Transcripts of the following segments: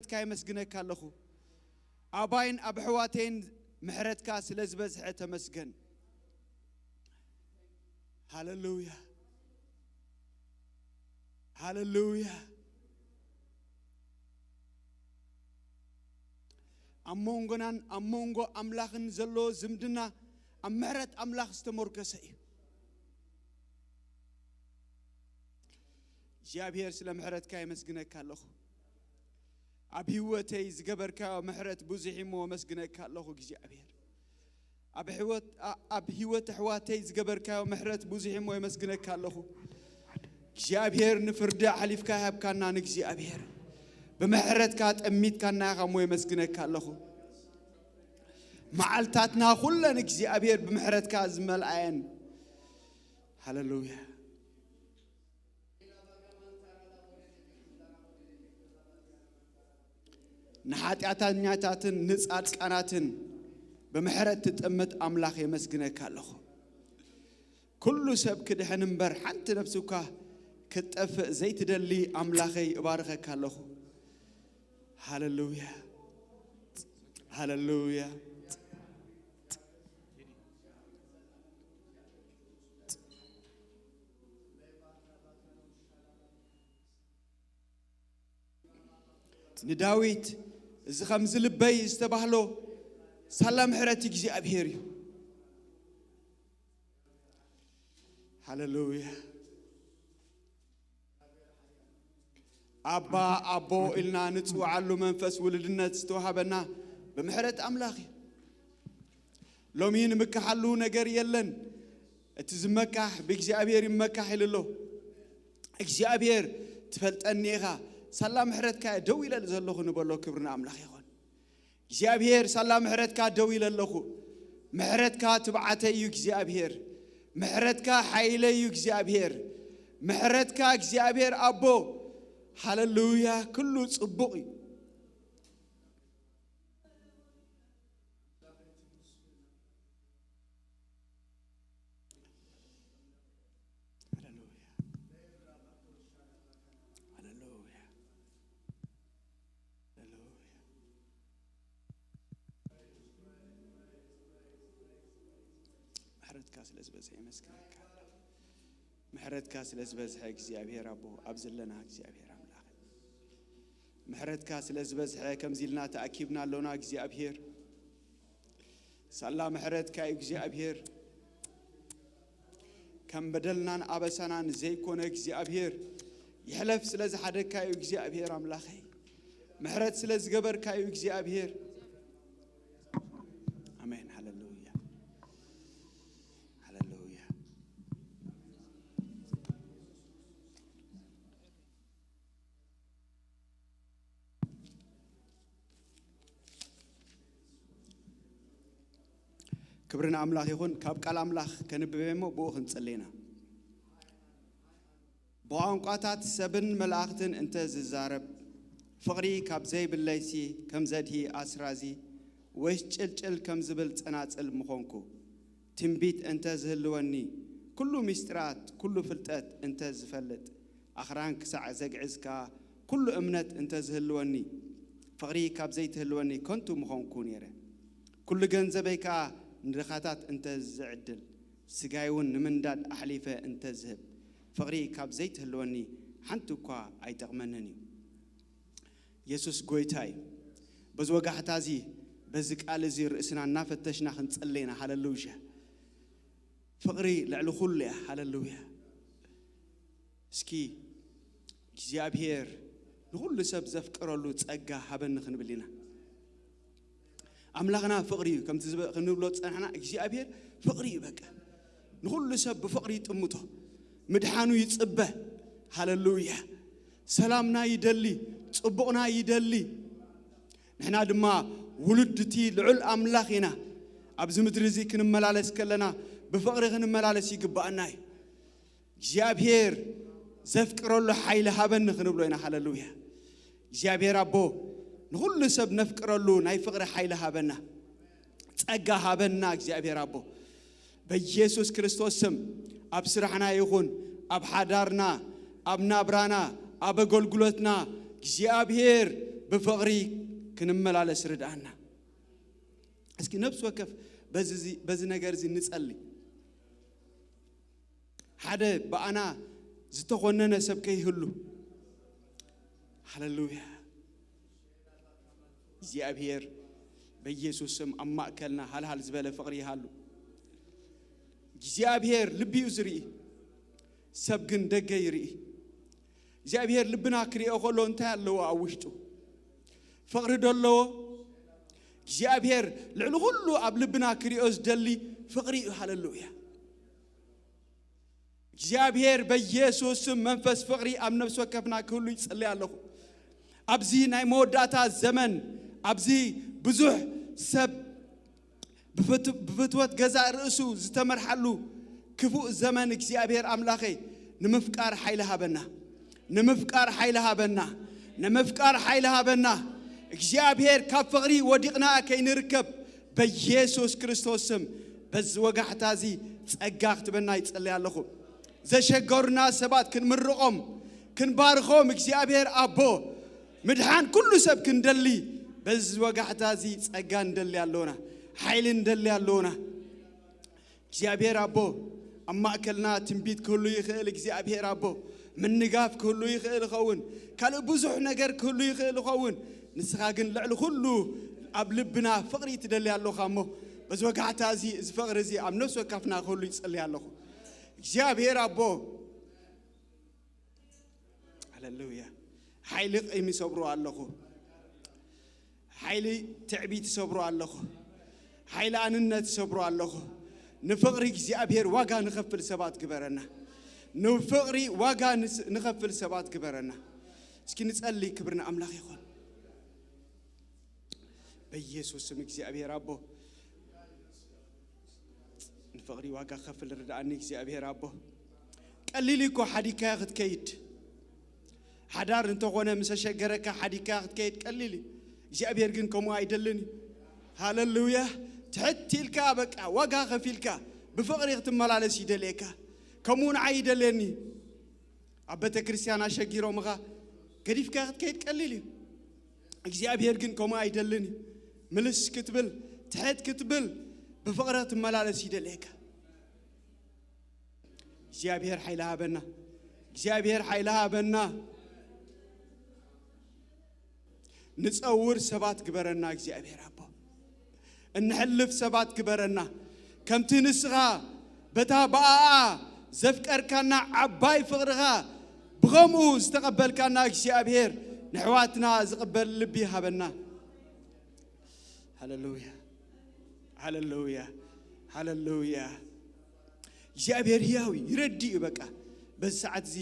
ምሕረትካ የመስግነካ ኣለኹ። ኣባይን ኣብ ኣሕዋተይን ምሕረትካ ስለ ዝበዝሐ ተመስገን። ሃለሉያ፣ ሃለሉያ። ኣብ መንጎናን ኣብ መንጎ ኣምላኽን ዘሎ ዝምድና ኣብ ምሕረት ኣምላኽ ዝተመርኮሰ እዩ። እግዚኣብሔር፣ ስለ ምሕረትካ የመስግነካ ኣለኹ። ኣብ ህይወተይ ዝገበርካዮ ምሕረት ብዙሕ እሞ የመስግነካ ኣለኹ እግዚኣብሔር። ኣብ ህይወት፣ ኣ-፣ ኣብ ህይወት ኣሕዋተይ ዝገበርካዮ ምሕረት ብዙሕ እሞ የመስግነካ ኣለኹ እግዚኣብሔር። ንፍርዲ ኣሕሊፍካ ይሃብካና ንእግዚኣብሔር። ብምሕረትካ ጠሚትካና ኢኻ እሞ የመስግነካ ኣለኹ። መዓልታትና ኩለን እግዚኣብሔር ብምሕረትካ ዝመልኣየን። ሃለሉያ። ንሓጢኣተኛታትን ንጻድቃናትን ብምሕረት ትጥምት ኣምላኽ የመስግነካ ኣለኹ። ኩሉ ሰብ ክድሕን እምበር ሓንቲ ነፍሲ እኳ ክትጠፍእ ዘይትደሊ ኣምላኸይ እባርኸካ ኣለኹ። ሃለሉያ፣ ሃለሉያ። ንዳዊት እዚ ከምዚ ልበይ ዝተባህሎ ሳላ ምሕረት እግዚኣብሔር እዩ። ሃለሉያ። ኣባ ኣቦ ኢልና ንጽውዓሉ መንፈስ ውልድነት ዝተዋሃበና ብምሕረት ኣምላኽ እዩ። ሎሚ ንምካሓሉ ነገር የለን። እቲ ዝመካሕ ብእግዚኣብሔር ይመካሕ ኢሉ ኣሎ። እግዚኣብሔር ትፈልጠኒ ኢኻ፣ ሳላ ምሕረትካ ደው ኢለ ዘለኹ ንበሎ። ክብሪ ንኣምላኽ ይኹን። እግዚኣብሔር ሳላ ምሕረትካ ደው ኢለ ኣለኹ። ምሕረትካ ትብዓተይ እዩ እግዚኣብሔር። ምሕረትካ ሓይለይ እዩ እግዚኣብሔር። ምሕረትካ እግዚኣብሔር ኣቦ፣ ሃለሉያ፣ ኩሉ ጽቡቕ እዩ። ሃለሉያ። ሃለሉያ። ሃለሉያ። ምሕረትካ ስለ ዝበዝሐ የመስግነካ። ምሕረትካ ስለ ዝበዝሐ እግዚኣብሔር ኣቦ፣ ኣብ ዘለና እግዚኣብሔር ኣምላኽ፣ ምሕረትካ ስለ ዝበዝሐ ከምዚ ኢልና ተኣኪብና ኣሎና እግዚኣብሔር። ሳላ ምሕረትካ እዩ እግዚኣብሔር። ከም በደልናን ኣበሳናን ዘይኮነ እግዚኣብሔር፣ ይሕለፍ ስለ ዝሓደግካ እዩ እግዚኣብሔር ኣምላኸይ። ምሕረት ስለ ዝገበርካ እዩ እግዚኣብሔር። ኣሜን። ሃለሉያ። ሃለሉያ። ክብሪ ንኣምላኽ ይኹን። ካብ ቃል ኣምላኽ ከንብብ እየ እሞ ብኡ ክንጽሊ ኢና። ብቋንቋታት ሰብን መላእኽትን እንተ ዝዛረብ፣ ፍቕሪ ካብ ዘይብለይሲ ከም ዘድሂ ኣስራዚ ወይስ ጭልጭል ከም ዝብል ጸናጽል ምኾንኩ። ትንቢት እንተ ዝህልወኒ፣ ኩሉ ምስጢራት፣ ኩሉ ፍልጠት እንተ ዝፈልጥ፣ ኣኽራን ክሳዕ ዘግዕዝ ከኣ ኩሉ እምነት እንተ ዝህልወኒ፣ ፍቕሪ ካብ ዘይትህልወኒ ከንቱ ምኾንኩ ነይረ። ኩሉ ገንዘበይ ከኣ ንድኻታት እንተ ዝዕድል፣ ስጋይ እውን ንምንዳድ ኣሕሊፈ እንተ ዝህብ፣ ፍቕሪ ካብ ዘይትህልወኒ ሓንቲ እኳ ኣይጠቕመንን እዩ። የሱስ ጐይታ እዩ። በዚ ወጋሕታ እዚ፣ በዚ ቃል እዚ ርእስና እናፈተሽና ክንጽሊ ኢና። ሃለሉያ። ፍቕሪ ልዕሊ ኩሉ እያ። ሃለሉያ። እስኪ እግዚኣብሔር ንኹሉ ሰብ ዘፍቅረሉ ጸጋ ሃበኒ ክንብል ኢና። ኣምላኽና ፍቕሪ እዩ። ከምቲ ዝበ-፣ ክንብሎ ዝጸናሕና እግዚኣብሔር ፍቕሪ እዩ። በቃ ንኹሉ ሰብ ብፍቕሪ ይጥምቶ። ምድሓኑ ይጽበ። ሃለሉያ። ሰላምና ይደሊ፣ ጽቡቕና ይደሊ። ንሕና ድማ ውሉድ እቲ ልዑል ኣምላኽ ኢና። ኣብዚ ምድሪ እዚ ክንመላለስ ከለና ብፍቕሪ ክንመላለስ ይግባኣና እዩ። እግዚኣብሔር ዘፍቅረሉ ሓይሊ ሃበኒ ክንብሎ ኢና። ሃለሉያ። እግዚኣብሔር ኣቦ ንኹሉ ሰብ ነፍቅረሉ ናይ ፍቕሪ ሓይሊ ሃበና። ጸጋ ሃበና እግዚኣብሔር ኣቦ። በኢየሱስ ክርስቶስ ስም ኣብ ስራሕና ይኹን፣ ኣብ ሓዳርና፣ ኣብ ናብራና፣ ኣብ ኣገልግሎትና እግዚኣብሔር ብፍቕሪ ክንመላለስ ርድኣና። እስኪ ነፍሲ ወከፍ በዚ፣ በዚ ነገር እዚ ንጸሊ። ሓደ ብኣና ዝተኾነነ ሰብ ከይህሉ። ሃሌሉያ። እግዚኣብሔር በኢየሱስ ስም ኣብ ማእከልና ሃልሃል ዝበለ ፍቕሪ ይሃሉ። እግዚኣብሔር ልቢ እዩ ዝርኢ፣ ሰብ ግን ደገ ይርኢ። እግዚኣብሔር ልብና ክሪኦ ከሎ እንታይ ኣለዎ ኣብ ውሽጡ? ፍቕሪ ዶ ኣለዎ? እግዚኣብሔር ልዕሊ ኩሉ ኣብ ልብና ክሪኦ ዝደሊ ፍቕሪ እዩ። ሃሌሉያ። እግዚኣብሔር በኢየሱስ ስም መንፈስ ፍቕሪ ኣብ ነፍሲ ወከፍና ክህሉ ይጽሊ ኣለኹ። ኣብዚ ናይ መወዳእታ ዘመን፣ ኣብዚ ብዙሕ ሰብ ብፍት-፣ ብፍትወት ገዛእ ርእሱ ዝተመርሓሉ ክፉእ ዘመን፣ እግዚኣብሔር ኣምላኸይ፣ ንምፍቃር ሓይሊ ሃበና፣ ንምፍቃር ሓይሊ ሃበና፣ ንምፍቃር ሓይሊ ሃበና። እግዚኣብሔር፣ ካብ ፍቕሪ ወዲቕና ከይንርከብ በኢየሱስ ክርስቶስ ስም በዚ ወጋሕታ እዚ ጸጋ ክትበና ይጸልይ ኣለኹ። ዘሸገሩና ሰባት ክንምርቖም፣ ክንባርኾም፣ እግዚኣብሔር ኣቦ፣ ምድሓን ኩሉ ሰብ ክንደሊ በዚ ወጋሕታ እዚ ጸጋ ንደሊ ኣሎና፣ ሓይሊ ንደሊ ኣሎና። እግዚኣብሔር ኣቦ፣ ኣብ ማእከልና ትንቢት ክህሉ ይኽእል። እግዚኣብሔር ኣቦ፣ ምንጋፍ ክህሉ ይኽእል ይኸውን። ካልእ ብዙሕ ነገር ክህሉ ይኽእል ይኸውን። ንስኻ ግን ልዕሊ ኩሉ ኣብ ልብና ፍቕሪ ትደሊ ኣሎኻ እሞ፣ በዚ ወጋሕታ እዚ፣ እዚ ፍቕሪ እዚ ኣብ ነፍሲ ወከፍና ክህሉ ይጸሊ ኣለኹ። እግዚኣብሔር ኣቦ፣ ሃሌሉያ። ሓይሊ ቂም ይሰብሮ ኣለኹ። ሓይሊ ትዕቢት ይሰብሮ ኣለኹ። ሓይሊ ኣንነት ይሰብሮ ኣለኹ። ንፍቕሪ እግዚኣብሔር ዋጋ ንኸፍል ሰባት ግበረና። ንፍቕሪ ዋጋ ንስ-፣ ንኸፍል ሰባት ግበረና። እስኪ ንጸሊ፣ ክብሪ ንኣምላኽ ይኹን። በኢየሱስ ስም እግዚኣብሔር ኣቦ፣ ንፍቕሪ ዋጋ ክኸፍል ርድኣኒ እግዚኣብሔር ኣቦ። ቀሊል እኮ ሓዲግካዮ ክትከይድ። ሓዳር እንተኾነ ምስ ኣሸገረካ ሓዲግካዮ ክትከይድ ቀሊል እዩ። እግዚኣብሔር ግን ከምኡ ኣይደልን እዩ። ሃሌሉያ። ትሕት ኢልካ በቃ ዋጋ ከፊልካ ብፍቕሪ ክትመላለስ ይደልየካ። ከምኡ ንዓይ ይደልየኒ። ኣብ ቤተ ክርስቲያን ኣሸጊሮምኻ ገዲፍካ ክትከይድ ቀሊል እዩ። እግዚኣብሔር ግን ከምኡ ኣይደልን እዩ። ምልስ ክትብል፣ ትሕት ክትብል፣ ብፍቕሪ ክትመላለስ ይደልየካ። እግዚኣብሔር ሓይሊ ሃበና። እግዚኣብሔር ሓይሊ ሃበና። ንጸውር ሰባት ግበረና እግዚኣብሔር ኣቦ። እንሕልፍ ሰባት ግበረና። ከምቲ ንስኻ በታ ብኣኣ ዘፍቀርካና ዓባይ ፍቕርኻ ብኸምኡ ዝተቐበልካና እግዚኣብሔር ንሕዋትና ዝቕበል ልቢ ሃበና። ሃሌሉያ፣ ሃሌሉያ፣ ሃሌሉያ። እግዚኣብሔር ህያው እዩ፣ ይረድእ እዩ። በቃ በዚ ሰዓት እዚ፣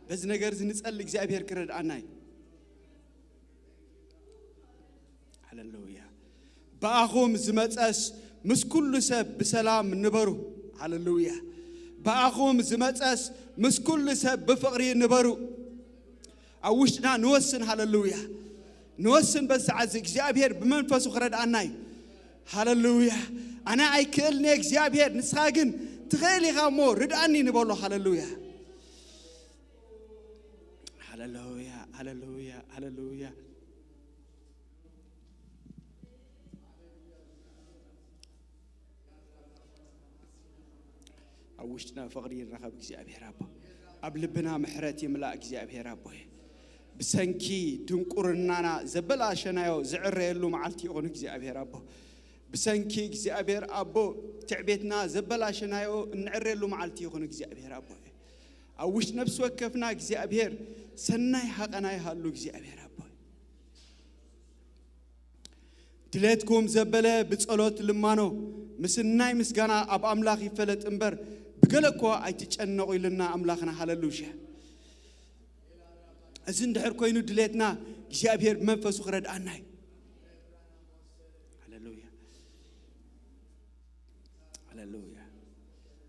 በዚ ነገር እዚ ንጸሊ እግዚኣብሔር ክረድኣና እዩ። ሃሌሉያ። ብኣኹም ዝመጸስ ምስ ኩሉ ሰብ ብሰላም ንበሩ። ሃሌሉያ። ብኣኹም ዝመጸስ ምስ ኩሉ ሰብ ብፍቕሪ ንበሩ። ኣብ ውሽጥና ንወስን። ሃሌሉያ። ንወስን በዚ ሰዓት እዚ እግዚኣብሔር ብመንፈሱ ክረድኣና እዩ። ሃሌሉያ። ኣነ ኣይክእልን እየ እግዚኣብሔር፣ ንስኻ ግን ትኽእል ኢኻ እሞ ርድኣኒ ንበሎ። ሃሌሉያ። ሃሌሉያ፣ ሃሌሉያ፣ ሃሌሉያ። ኣብ ውሽጥና ፍቕሪ ይረኸብ እግዚኣብሔር ኣቦ። ኣብ ልብና ምሕረት ይምላእ እግዚኣብሔር ኣቦ። ብሰንኪ ድንቁርናና ዘበላሸናዮ ዝዕረየሉ መዓልቲ ይኹን እግዚኣብሔር ኣቦ። ብሰንኪ እግዚኣብሔር ኣቦ ትዕቤትና ዘበላሸናዮ እንዕረየሉ መዓልቲ ይኹን እግዚኣብሔር ኣቦ። ኣብ ውሽጢ ነፍሲ ወከፍና እግዚኣብሔር ሰናይ ሃቐና ይሃሉ እግዚኣብሔር ኣቦ። ድሌትኩም ዘበለ ብጸሎት ልማኖ ምስናይ ምስጋና ኣብ ኣምላኽ ይፈለጥ እምበር ብገለ እኮ ኣይትጨነቑ ኢልና ኣምላኽና። ሃሌሉያ። እዚ እንድሕር ኮይኑ ድሌትና እግዚኣብሔር ብመንፈሱ ክረድኣና እዩ። ሃሌሉያ። ሃሌሉያ።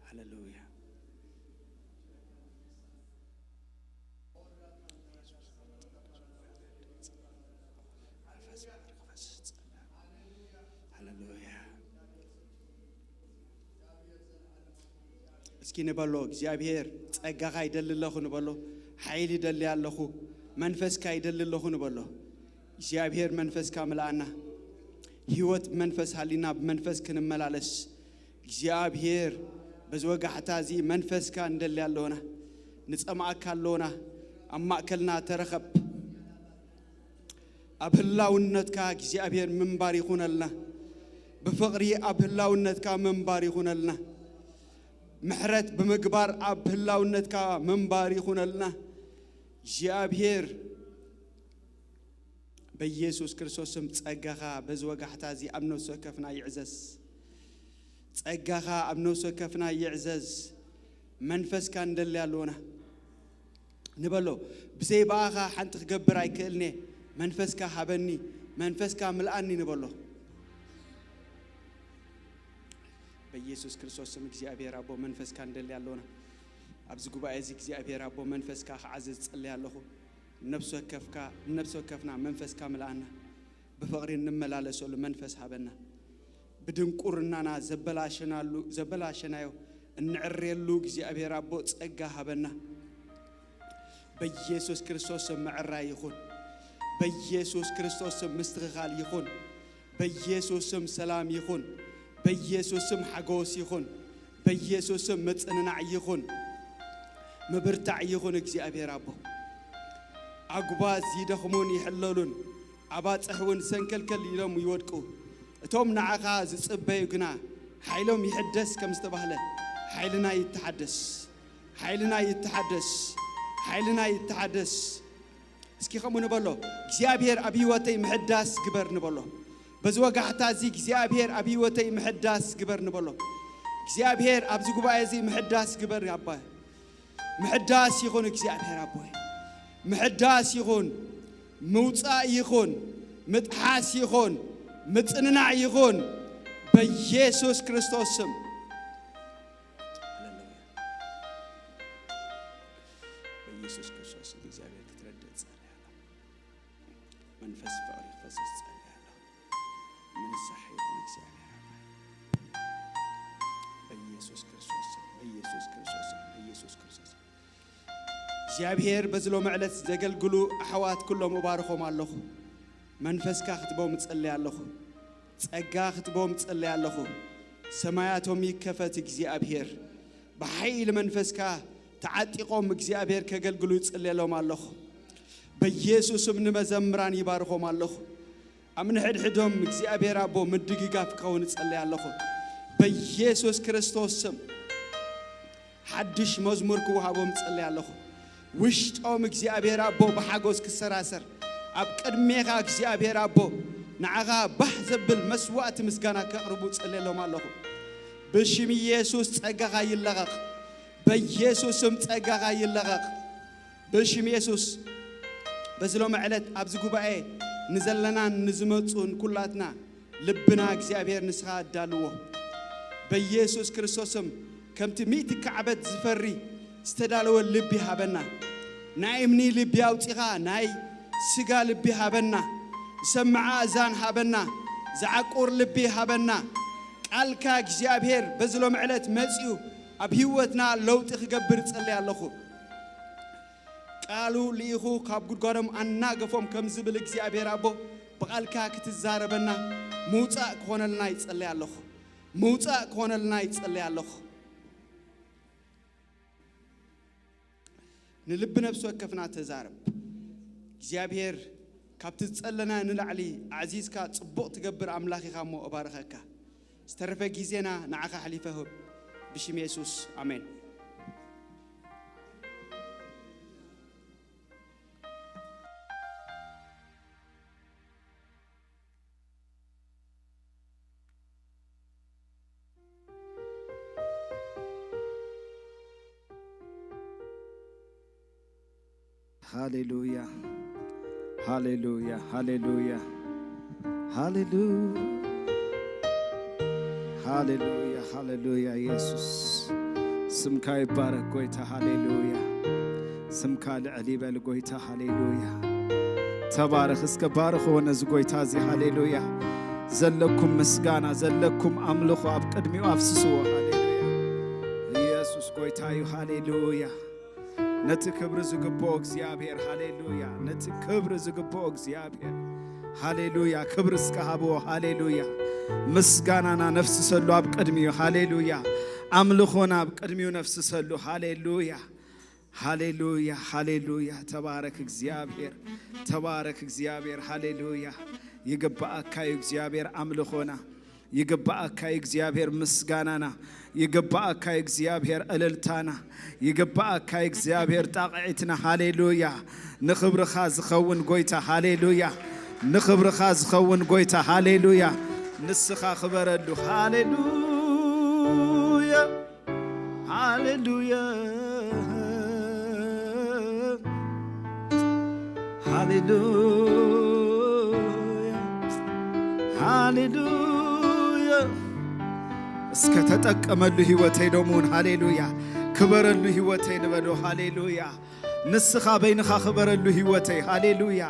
ሃሌሉያ። ሃሌሉያ። እስኪ ንበሎ፣ እግዚኣብሔር ጸጋኻ ይደሊ ኣለኹ ንበሎ፣ ሓይሊ ይደሊ ኣለኹ፣ መንፈስካ ይደሊ ኣለኹ ንበሎ። እግዚኣብሔር መንፈስካ ምልኣና። ህይወት መንፈስ ሃሊና ብመንፈስ ክንመላለስ እግዚኣብሔር በዚ ወጋሕታ እዚ መንፈስካ እንደሊ ኣሎና። ንጸማእካ ኣሎና። ኣብ ማእከልና ተረኸብ። ኣብ ህላውነትካ እግዚኣብሔር ምንባር ይኹነልና። ብፍቕሪ ኣብ ህላውነትካ ምንባር ይኹነልና። ምሕረት ብምግባር ኣብ ህላውነትካ ምንባር ይኹነልና። እግዚኣብሔር በኢየሱስ ክርስቶስ ስም ጸጋኻ በዚ ወጋሕታ እዚ ኣብ ነፍሲ ወከፍና ይዕዘዝ። ጸጋኻ ኣብ ነፍሲ ወከፍና ይዕዘዝ። መንፈስካ እንደሊ ኣሎና ንበሎ። ብዘይ ብኣኻ ሓንቲ ክገብር ኣይክእልኔ። መንፈስካ ሃበኒ፣ መንፈስካ ምልኣኒ ንበሎ። በኢየሱስ ክርስቶስ ስም እግዚኣብሔር ኣቦ መንፈስካ እንደሊ ኣሎና። ኣብዚ ጉባኤ እዚ እግዚኣብሔር ኣቦ መንፈስካ ክዓዝዝ ጸልይ ኣለኹ። ነፍሲ ወከፍካ፣ ነፍሲ ወከፍና መንፈስካ ምልኣና። ብፍቕሪ እንመላለሰሉ መንፈስ ሃበና። ብድንቁርናና ዘበላሸናሉ፣ ዘበላሸናዮ እንዕሬሉ እግዚኣብሔር ኣቦ ጸጋ ሃበና። በኢየሱስ ክርስቶስ ስም ምዕራይ ይኹን። በኢየሱስ ክርስቶስ ስም ምስትኽኻል ይኹን። በኢየሱስ ስም ሰላም ይኹን። በኢየሱስ ስም ሓጎስ ይኹን። በኢየሱስ ስም ምጽንናዕ ይኹን። ምብርታዕ ይኹን እግዚኣብሔር ኣቦ። ኣጉባዝ ይደኽሙን ይሕለሉን፣ ኣባጽሕ እውን ሰንከልከል ኢሎም ይወድቁ። እቶም ንዓኻ ዝጽበዩ ግና ሓይሎም ይሕደስ ከም ዝተባህለ፣ ሓይልና ይተሓደስ፣ ሓይልና ይተሓደስ፣ ሓይልና ይተሓደስ። እስኪ ከምኡ ንበሎ፣ እግዚኣብሔር ኣብ ህይወተይ ምሕዳስ ግበር ንበሎ። በዚ ወጋሕታ እዚ እግዚኣብሔር ኣብ ህይወተይ ምሕዳስ ግበር ንበሎ። እግዚኣብሔር ኣብዚ ጉባኤ እዚ ምሕዳስ ግበር ኣባ። ምሕዳስ ይኹን እግዚኣብሔር ኣቦይ። ምሕዳስ ይኹን፣ ምውጻእ ይኹን፣ ምጥሓስ ይኹን፣ ምጽንናዕ ይኹን በኢየሱስ ክርስቶስ ስም። ሃሌሉያ። በኢየሱስ ክርስቶስ ስም እግዚኣብሔር ክትረድእ ጸልይ ኣለኹ። መንፈስ ፍቕሪ ክፈስስ ጸልይ ኣለኹ። ምንሳሕ ይኹን እግዚኣብሔር ኣምላኽ። በኢየሱስ ክርስቶስ ስም፣ በኢየሱስ ክርስቶስ ስም፣ በኢየሱስ ክርስቶስ ስም። እግዚኣብሔር በዚ ሎሚ ዕለት ዘገልግሉ ኣሕዋት ኩሎም እባርኾም ኣለኹ። መንፈስካ ክትቦም እጸልይ ኣለኹ። ጸጋ ክትቦም እጸልይ ኣለኹ። ሰማያቶም ይከፈት እግዚኣብሔር። ብሓይሊ መንፈስካ ተዓጢቖም እግዚኣብሔር ከገልግሉ ይጽልየሎም ኣለኹ። በኢየሱስ ስም ንመዘምራን ይባርኾም ኣለኹ። ኣብ ንሕድሕዶም እግዚኣብሔር ኣቦ ምድግጋፍ ክኸውን እጸልይ ኣለኹ። በኢየሱስ ክርስቶስ ስም ሓድሽ መዝሙር ክወሃቦም እጸልይ ኣለኹ። ውሽጦም እግዚኣብሔር ኣቦ ብሓጎስ ክሰራሰር፣ ኣብ ቅድሜኻ እግዚኣብሔር ኣቦ ንዓኻ ባህ ዘብል መስዋዕቲ ምስጋና ከቕርቡ እጸልየሎም ኣለኹ። ብሽም ኢየሱስ ጸጋኻ ይለቐቕ። በኢየሱስ ስም ጸጋኻ ይለቐቕ። ብሽም የሱስ በዚ ሎሚ ዕለት ኣብዚ ጉባኤ ንዘለናን ንዝመጹን ኩላትና ልብና እግዚኣብሔር ንስኻ ኣዳልዎ። በኢየሱስ ክርስቶስ ስም ከምቲ ሚእቲ ካዕበት ዝፈሪ ዝተዳለወ ልቢ ሃበና። ናይ እምኒ ልቢ ኣውጺኻ ናይ ስጋ ልቢ ሃበና። ዝሰምዓ ኣእዛን ሃበና። ዝዓቁር ልቢ ሃበና። ቃልካ እግዚኣብሔር በዚ ሎሚ ዕለት መጺኡ ኣብ ህይወትና ለውጢ ክገብር እጸልይ ኣለኹ። ቃሉ ልኢኹ ካብ ጉድጓዶም ኣናገፎም ከም ዝብል እግዚኣብሔር ኣቦ ብቓልካ ክትዛረበና ምውጻእ ክኾነልና ይጸልይ ኣለኹ። ምውጻእ ክኾነልና ይጸልይ ኣለኹ። ንልቢ ነፍሲ ወከፍና ተዛረብ። እግዚኣብሔር ካብቲ ዝጸለና ንላዕሊ ኣዕዚዝካ ጽቡቕ ትገብር ኣምላኽ ኢኻ እሞ እባርኸካ። ዝተረፈ ግዜና ንዓኻ ኣሕሊፈ እህብ። ብሽም የሱስ ኣሜን። ሃሌሉያ፣ ሃሌሉያ፣ ሃሌሉያ፣ ሃሌሉያ፣ ሃሌሉያ፣ ሃሌሉያ። ኢየሱስ ስምካ ይባረክ ጎይታ። ሃሌሉያ፣ ስምካ ልዕል ይበል ጎይታ። ሃሌሉያ፣ ተባረኽ። እስከ ባርኽዎ ነዚ ጎይታ እዚ። ሃሌሉያ፣ ዘለኩም ምስጋና፣ ዘለኩም ኣምልኾ ኣብ ቅድሚኡ ኣፍስስዎ። ሃሌሉያ፣ ኢየሱስ ጎይታ እዩ። ሃሌሉያ፣ ነቲ ክብሪ ዝግብኦ እግዚኣብሔር። ሃሌሉያ፣ ነቲ ክብሪ ዝግብኦ እግዚኣብሔር። ሃሌሉያ። ክብሪ እስከ ሃብዎ። ሃሌሉያ። ምስጋናና ነፍስሰሉ ኣብ ቅድሚኡ። ሃሌሉያ። ኣምልኾና ኣብ ቅድሚኡ ነፍስሰሉ። ሃሌሉያ። ሃሌሉያ፣ ሃሌሉያ። ተባረክ እግዚኣብሔር፣ ተባረክ እግዚኣብሔር። ሃሌሉያ። ይግባኣካ እዩ እግዚኣብሔር ኣምልኾና፣ ይግባኣካ እዩ እግዚኣብሔር ምስጋናና፣ ይግባኣካ እዩ እግዚኣብሔር እልልታና፣ ይግባኣካ እዩ እግዚኣብሔር ጣቕዒትና። ሃሌሉያ። ንኽብርኻ ዝኸውን ጎይታ፣ ሃሌሉያ። ንኽብርኻ ዝኸውን ጎይታ፣ ሃሌሉያ። ንስኻ ክበረሉ። ሃሌሉያ። ሃሌሉያ፣ ሃሌሉያ፣ ሃሌሉያ። እስከ ተጠቀመሉ ህይወተይ ዶሙን። ሃሌሉያ። ክበረሉ ህይወተይ ንበሎ። ሃሌሉያ። ንስኻ በይንኻ ክበረሉ ህይወተይ። ሃሌሉያ።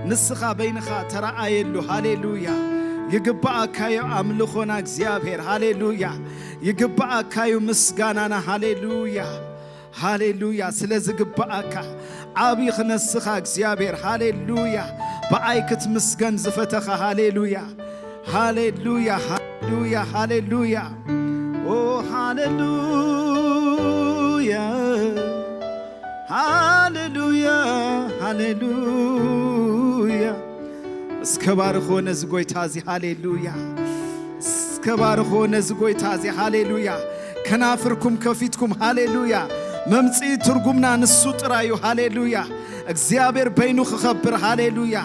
ንስኻ በይንኻ ተረኣየሉ። ሃሌሉያ። ይግባኣካዮ ኣምልኾና እግዚኣብሔር። ሃሌሉያ። ይግባኣካዩ ምስጋናና። ሃሌሉያ፣ ሃሌሉያ። ስለ ዝግባኣካ ዓቢ ክነስኻ እግዚኣብሔር። ሃሌሉያ። ብኣይ ክትምስገን ዝፈተኻ። ሃሌሉያ፣ ሃሌሉያ፣ ሃሌሉያ፣ ሃሌሉያ። ኦ ሃሌሉያ፣ ሃሌሉያ፣ ሃሌሉያ። እስከ ባርኾ ነዚ ጎይታ እዚ። ሃሌሉያ። እስከ ባርኾ ነዚ ጎይታ እዚ። ሃሌሉያ። ከናፍርኩም ከፊትኩም። ሃሌሉያ። መምጽኢ ትርጉምና ንሱ ጥራዩ። ሃሌሉያ። እግዚኣብሔር በይኑ ክኸብር። ሃሌሉያ።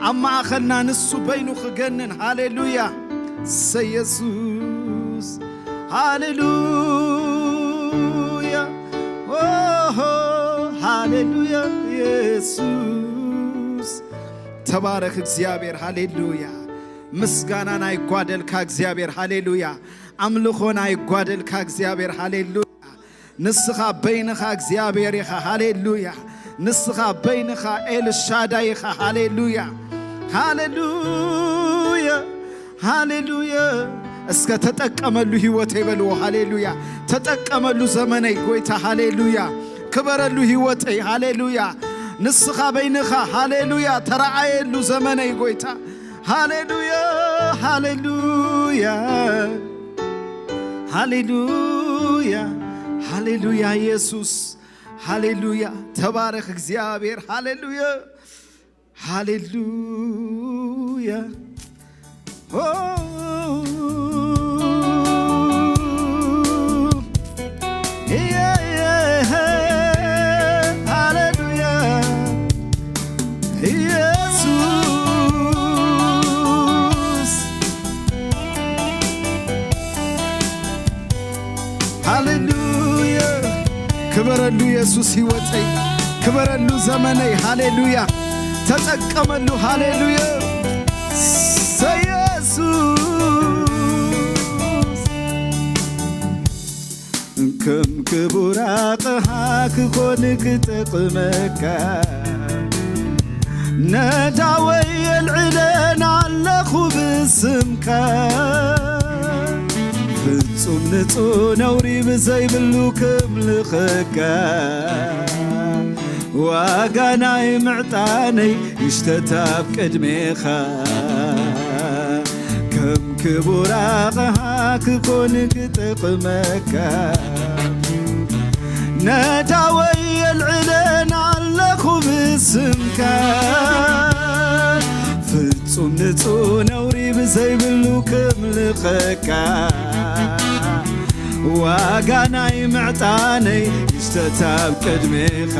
ኣብ ማእኸልና ንሱ በይኑ ክገንን። ሃሌሉያ። እሰ ኢየሱስ። ሃሌሉያ። ኦሆ፣ ሃሌሉያ ኢየሱስ። ተባረክ እግዚኣብሔር። ሃሌሉያ። ምስጋናና ይጓደልካ እግዚኣብሔር። ሃሌሉያ። ኣምልኾና ይጓደልካ እግዚኣብሔር። ሃሌሉያ። ንስኻ በይንኻ እግዚኣብሔር ኢኻ። ሃሌሉያ። ንስኻ በይንኻ ኤልሻዳይ ኢኻ። ሃሌሉያ፣ ሃሌሉያ፣ ሃሌሉያ። እስከ ተጠቀመሉ ህይወተይ በልዎ። ሃሌሉያ። ተጠቀመሉ ዘመነይ ጎይታ። ሃሌሉያ። ክበረሉ ህይወተይ። ሃሌሉያ። ንስኻ በይንኻ። ሃሌሉያ። ተረኣየሉ ዘመነይ ጎይታ። ሃሌሉያ፣ ሃሌሉያ፣ ሃሌሉያ፣ ሃሌሉያ ኢየሱስ። ሃሌሉያ። ተባረክ እግዚኣብሔር። ሃሌሉያ፣ ሃሌሉያ። ኦ፣ ኢየ፣ ኢየ፣ ሃሌሉያ። ኢየሱስ። ሃሌሉያ። ክበረሉ ኢየሱስ ህይወተይ፣ ክበረሉ ዘመነይ። ሃሌሉያ። ተጠቀመሉ። ሃሌሉያ። ኢየሱስ። ከም ክቡር ኣቕሓ ክኾን ክጠቕመካ፣ ነዳወይ የልዕለን ኣለኹ ብስምካ። ፍጹም ንጹህ ነውሪ ብዘይብሉ ክምልኸካ፣ ዋጋ ናይ ምዕጣነይ ይሽተት ኣብ ቅድሜኻ። ከም ክቡር ኣቕሓ ክኾን ክጠቕመካ፣ ነዳወይ የልዕለን ኣለኹ ብስምካ። ፍጹም ንጹህ ነውሪ ብዘይብሉ ክምልኸካ፣ ዋጋ ናይ ምዕጣነይ ይሽተት ኣብ ቅድሜኻ።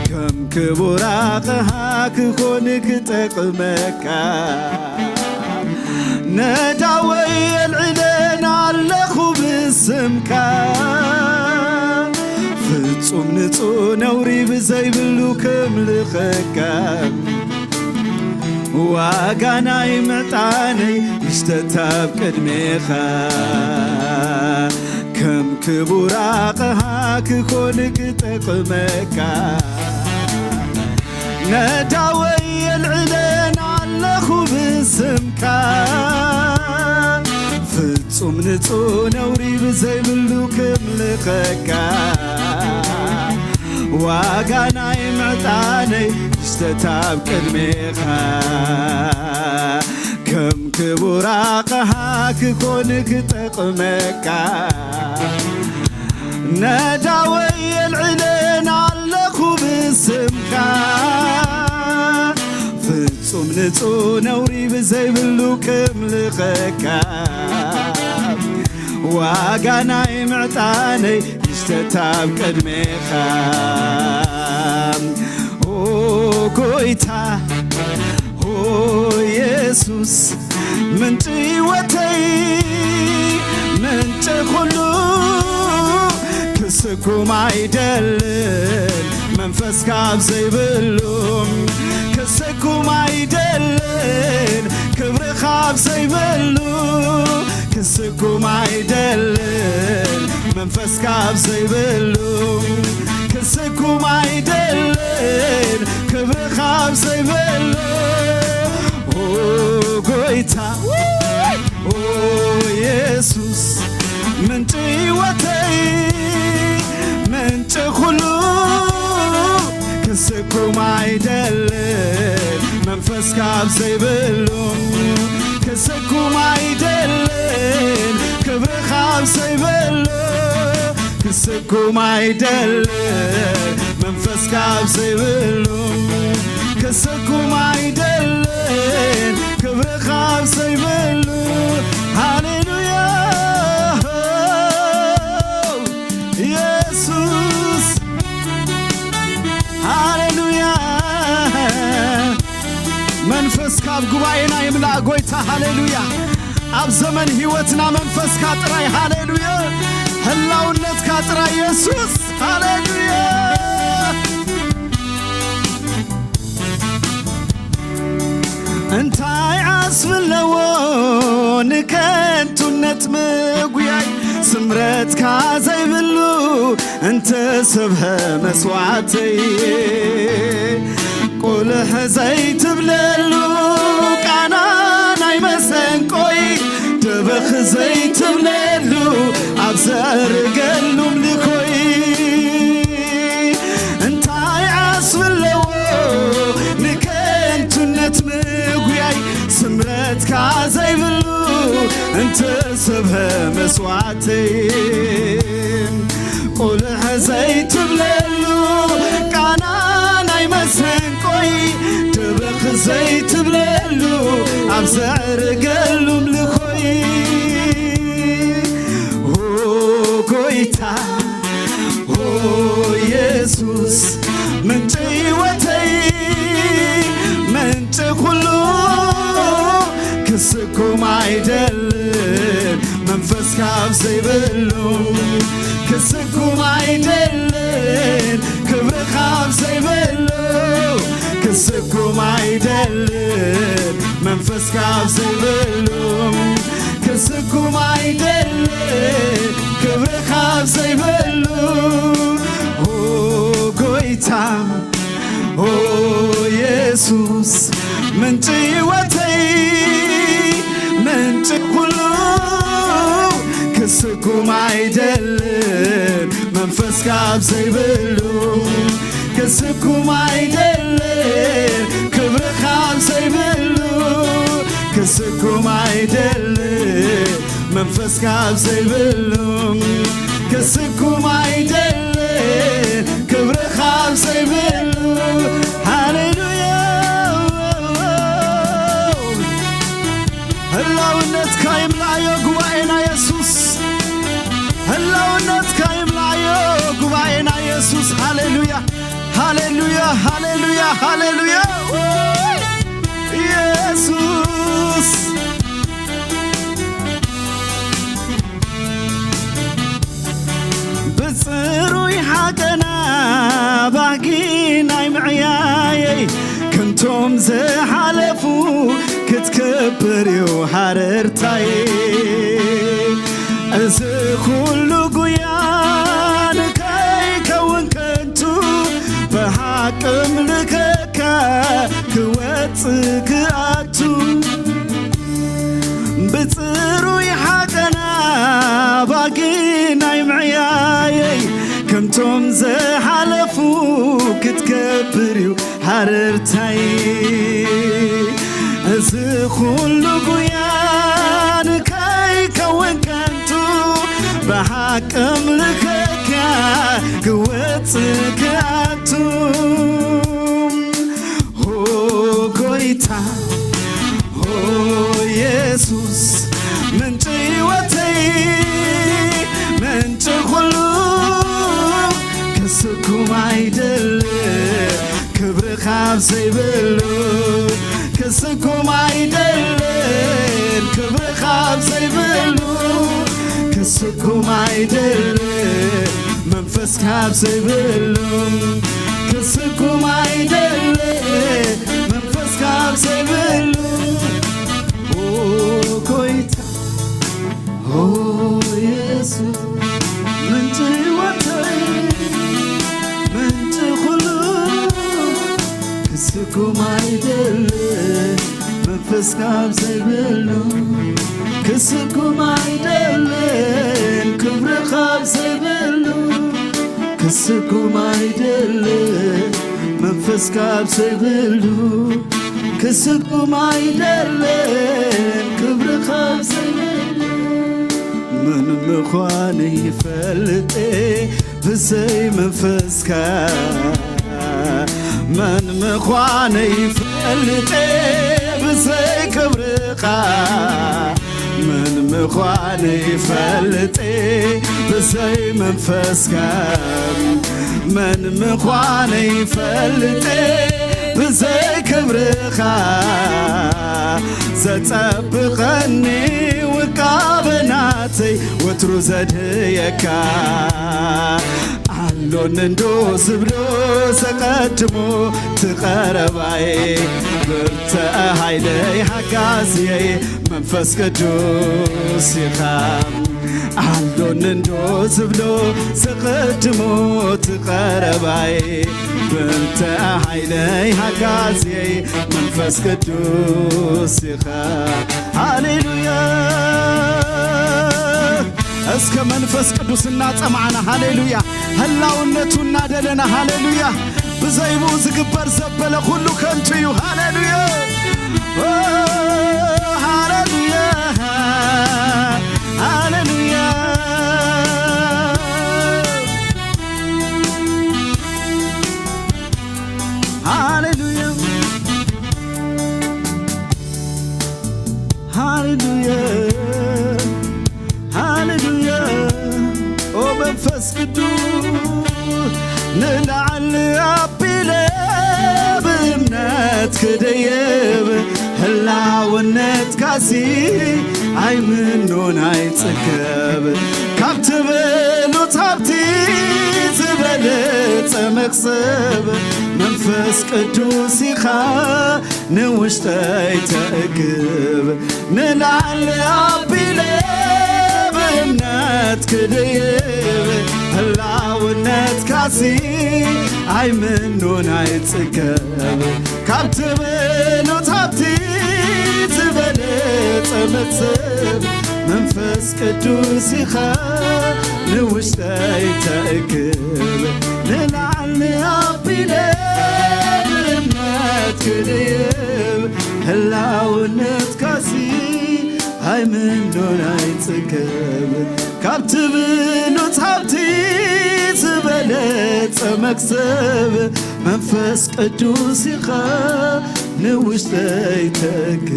ከም ክቡር ኣቕሓ ክኾን ክጠቕመካ፣ ነዳወይ የልዕለን ኣለኹ ብስምካ። ፍጹም ንጹህ ነውሪ ብዘይብሉ ክምልኸካ፣ ዋጋ ናይ ምዕጣነይ ይሽተት ኣብ ቅድሜኻ። ከም ክቡር ኣቕሓ ክኾን ክጠቕመካ፣ ነዳወይ የልዕለን ኣለኹ ብስምካ። ፍጹም ንጹህ ነውሪ ብዘይብሉ ክምልኸካ፣ ዋጋ ናይ ምዕጣነይ ክስተት ኣብ ቅድሜኻ ከም ክቡር ኣቕሓ ክኾን ክጠቕመካ ነዳወይ የልዕለን ኣለኹ ብስምካ ፍጹም ንጹህ ነውሪ ብዘይብሉ ክምልኸካ ዋጋ ናይ ምዕጣነይ ይሽተት ኣብ ቅድሜኻ ኦ ጎይታ ኦ የሱስ ምንጪ ህይወተይ ምንጪ ኩሉ ክስኩም ኣይደልን መንፈስ ካብ ዘይብሉ ክስኩም ኣይደልን ክብሪ ካብ ዘይብሉ ክስኩም ኣይደልን መንፈስ ካብ ዘይብሉ ክስኩም ኣይደልን ክብሪ ካብ ዘይብሉ ኦ ጎይታ ኦ የሱስ ምንጪ ህይወተይ ምንጪ ኩሉ ክስኩም ኣይደልን መንፈስ ካብ ዘይብሉ ክስኩም ኣይደልን ክብሪ ካብ ዘይብሉ ክስኩም ኣይደልን መንፈስ ካብ ዘይብሉ ክስኩም ኣይደልን ክብሪ ካብ ዘይብሉ ሃሌሉያ ኢየሱስ ሃሌሉያ መንፈስ ካብ ጉባኤና ይምላእ ጎይታ ሃሌሉያ ኣብ ዘመን ህይወትና መንፈስካ ጥራይ ሃሌሉያ ህላውነትካ ጥራይ ኢየሱስ ሃሌሉያ እንታይ ዓስቢ ኣለዎ ንከንቱነት ምጉያይ ስምረትካ ዘይብሉ እንተ ሰብሀ መስዋዕተይ ቁልሕ ዘይትብለሉ ቃና ናይ መሰንቆይ ደበኽ ዘይትብለሉ ኣብ ዘርገሉ ምልኮይ እንታይ ዓስቢ ኣለዎ ንከንቱነት ምጉያይ ስምረትካ ዘይብሉ እንተ ሰብሀ መስዋዕተይ ቁልሕ ዘይትብለሉ ቃና ናይ መሰንቆይ ደበኽ ዘይትብለሉ ኣብ ዘዕርገሉ ምልኮይ ኦ ጎይታ ኦ ኢየሱስ ምንጪ ህይወተይ ምንጪ ኩሉ ክስኩም ኣይደልን መንፈስ ካብ ዘይብሉ ክስኩም ኣይደልን ክብሪ ካብ ዘይብሉ ክስኩም ኣይደልን መንፈስ ካብ ዘይብሉ ክስኩም ኣይደልን ክብሪ ካብ ዘይብሉ ኦ ጎይታ ኦ ኢየሱስ ምንጪ ህይወተይ ምንጪ ኩሉ ክስኩም ኣይደልን መንፈስ ካብ ዘይብሉ ክስኩም ኣይደልን ክብሪ ካብ ዘይብሉ ክስኩም ኣይደልን መንፈስ ካብ ዘይብሉ ክስኩም ኣይደልን ክብሪ ካብ ዘይብሉ ሃሌሉያ ህላውነትካ ይምላእዮ ጉባኤና የሱስ ህላውነትካ ይምላእዮ ጉባኤና የሱስ ሃሌሉያ ሃሌሉያ ሃሌሉያ ሃሌሉያ ኢየሱስ ብጽሩይ ሓቀና ባህጊ ናይ ምዕያየይ ከምቶም ዝሓለፉ ክትከብር እዩ ሃረርታይ እዚ ኩሉ ጉያ ንከይከውን ከንቱ ብሓቂ ምልከካ ክወጽእ ክኣቱ ብጽሩይ ሓቀና ባጊ ናይ ምዕያየይ ከምቶም ዝሓለፉ ክነብር እዩ ሃረርታይ። እዚ ኩሉ ጉያ ንከይከውን ከንቱ፣ ብሓቂ ኣምልኸካ ክወጽእ ክኣቱ። ኦ ጎይታ፣ ኦ የሱስ፣ ምንጪ ህይወተይ፣ ምንጪ ኩሉ፣ ክስኩም ኣይደለ ክብሪ ካብ ዘይብሉ፣ ክስኩም ኣይደለ ክብሪ ካብ ዘይብሉ፣ ክስኩም ኣይደለ መንፈስ ካብ ዘይብሉ፣ ክስኩም ኣይደለ መንፈስ ካብ ዘይብሉ። ኦ ጎይታ፣ ኦ የሱስ፣ ምንጪ ህይወተይ፣ ምንጪ ኩሉ፣ ክስኩም ኣይደለ መንፈስ ካብ ዘይብሉ፣ ክስኩም ኣይደለን ክብሪ ካብ ዘይብሉ፣ ክስኩም ኣይደለን መንፈስ ካብ ዘይብሉ፣ ክስኩም ኣይደለን ክብሪ ካብ ዘይብሉ። መን ምዃነይ ይፈልጥ ብዘይ መንፈስካ፣ መን ምዃነይ ይፈልጥ ብዘይ ክብርኻ፣ መን ምዃነይ ይፈልጥ ብዘይ መንፈስካ፣ መን ምዃነይ ይፈልጥ ብዘይ ክብርኻ፣ ዘጸብቐኒ ውቃበ ናተይ ወትሩ ዘድህየካ። ኣሎኒ እንዶ ዝብሎ ዘቐድሞ ትቐረባይ፣ ብርትዐ ሃይለይ ሓጋዝየይ መንፈስ ቅዱስ ኢኻ። ኣሎኒ እንዶ ዝብሎ ዘቐድሞ ትቐረባይ፣ ብርትዐ ሃይለይ ሓጋዝየይ መንፈስ ቅዱስ ኢኻ። ሃሌሉያ። እስከ መንፈስ ቅዱስ እናጸማዕና፣ ሃሌሉያ፣ ህላውነቱ እናደለና፣ ሃሌሉያ፣ ብዘይብኡ ዝግበር ዘበለ ኩሉ ከንቱ እዩ። ሃሌሉያ። ኦ፣ ሃሌሉያ። ሃሌሉያ። ሃሌሉያ። ሃሌሉያ። ሃሌሉያ። ኦ መንፈስ ቅዱስ፣ ንላዕሊ ኣቢለ ብእምነት ክደይብ፣ ህላውነትካሲ ኣይምኖን ኣይጽገብ። ካብ ትብሉት ሃብቲ ዝበለጸ መኽሰብ መንፈስ ቅዱስ ኢኻ ንውሽጠይ ተእክብ። ንላዕሊ ኣቢለ ብእምነት ክድይብ፣ ህላውነትካሲ ኣይምኖን ኣይጽገብ። ካብ ትብሉት ሃብቲ ዝበለጸ መኽሰብ መንፈስ ቅዱስ ኢኻ ንውሽጠይ ተእክብ። ንላዕሊ ኣቢለ ብእምነት ክድይብ፣ ህላውነትካሲ ኣይምኖን ኣይጽገብ። ካብ ትብሉት ሃብቲ ዝበለጸ መኽሰብ መንፈስ ቅዱስ ኢኻ ንውሽጠይ ተእክብ።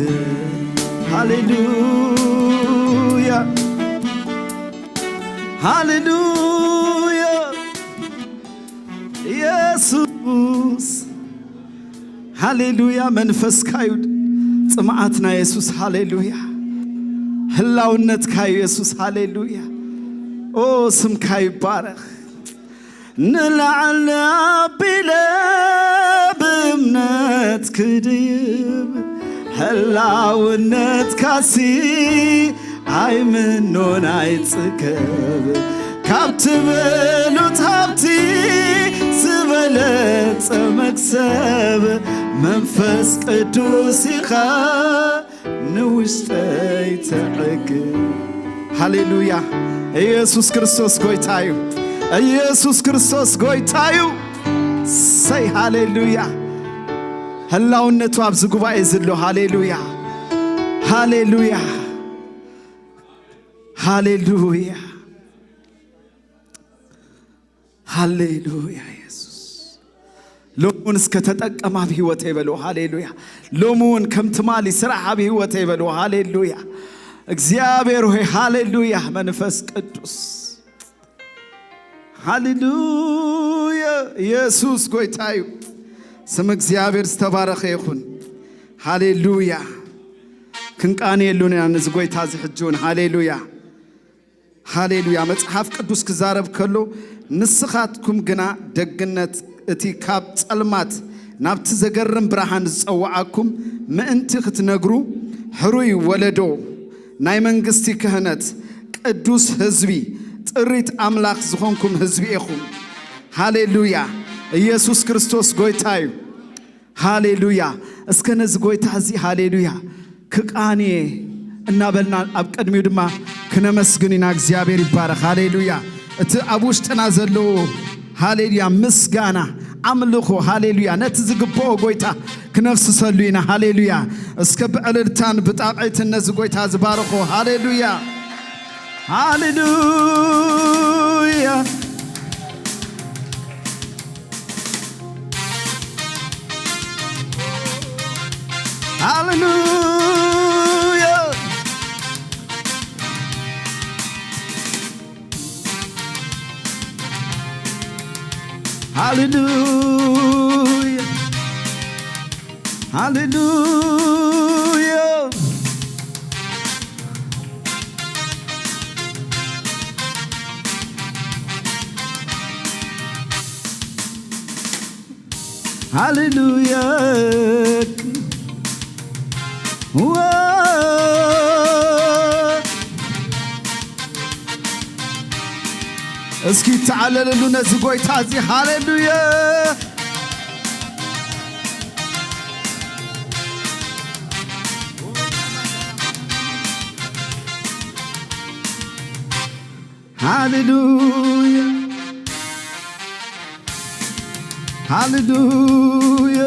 ሃሌሉያ፣ ሃሌሉያ። ኢየሱስ፣ ሃሌሉያ። መንፈስካዩ ጽምዓትና የሱስ፣ ሃሌሉያ። ህላውነትካዩ የሱስ፣ ሃሌሉያ። ኦ፣ ስምካ ይባረኽ። ንላዕሊ ኣቢለ ብእምነት ክድይብ፣ ህላውነትካሲ ኣይምኖን ኣይጽገብ። ካብ ትብሉት ሃብቲ ዝበለጸ መክሰብ መንፈስ ቅዱስ ኢኻ ንውሽጠይ ተዕግብ። ሃሌሉያ። ኢየሱስ ክርስቶስ ጎይታ እዩ። ኢየሱስ ክርስቶስ ጎይታ እዩ። ሰይ ሃሌሉያ። ህላውነቱ ኣብዚ ጉባኤ ዘሎ። ሃሌሉያ፣ ሃሌሉያ፣ ሃሌሉያ፣ ሃሌሉያ። የሱስ ሎሙን እስከ ተጠቀም ኣብ ህይወተይ በልዎ። ሃሌሉያ። ሎሙን ከም ትማሊ ስራሕ ኣብ ህይወተይ በልዎ። ሃሌሉያ። እግዚኣብሔር ሆይ፣ ሃሌሉያ። መንፈስ ቅዱስ፣ ሃሌሉያ። ኢየሱስ ጎይታ እዩ። ስም እግዚኣብሔር ዝተባረኸ ይኹን። ሃሌሉያ። ክንቃንየሉን ኢና ነዚ ጎይታ እዚ ሕጂ እውን። ሃሌሉያ፣ ሃሌሉያ። መጽሓፍ ቅዱስ ክዛረብ ከሎ፣ ንስኻትኩም ግና ደግነት እቲ ካብ ጸልማት ናብቲ ዘገርም ብርሃን ዝጸውዓኩም ምእንቲ ክትነግሩ፣ ሕሩይ ወለዶ፣ ናይ መንግስቲ ክህነት፣ ቅዱስ ህዝቢ፣ ጥሪት ኣምላኽ ዝኾንኩም ህዝቢ ኢኹም። ሃሌሉያ። ኢየሱስ ክርስቶስ ጎይታ እዩ። ሃሌሉያ። እስከ ነዚ ጎይታ እዚ ሃሌሉያ ክቃንየ እናበልና ኣብ ቅድሚኡ ድማ ክነመስግን ኢና። እግዚኣብሔር ይባረኽ። ሃሌሉያ። እቲ ኣብ ውሽጥና ዘለዎ ሃሌሉያ ምስጋና፣ ኣምልኾ፣ ሃሌሉያ፣ ነቲ ዝግብኦ ጎይታ ክነፍስሰሉ ኢና። ሃሌሉያ። እስከ ብዕልልታን ብጣቕዒትን ነዚ ጎይታ ዝባርኾ። ሃሌሉያ፣ ሃሌሉያ። ሃሌሉያ፣ ሃሌሉያ፣ ሃሌሉያ። ሃሌሉያ። ዋ። እስኪ ተዓለለሉ ነዚ ጎይታ እዚ። ሃሌሉያ። ሃሌሉያ፣ ሃሌሉያ።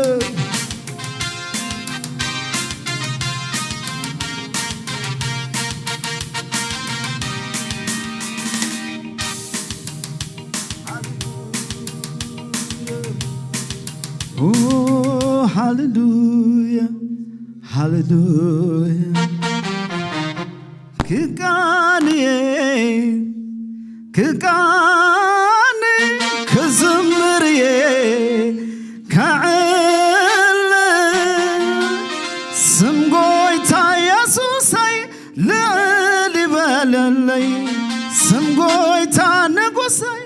ኦ፣ ሃሌሉያ፣ ሃሌሉያ። ክቃንየ፣ ክቃኒ፣ ክዝምርየ፣ ከዕል። ስም ጎይታ የሱሰይ ልዕል ይበለለይ። ስም ጎይታ ንጉሰይ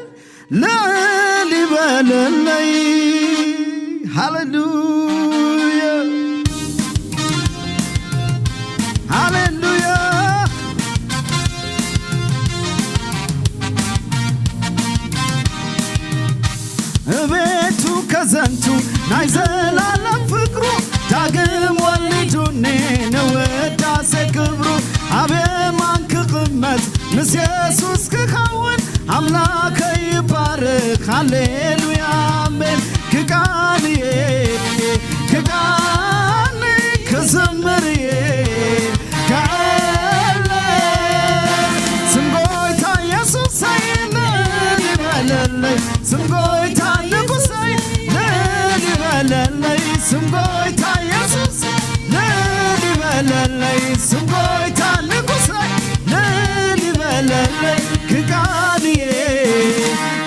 ልዕል ይበለለይ። ሃሌሉያ፣ ሃሌሉያ። እቤቱ ከዘንቱ ናይ ዘላለም ፍቅሩ ዳግም ወሊዱኒ ንውዳሴ ክብሩ። ኣብ የማን ክቕመጥ ምስ የሱስ ክኸውን ኣምላኸይ ይባረኽ። ሃሌሉያ ኣሜን። ክቃንየ ክቃኒ ክዝምርየ ከዕለ። ስም ጎይታ የሱሰይ ልዕል ይበለለይ። ስም ጎይታ ንጉሰይ ልዕል ይበለለይ። ስም ጎይታ የሱስ ልዕል ይበለለይ። ስም ጎይታ ንጉሰይ ልዕል ይበለለይ። ክቃንየ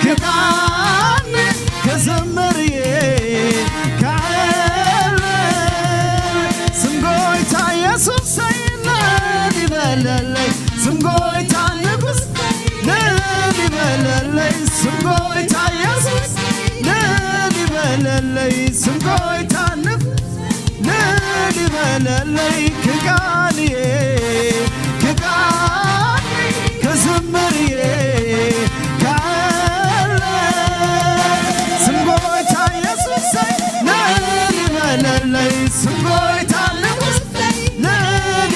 ክቃኒ ክዝምርየ ከዕለ። ስም ጎይታ የሱሰይ ልዕል ይበለለይ። ስም ጎይታ ንጉስ ልዕል ይበለለይ። ስም ጎይታ የሱስ ልዕል ይበለለይ። ስም ጎይታ ንጉስ ልዕል ይበለለይ። ክቃንየ ክቃኒ ክዝምርየ ከዕለ። ስም ጎይታ የሱሰይ ልዕል ይበለለይ። ስም ጎይታ ንጉስ ልዕል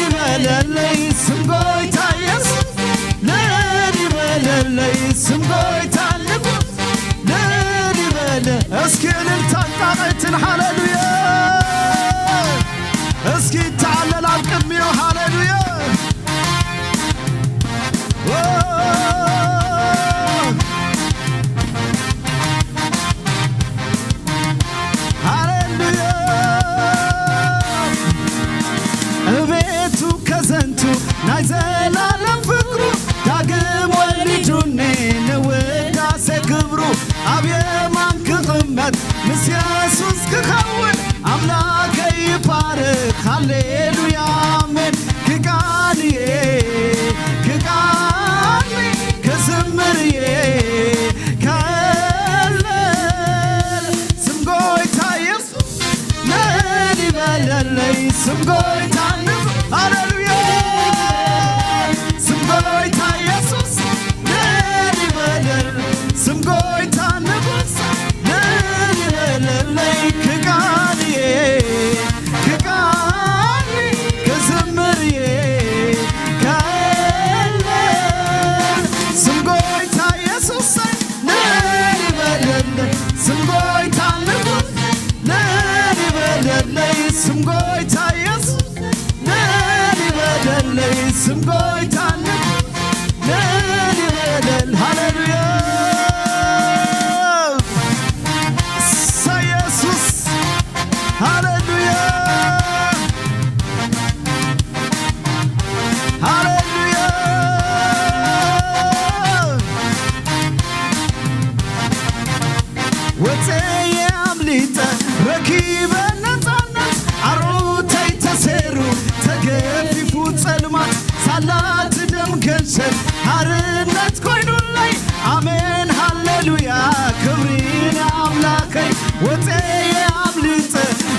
ይበለለይ። ስም ጎይታ የሱስ ልዕል ይበለለይ። ስም ጎይታ ንጉስ ልዕል ይበለ። እስኪ ሃሌሉያ። እስኪ ተዓለል ኣብ ቅድሚኡ። ሃሌሉያ። ኦ፣ ሃሌሉያ። እቤቱ ከዘንቱ ናይ ዘላለም ፍቅሩ ዳግም ወሊዱኒ ንውዳሴ ክብሩ ኣብ የማን ክቕመጥ ምስ የሱስ ክኸውን ኣምላከይ ይባረክ። ሃሌሉያ ኣሜን። ክቃንየ ክቃኒ ክዝምርየ ከለል ስም ጎይታ የሱስ ነን ይበለለይ ስም ጎይታ ንጉስ። ሃሌሉያ ስም ጎይታ የሱስ ነን ይበለል ስም ጎይታ ንጉስ ነን ይበለለይ ክቃንየ ክቃኒ ክዝምርየ ከለ ስም ጎይታ የሱስ ነን ይበለለይ ስም ጎይታ ንጉስ ነን ይበለለይ ስም ጎይታ የሱስ ነን ይበለለይ ስም ጎይታ ንጉስ ነን ይበለል። ሃሌሉያ እሰ የሱስ ሃሌሉያ ሃሌሉያ ወፀየ ኣምሊጠ ረኪበ ነፃነት ዓሩተይ ተሰሩ ተገፊፉ ጸልማት ሳላት ደም ገንሸል ሓርነት ኮይኑለይ ኣሜን ሃሌሉያ ክብሪ ንኣምላኸይ ወፀየ ኣምሊጠ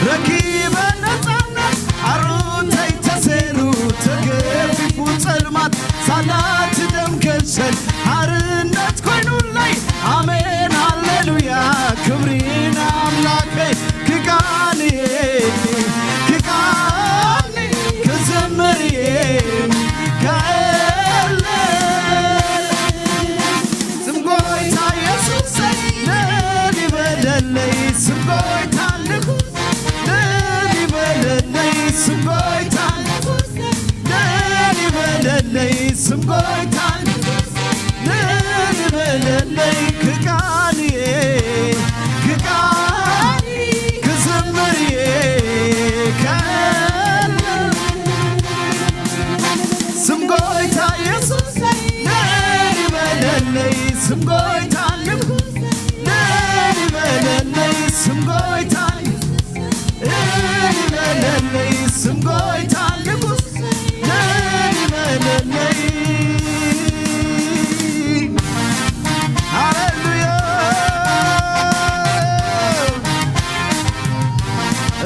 ረኪበ ነፃነት ዓሩተይ ተሰሩ ተገፊፉ ጸልማት ሳላት ደም ገንሸል ሓርነት ኮይኑለይ ኣሜን ሃሌሉያ ክብሪ ንኣምላኸይ ክቃንየ ክቃኒ ክዝምርየ ከለ ስም ጎይታ የሱሰይ ነን ይበለለይ ስም ጎይታ ንጉስ ነን ይበለለይ ስም ጎይታ ንጉስ ነን ይበለለይ ስም ጎይታ ንጉስ ነን ይበለለይ ክቃንየ ክቃኒ ክዝምርየ ከለ ስም ጎይታ የሱስ ነን ይበለለይ ስም ጎይታ ንጉስ ነን ይበለለይ ስም ጎይታ ነን ይበለለይ ስም ጎይታ ንጉስ ነን ይበለለይ ሃሌሉያ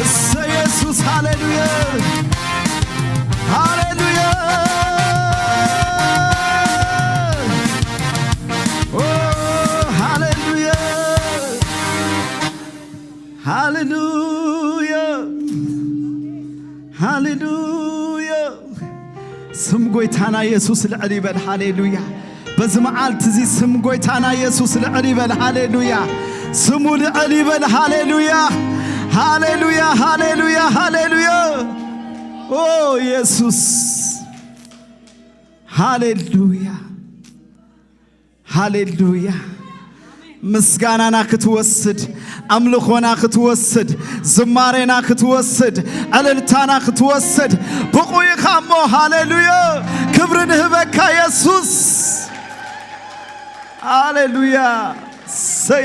እሰ የሱስ ሃሌሉያ ሃሌሉያ ኦ ሃሌሉያ ሃሌሉያ ሃሌሉያ ስም ጎይታና የሱስ ልዕል ይበል ሃሌሉያ በዚ መዓልቲ እዚ ስም ጎይታና የሱስ ልዕል ይበል ሃሌሉያ ስሙ ልዕል ይበል ሃሌሉያ ሃሌሉያ ሃሌሉያ ሃሌሉያ ኦ የሱስ ሃሌሉያ ሃሌሉያ ምስጋናና ክትወስድ ኣምልኾና ክትወስድ ዝማሬና ክትወስድ ዕልልታና ክትወስድ ብቑ ኢኻ እሞ ሃሌሉያ ክብሪ ንህበካ የሱስ ሃሌሉያ ሰ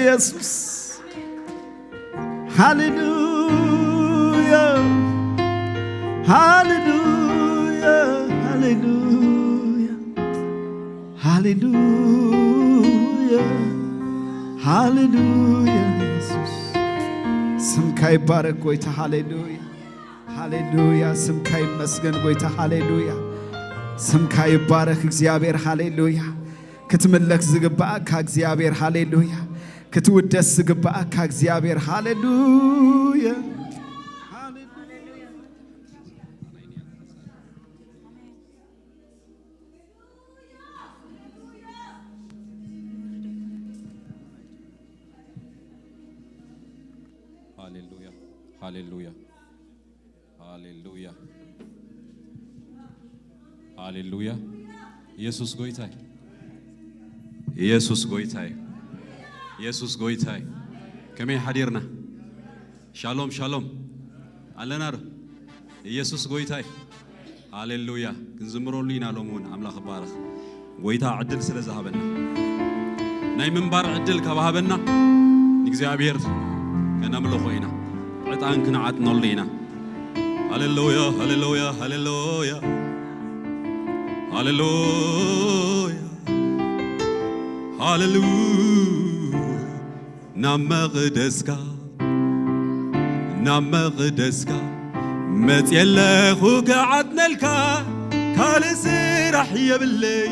የሱስ ሃሌሉያ ሃሌሉያ ሃሌሉያ ሃሌሉያ ሃሌሉያ ኢየሱስ ስምካ ይባረክ ጎይታ ሃሌሉያ ሃሌሉያ ስምካ ይመስገን ጎይታ ሃሌሉያ ስምካ ይባረክ እግዚኣብሔር ሃሌሉያ ክትምለክ ዝግባኣካ እግዚኣብሔር ሃሌሉያ ክትውደስ ዝግባኣካ እግዚኣብሔር ሃሌሉያ ሃሌሉያ ሃሌሉያ፣ ሃሌሉያ፣ ሃሌሉያ። ኢየሱስ ጎይታይ፣ ኢየሱስ ጎይታይ፣ ኢየሱስ ጎይታይ። ከመይ ሓዲርና? ሻሎም ሻሎም ኣለና ዶ? ኢየሱስ ጎይታይ። ሃሌሉያ። ክንዝምረሉ ኢና ሎም እውን። ኣምላኽ ይባረኽ። ጎይታ ዕድል ስለ ዝሃበና፣ ናይ ምንባር ዕድል ካብ ሃበና ንእግዚኣብሔር ከነምልኾ ኢና። ዕጣን ክንዓጥነሉ ኢና። ሃሌሉያ፣ ሃሌሉያ፣ ሃሌሉያ፣ ሃሌሉያ፣ ሃሌሉያ። ናብ መቕደስካ፣ ናብ መቕደስካ መጽየ ኣለኹ ክዓጥነልካ፣ ካልእ ስራሕ የብለይ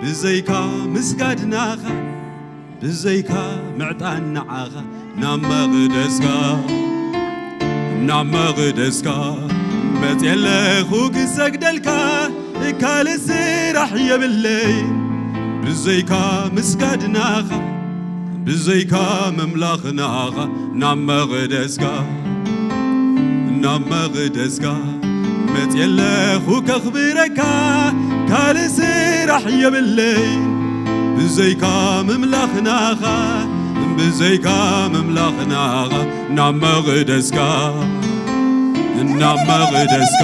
ብዘይካ ምስጋድናኻ፣ ብዘይካ ምዕጣን ንዓኻ። ናብ መቕደስካ፣ ናብ መቕደስካ መጽየ ኣለኹ ክሰግደልካ፣ ካልእ ስራሕ የብለይ ብዘይካ ምስጋድናኻ፣ ብዘይካ ምምላኽ ንኣኻ። ናብ መቕደስካ፣ ናብ መቕደስካ መጽየ ኣለኹ ከኽብረካ፣ ካልእ ስራሕ የብለይ ብዘይካ ምምላኽ ንኣኻ፣ ብዘይካ ምምላኽ ንኣኻ። ናብ መቕደስካ፣ ናብ መቕደስካ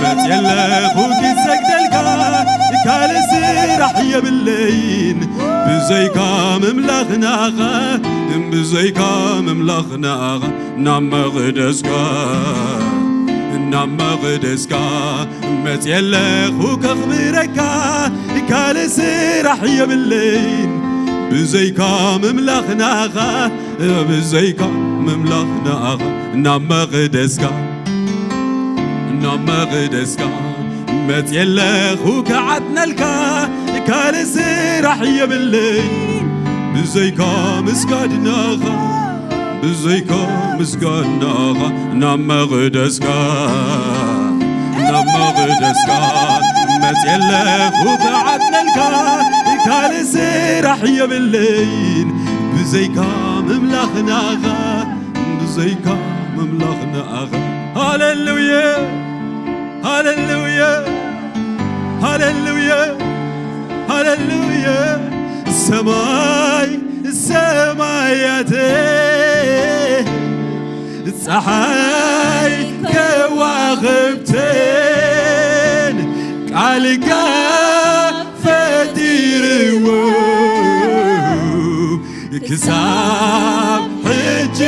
መጽየ ኣለኹ ክሰግደልካ፣ ካልእ ስራሕ የብለይን ብዘይካ ምምላኽ ንኣኻ፣ ብዘይካ ምምላኽ ንኣኻ። ናብ መቕደስካ፣ ናብ መቕደስካ መጽየ ኣለኹ ከኽብረካ፣ ካልእ ስራሕ የብለይን ብዘይካ ምምላኽ ንኣኻ፣ ብዘይካ ምምላኽ ንኣኻ። ናብ መቕደስካ፣ ናብ መቕደስካ መጽየ ኣለኹ ክዓጥነልካ፣ ካልእ ስራሕ የብለይን ብዘይካ ምስጋድናኻ፣ ብዘይካ ምስጋድናኻ። ናብ መቕደስካ፣ ናብ መቕደስካ መጽየ ኣለኹ ክዓጥነልካ፣ ካልእ ስራሕ የብለይን ብዘይካ ምምላኽ ንኣኻ፣ ብዘይካ ምምላኽ ንኣኻ። ሃሌሉያ፣ ሃሌሉያ፣ ሃሌሉያ፣ ሃሌሉያ። ሰማይ ሰማያት፣ ጸሓይ ከዋኽብትን ቃልካ ፈጢርዎ፣ ክሳብ ሕጂ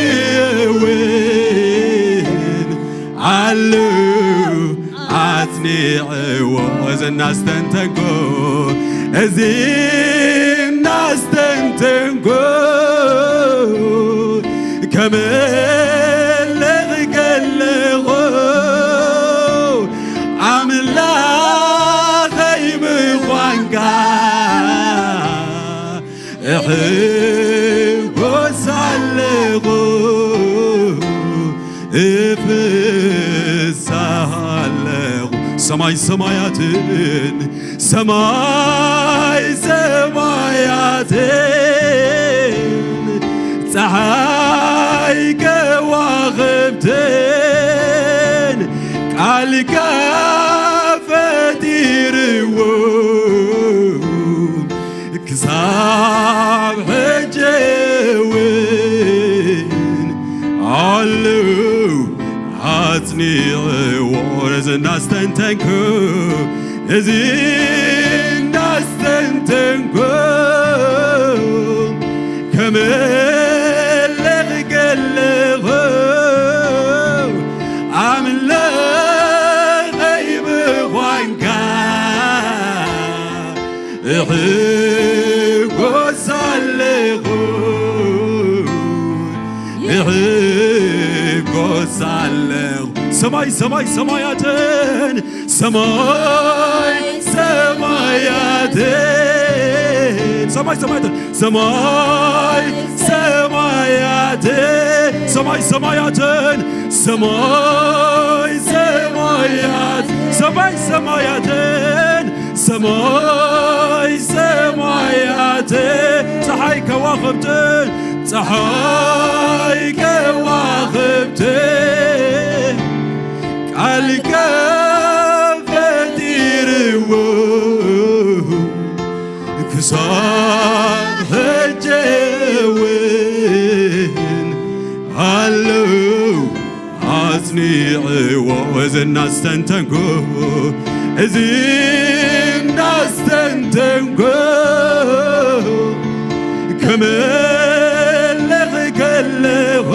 እውን ኣሉ ኣጽኒዕዎ። እዚ እናስተንተንኩ፣ እዚ እናስተንተንኩ፣ ከመልኽ ከለኹ፣ ኣምላኸይ ምዃንካ እሕጎስ ኣለኹ፣ እፍሳህ ኣለኹ። ሰማይ ሰማያትን፣ ሰማይ ሰማያትን፣ ጸሓይ ከዋኽብትን ቃልካ ፈጢርዎ፣ ክሳብ ሕጂ እውን ኣሉ ኣጽኒዕዎ። እዚ እናስተንተንኩ፣ እዚ እናስተንተንኩ፣ ከመልኽ ከለኹ፣ ኣምላኸይ ምዃንካ እሕጎስ ኣለኹ፣ እሕጎስ ኣለኹ። ሰማይ ሰማይ ሰማያትን፣ ሰማይ ሰማያትን፣ ሰማይ ሰማያትን፣ ሰማይ ሰማያትን፣ ሰማይ ሰማያትን፣ ሰማይ ሰማያት፣ ሰማይ ሰማያትን፣ ሰማይ ሰማይ ያተ ፀሓይ ከዋኽብትን፣ ፀሓይ ከዋኽብትን ቃልካ ፈጢርዎ፣ ክሳብ ሕጂ እውን ኣለዉ ኣጽኒዕዎ። እዚ እናስተንተንኩ፣ እዚ እናስተንተንኩ ክምልኽ ከለኹ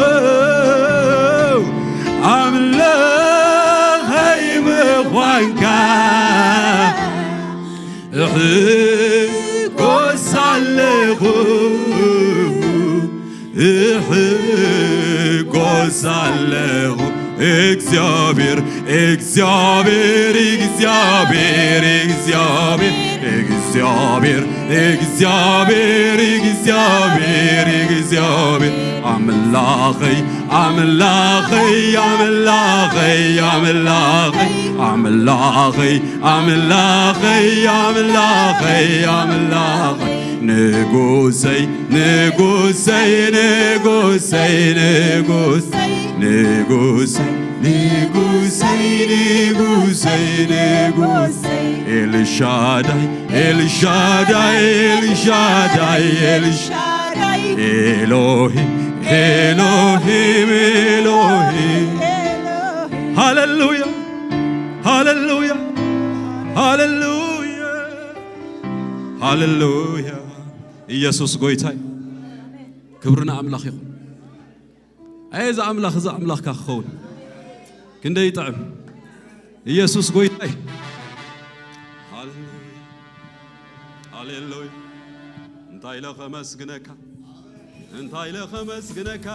ኣምላኸይ ምዃንካ እሕጎስ ኣለኹ፣ እሕጎስ ኣለኹ። እግዚኣብሔር፣ እግዚኣብሔር፣ እግዚኣብሔር፣ እግዚኣብሔር፣ እግዚኣብሔር፣ እግዚኣብሔር፣ እግዚኣብሔር፣ ኣምላኸይ፣ ኣምላኸይ፣ ኣምላኸይ፣ ኣምላኸይ፣ ኣምላኸይ፣ ኣምላኸይ፣ ኣምላኸይ፣ ኣምላኸይ፣ ንጉሰይ፣ ንጉሰይ፣ ንጉሰይ፣ ንጉሰይ፣ ንጉሰይ፣ ንጉሰይ፣ ንጉሰይ፣ ንጉሰይ፣ ኤልሻዳይ፣ ኤልሻዳይ፣ ኤልሻዳይ፣ ኤልሻዳይ፣ ኤሎሂም፣ ኤሎሂም፣ ኤሎሂም። ሃሌሉያ፣ ሃሌሉያ፣ ሃሌሉያ፣ ሃሌሉያ። ኢየሱስ ጎይታይ። ክብሪ ንኣምላኽ ይኹን። ኣየ፣ እዚ ኣምላኽ፣ እዚ ኣምላኽካ ክኸውን ክንደይ ይጥዕም። ኢየሱስ ጎይታይ። ሃሌሉያ፣ ሃሌሉያ። እንታይ ኢለ ኸመስግነካ፣ እንታይ ኢለ ኸመስግነካ።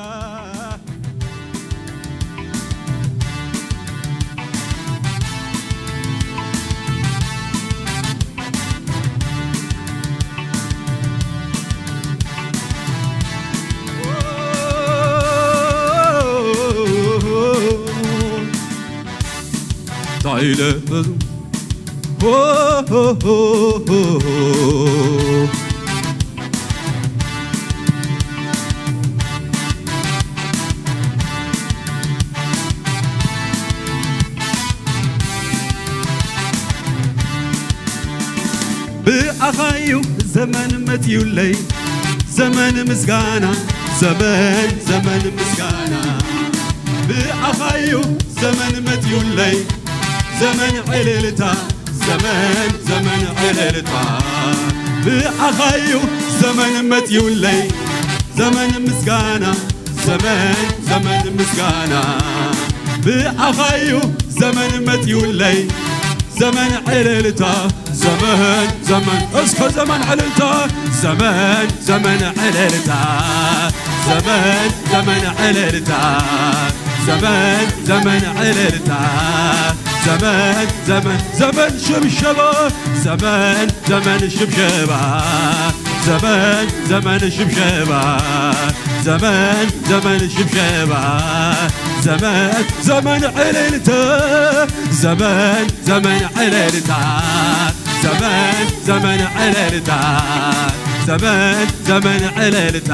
እንታይ ኢለ ብኣኻዩ ዘመን መጽዩለይ፣ ዘመን ምስጋና፣ ዘመን፣ ዘመን ምስጋና። ብኣኻዩ ዘመን መጽዩለይ፣ ዘመን ዕልልታ፣ ዘመን፣ ዘመን ዕልልታ። ብኣኻዩ ዘመን መጽዩለይ፣ ዘመን ምስጋና፣ ዘመን፣ ዘመን ምስጋና። ብኣኻዩ ዘመን መጽዩለይ፣ ዘመን ዕልልታ፣ ዘመን፣ ዘመን፣ እስከ ዘመን ዕልልታ፣ ዘመን፣ ዘመን ዕልልታ፣ ዘመን፣ ዘመን ዕልልታ፣ ዘመን፣ ዘመን ዕልልታ፣ ዘመን፣ ዘመን፣ ዘመን ሽብሸባ፣ ዘመን፣ ዘመን ሽብሸባ፣ ዘመን፣ ዘመን ሽብሸባ፣ ዘመን፣ ዘመን ሽብሸባ፣ ዘመን፣ ዘመን ዕልልታ፣ ዘመን፣ ዘመን ዕልልታ፣ ዘመን፣ ዘመን ዕልልታ፣ ዘመን፣ ዘመን ዕልልታ፣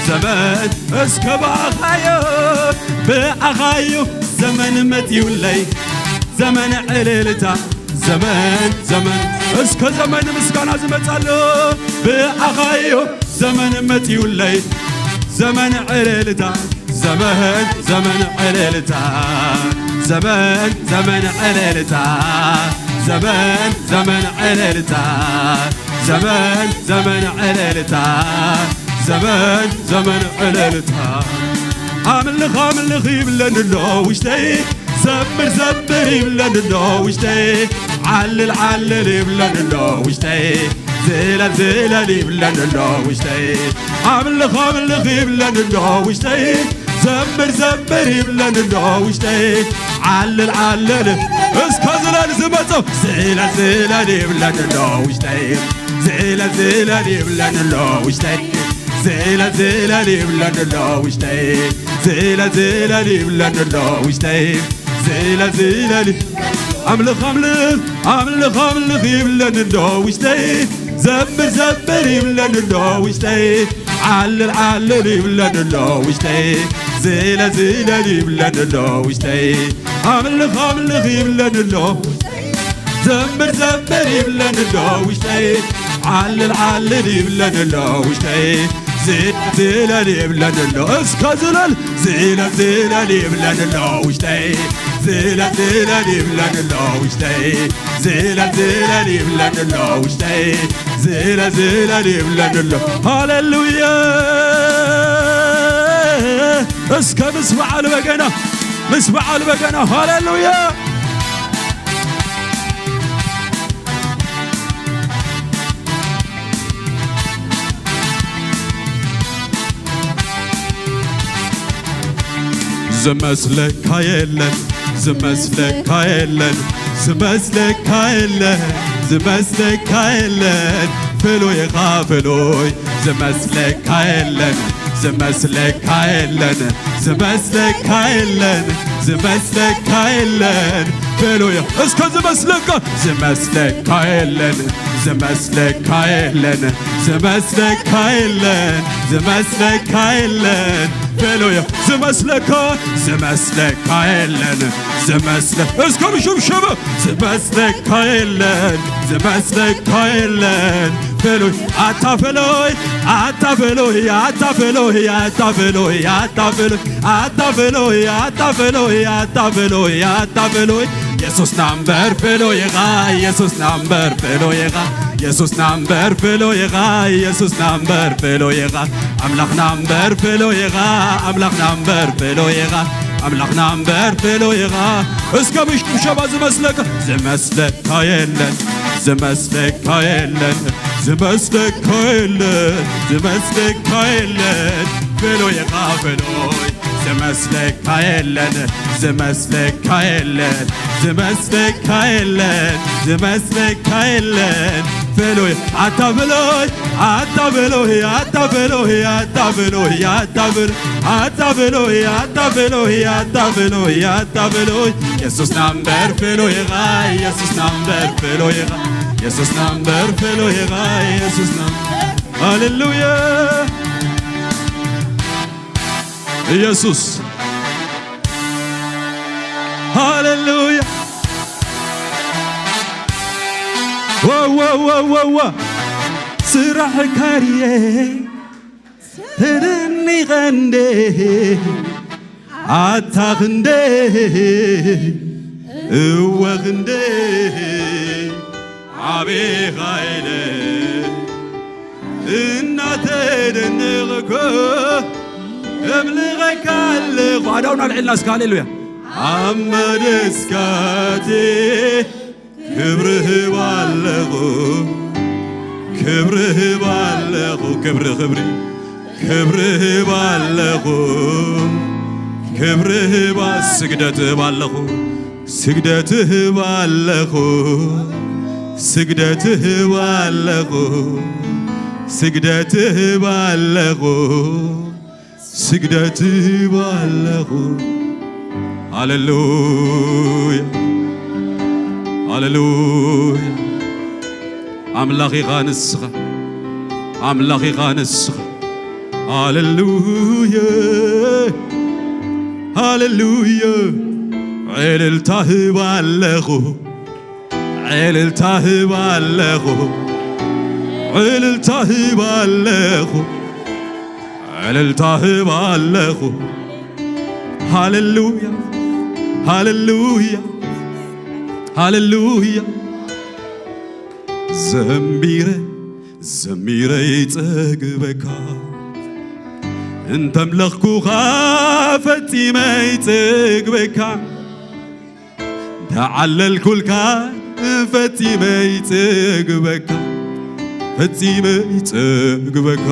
ዘመን እስከ ብኣኻዮ፣ ብኣኻዮ ዘመን መጥዩለይ፣ ዘመን ዕልልታ፣ ዘመን፣ ዘመን እስከ ዘመን ምስጋና ዝመጻሎ፣ ብኣኻዮ ዘመን መጥዩለይ፣ ዘመን ዕልልታ፣ ዘመን፣ ዘመን ዕልልታ፣ ዘመን፣ ዘመን ዕልልታ፣ ዘመን፣ ዘመን ዕልልታ፣ ዘመን፣ ዘመን ዕልልታ፣ ዘመን፣ ዘመን ዕልልታ። ኣምልኽ፣ ኣምልኽ ይብለኒ ኣሎ ውሽጠይ፣ ዘምር፣ ዘምር ይብለኒ ኣሎ ውሽጠይ፣ ዓልል፣ ዓልል ይብለኒ ኣሎ ውሽጠይ፣ ዝለል፣ ዝለል ይብለኒ ኣሎ ውሽጠይ፣ ኣምልኽ፣ ኣምልኽ ይብለኒ ኣሎ ውሽጠይ፣ ዘምር፣ ዘምር ይብለኒ ኣሎ ውሽጠይ፣ ዓልል፣ ዓልል እስከ ዝለል ዝመጾ፣ ዝለል፣ ዝለል ይብለኒ ኣሎ ውሽጠይ፣ ዝለል፣ ዝለል ይብለኒ ኣሎ ውሽጠይ፣ ዝለል፣ ዝለል ይብለኒ ኣሎ ውሽጠይ፣ ዝለል፣ ዝለል ይብለኒ ኣሎ ውሽጠይ፣ ዝለል፣ ዝለል ኣምልኽ፣ ኣምልኽ፣ ኣምልኽ፣ ኣምልኽ ይብለኒ ኣሎ ውሽጠይ፣ ዘምር ዘምር ይብለኒ ኣሎ ውሽጠይ፣ ዓልል ዓልል ይብለኒ ኣሎ ውሽጠይ፣ ዝለል ዝለል ይብለኒ ኣሎ ውሽጠይ፣ ኣምልኽ ኣምልኽ ይብለኒ ኣሎ። ዘምር ዘምር ይብለኒ ኣሎ ውሽጠይ፣ ዓልል ዓልል ይብለኒ ኣሎ ውሽጠይ፣ ዝለል ዝለል ይብለኒ ኣሎ። እስከ ዝለል ዝለል ዝለል ይብለኒ ኣሎ ውሽጠይ፣ ዝለል ዝለል ይብለኒ ኣሎ ውሽጠይ፣ ዝለል ዝለል ይብለኒ ኣሎ ውሽጠይ፣ ዝለል ዝለል ይብለኒ ኣሎ። ሃሌሉያ። እስከ ምስ በዓል በገና፣ ምስ በዓል በገና። ሃሌሉያ። ዝመስለካ የለን፣ ዝመስለካ የለን፣ ዝመስለካ የለን፣ ዝመስለካ የለን፣ ፍሉይ ኢኻ ፍሉይ። ዝመስለካ የለን፣ ዝመስለካ የለን፣ ዝመስለካ የለን፣ ዝመስለካ የለን፣ ፍሉይ። እስከ ዝመስለካ፣ ዝመስለካ የለን፣ ዝመስለካ የለን፣ ዝመስለካ የለን፣ ዝመስለካ የለን፣ ፍሉይ። ዝመስለካ፣ ዝመስለካ የለን፣ ዝመስለ-፣ እስከ ብሽብሽብ። ዝመስለካ የለን፣ ዝመስለካ የለን፣ ፍሉይ። ኣታ ፍሉይ፣ ኣታ ፍሉይ፣ ኣታ ፍሉይ፣ ኣታ ፍሉይ፣ ኣታ ፍሉይ፣ ኣታ ፍሉይ፣ ኣታ ፍሉይ፣ ኣታ ፍሉይ፣ ኣታ ፍሉይ። የሱስ ናምበር ፍሉይ ኢኻ፣ የሱስ ናምበር ፍሉይ ኢኻ፣ የሱስ ናምበር ፍሉይ ኢኻ፣ የሱስ ናምበር ፍሉይ ኢኻ፣ ኣምላኽ ናምበር ፍሉይ ኢኻ፣ ኣምላኽ ናምበር ፍሉይ ኢኻ፣ ኣምላኽ ናምበር ፍሉይ ኢኻ። እስከ ብሽብሸባ ዝመስለካ፣ ዝመስለካ የለን፣ ዝመስለካ የለን፣ ዝመስለካ የለን፣ ዝመስለካ የለን፣ ፍሉይ ኢኻ ፍሉይ። ዝመስለካ የለን፣ ዝመስለካ የለን፣ ዝመስለካ የለን፣ ዝመስለካ የለን፣ ፍሉይ። ኣታ ፍሉይ፣ ኣታ ፍሉይ፣ ኣታ ፍሉይ፣ ኣታ ፍሉይ፣ ኣታ ፍሉይ፣ ኣታ ፍሉይ፣ ኣታ ፍሉይ፣ ኣታ ፍሉይ፣ ኣታ ፍሉይ። የሱስ ናምበር ፍሉይ ኢኻ፣ የሱስ ናምበር ፍሉይ ኢኻ፣ የሱስ ናምበር ፍሉይ ኢኻ፣ የሱስ ናምበር። ሃሌሉያ። ኢየሱስ። ሃሌሉያ። ዋ፣ ዋ፣ ዋ፣ ዋ፣ ዋ። ስራሕ ካርየ ተደኒቐ እንደ ኣታ ክንደ እወ ክንደ ኣቤኻ ኢለ እናተደነቕኩ እምልኸካ ኣለኹ። ኣእዳውና ኣልዒልና እስከ ሃሌሉያ። ኣብ መደስካቴ ክብሪ ህብ ኣለኹ፣ ክብሪ ህብ ኣለኹ፣ ክብሪ፣ ክብሪ፣ ክብሪ ህብ ኣለኹ፣ ክብሪ ህብ፣ ስግደት ህብ ኣለኹ፣ ስግደት ህብ ኣለኹ፣ ስግደት ህብ ኣለኹ፣ ስግደት ህብ ኣለኹ። ስግደት ባለኹ። ሃሌሉያ፣ ሃሌሉያ። ኣምላኽ ኢኻ ንስኻ፣ ኣምላኽ ኢኻ ንስኻ። ሃሌሉያ፣ ሃሌሉያ። ዕልልታ ህብ ኣለኹ። ዕልልታ ህብ ኣለኹ፣ ዕልልታ ህብ ኣለኹ፣ ዕልልታ ህብ ኣለኹ። ሃሌሉያ፣ ሃሌሉያ፣ ሃሌሉያ። ዘሚረ፣ ዘሚረ ይጸግበካ፣ እንተምለኽኩኻ ፈጺመ ይጸግበካ። ተዓለልኩልካ ፈጺመ ይጽግበካ፣ ፈጺመ ይጽግበካ።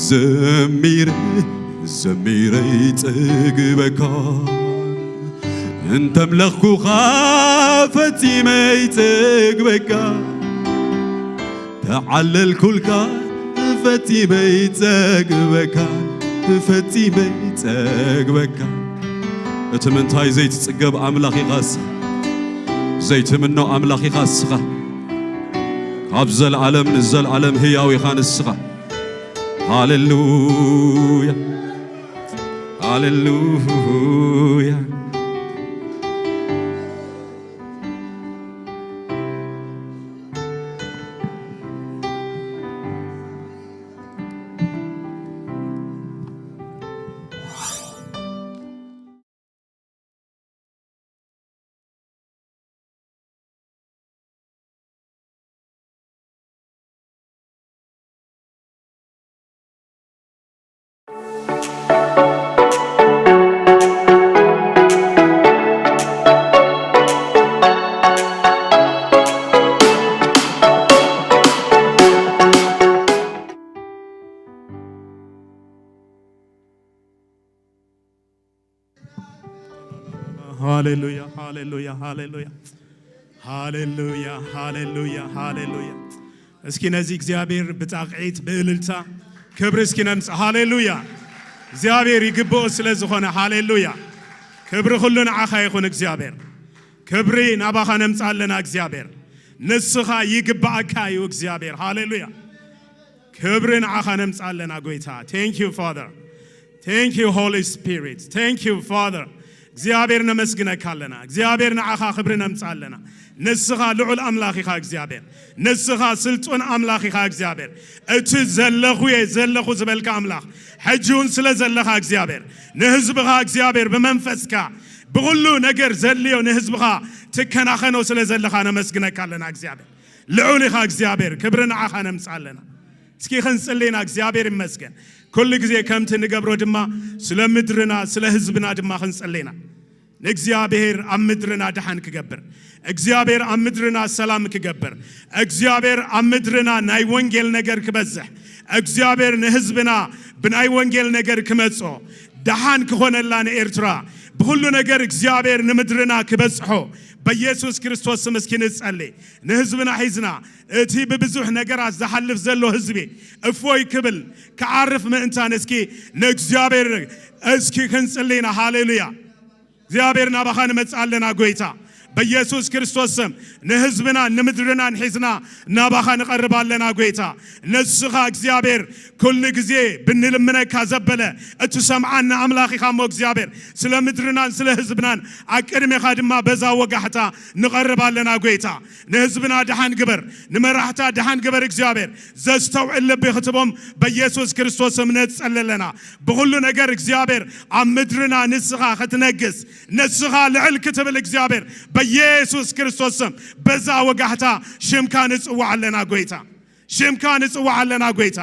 ዘሚረ፣ ዘሚረ ይጽግበካ፣ እንተምለኽኩኻ ፈጺመ ይጽግበካ። ተዓለልኩልካ ፈጺመ ይጸግበካ፣ ፈጺመ ይጸግበካ። እቲ ምንታይ ዘይትጽገብ ኣምላኽ ኢኻ እስኻ፣ ዘይትምኖ ኣምላኽ ኢኻ እስኻ። ካብ ዘለዓለም ንዘለዓለም ህያው ኢኻ ንስኻ። ሃሌሉያ፣ ሃሌሉያ። ሃሌሉያ፣ ሃሌሉያ፣ ሃሌሉያ፣ ሃሌሉያ፣ ሃሌሉያ፣ ሃሌሉያ። እስኪ ነዚ እግዚኣብሔር ብጣቕዒት ብእልልታ ክብሪ እስኪ ነምጽእ። ሃሌሉያ። እግዚኣብሔር ይግብኦ ስለ ዝኾነ፣ ሃሌሉያ። ክብሪ ኩሉ ንዓኻ ይኹን እግዚኣብሔር። ክብሪ ናባኻ ነምጽእ ኣለና እግዚኣብሔር። ንስኻ ይግብኣካ እዩ እግዚኣብሔር። ሃሌሉያ። ክብሪ ንዓኻ ነምጽእ ኣለና ጎይታ። Thank you Father. Thank you Holy Spirit. Thank you Father. እግዚኣብሔር ነመስግነካ ኣለና። እግዚኣብሔር ንዓኻ ክብሪ ነምጽእ ኣለና። ንስኻ ልዑል ኣምላኽ ኢኻ እግዚኣብሔር። ንስኻ ስልጡን ኣምላኽ ኢኻ እግዚኣብሔር። እቲ ዘለኹ እየ ዘለኹ ዝበልካ ኣምላኽ፣ ሕጂ እውን ስለ ዘለኻ እግዚኣብሔር፣ ንህዝብኻ እግዚኣብሔር ብመንፈስካ ብኹሉ ነገር ዘድልዮ ንህዝብኻ ትከናኸኖ ስለ ዘለኻ ነመስግነካ ኣለና እግዚኣብሔር። ልዑል ኢኻ እግዚኣብሔር፣ ክብሪ ንዓኻ ነምጽእ ኣለና። እስኪ ክንጽሊ ኢና። እግዚኣብሔር ይመስገን። ኩሉ ግዜ ከምቲ ንገብሮ ድማ ስለ ምድርና ስለ ህዝብና ድማ ክንጽሊ ኢና። ንእግዚኣብሔር ኣብ ምድርና ደሓን ክገብር፣ እግዚኣብሔር ኣብ ምድርና ሰላም ክገብር፣ እግዚኣብሔር ኣብ ምድርና ናይ ወንጌል ነገር ክበዝሕ፣ እግዚኣብሔር ንህዝብና ብናይ ወንጌል ነገር ክመጾ፣ ደሓን ክኾነላ ንኤርትራ፣ ብኹሉ ነገር እግዚኣብሔር ንምድርና ክበጽሖ በኢየሱስ ክርስቶስ ስም እስኪ ንጸሊ። ንህዝብና ሒዝና እቲ ብብዙሕ ነገራት ዝሓልፍ ዘሎ ህዝቢ እፎይ ክብል ክዓርፍ ምእንታን እስኪ ንእግዚኣብሔር እስኪ ክንጽሊ ኢና። ሃሌሉያ። እግዚኣብሔር ናባኻ ንመጽእ ኣለና ጎይታ። በኢየሱስ ክርስቶስ ስም ንህዝብናን ንምድርናን ሒዝና ናባኻ ንቐርብ ኣለና ጎይታ። ንስኻ እግዚኣብሔር ኩሉ ግዜ ብንልምነካ ዘበለ እትሰምዓና ኣምላኽ ኢኻ እሞ እግዚኣብሔር ስለ ምድርናን ስለ ህዝብናን ኣብ ቅድሜኻ ድማ በዛ ወጋሕታ ንቐርብ ኣለና ጎይታ። ንህዝብና ደሓን ግበር፣ ንመራሕታ ደሓን ግበር እግዚኣብሔር። ዘስተውዕል ልቢ ክትቦም በኢየሱስ ክርስቶስ ስም ንጸሊ ኣለና። ብኹሉ ነገር እግዚኣብሔር ኣብ ምድርና ንስኻ ክትነግስ፣ ንስኻ ልዕል ክትብል እግዚኣብሔር በኢየሱስ ክርስቶስ ስም በዛ ወጋሕታ ሽምካ ንጽዋዕ ኣለና ጎይታ። ሽምካ ንጽዋዕ ኣለና ጎይታ።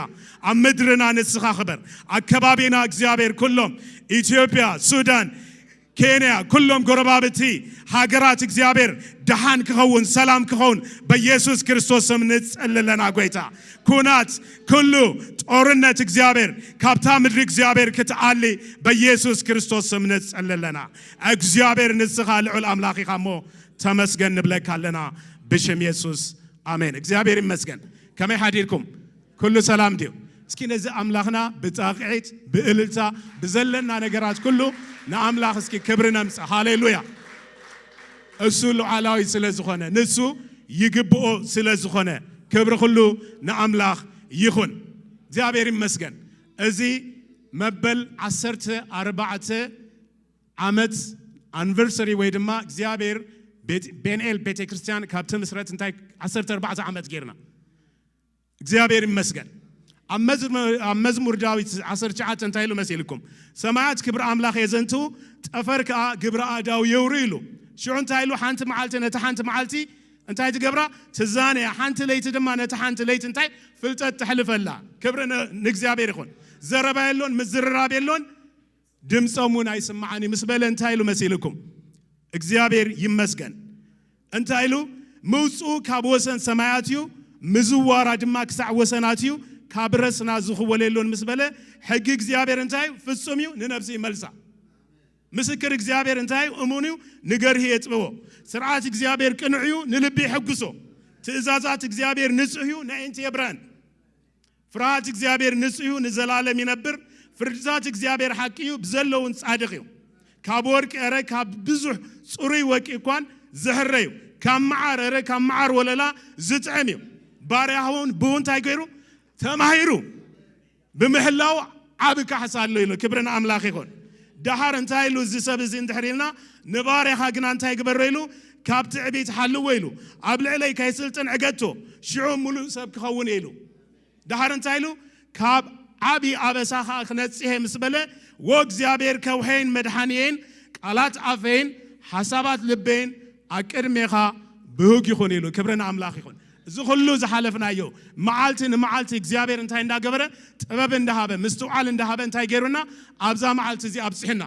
ኣብ ምድርና ንስኻ ክበር። ኣብ ከባቢና እግዚኣብሔር ኩሎም ኢትዮጵያ፣ ሱዳን፣ ኬንያ፣ ኩሎም ጎረባብቲ ሃገራት እግዚኣብሔር ደሓን ክኸውን ሰላም ክኸውን በኢየሱስ ክርስቶስ ስም ንጸሊ ኣለና ጎይታ። ኩናት ኩሉ ጦርነት እግዚኣብሔር ካብታ ምድሪ እግዚኣብሔር ክትኣሊ በኢየሱስ ክርስቶስ ስም ንጸሊ ኣለና። እግዚኣብሔር ንስኻ ልዑል ኣምላኽ ኢኻ እሞ ተመስገን ንብለካ ኣለና ብሽም የሱስ ኣሜን። እግዚኣብሔር ይመስገን። ከመይ ሓዲርኩም? ኩሉ ሰላም ድዩ? እስኪ ነዚ ኣምላኽና ብጻቕዒት ብእልልታ ብዘለና ነገራት ኩሉ ንኣምላኽ እስኪ ክብሪ ነምጽእ። ሃሌሉያ። እሱ ሉዓላዊ ስለ ዝኾነ ንሱ ይግብኦ ስለ ዝኾነ ክብሪ ኩሉ ንኣምላኽ ይኹን። እግዚኣብሔር ይመስገን። እዚ መበል ዓሰርተ ኣርባዕተ ዓመት ኣኒቨርሰሪ ወይ ድማ እግዚኣብሔር ቤት- ቤንኤል ቤተ ክርስቲያን ካብ ትምስረት እንታይ ዓሰርተ ኣርባዕተ ዓመት ጌርና እግዚኣብሔር ይመስገን። ኣብ መዝሙ- ኣብ መዝሙር ዳዊት ዓሰርተ ትሽዓተ እንታይ ኢሉ መሲልኩም? ሰማያት ክብሪ ኣምላኽ የዘንትው፣ ጠፈር ከዓ ግብረ ኣእዳው የውሩ ኢሉ። ሽዑ እንታይ ኢሉ? ሓንቲ መዓልቲ ነቲ ሓንቲ መዓልቲ እንታይ ትገብራ? ትዛነያ። ሓንቲ ለይቲ ድማ ነቲ ሓንቲ ለይቲ እንታይ ፍልጠት ተሕልፈላ። ክብሪ ን- ንእግዚኣብሔር ይኹን። ዘረባ የሎን፣ ምዝርራብ የሎን፣ ድምፆም እውን ኣይስማዓን እዩ ምስ በለ እንታይ ኢሉ መሲልኩም? እግዚኣብሔር ይመስገን። እንታይ ኢሉ? ምውፅኡ ካብ ወሰን ሰማያት እዩ፣ ምዝዋራ ድማ ክሳዕ ወሰናት እዩ፣ ካብ ረስና ዝኽወል የሎን ምስ በለ፣ ሕጊ እግዚኣብሔር እንታይ እዩ? ፍጹም እዩ፣ ንነብሲ ይመልሳ። ምስክር እግዚኣብሔር እንታይ እዩ? እሙን እዩ፣ ንገርሂ የጥብቦ። ስርዓት እግዚኣብሔር ቅኑዕ እዩ፣ ንልቢ ይሕጉሶ። ትእዛዛት እግዚኣብሔር ንጹህ እዩ፣ ነዒንቲ የብርሀን። ፍርሃት እግዚኣብሔር ንጹህ እዩ፣ ንዘላለም ይነብር። ፍርድታት እግዚኣብሔር ሓቂ እዩ፣ ብዘለውን ጻድቕ እዩ። ካብ ወርቂ እረ ካብ ብዙሕ ጽሩይ ወርቂ እኳን ዝሕረ እዩ። ካብ መዓር እረ ካብ መዓር ወለላ ዝጥዕም እዩ። ባርያኻ እውን ብኡ እንታይ ገይሩ? ተማሂሩ። ብምሕላው ዓቢ ካሕሳ ኣሎ ኢሉ። ክብሪ ንኣምላኽ ይኹን። ደሓር እንታይ ኢሉ እዚ ሰብ እዚ እንድሕር ኢልና፣ ንባርያኻ ግና እንታይ ግበሮ ኢሉ? ካብ ትዕቢት ሓልዎ ኢሉ። ኣብ ልዕለይ ከይስልጥን ዕገቶ፣ ሽዑ ምሉእ ሰብ ክኸውን ኢሉ። ደሓር እንታይ ኢሉ? ካብ ዓቢ ኣበሳ ኸኣ ክነጽሄ ምስ በለ፣ "ወእግዚኣብሔር ከውሐይን መድሓንየይን፣ ቃላት ኣፈይን ሓሳባት ልበይን ኣብ ቅድሜኻ ብህግ ይኹን" ኢሉ። ክብሪ ንኣምላኽ ይኹን። እዚ ኩሉ ዝሓለፍናዮ፣ መዓልቲ ንመዓልቲ እግዚኣብሔር እንታይ እንዳገበረ? ጥበብ እንዳሃበ፣ ምስትውዓል እንዳሃበ እንታይ ገይሩና? ኣብዛ መዓልቲ እዚ ኣብጽሕና።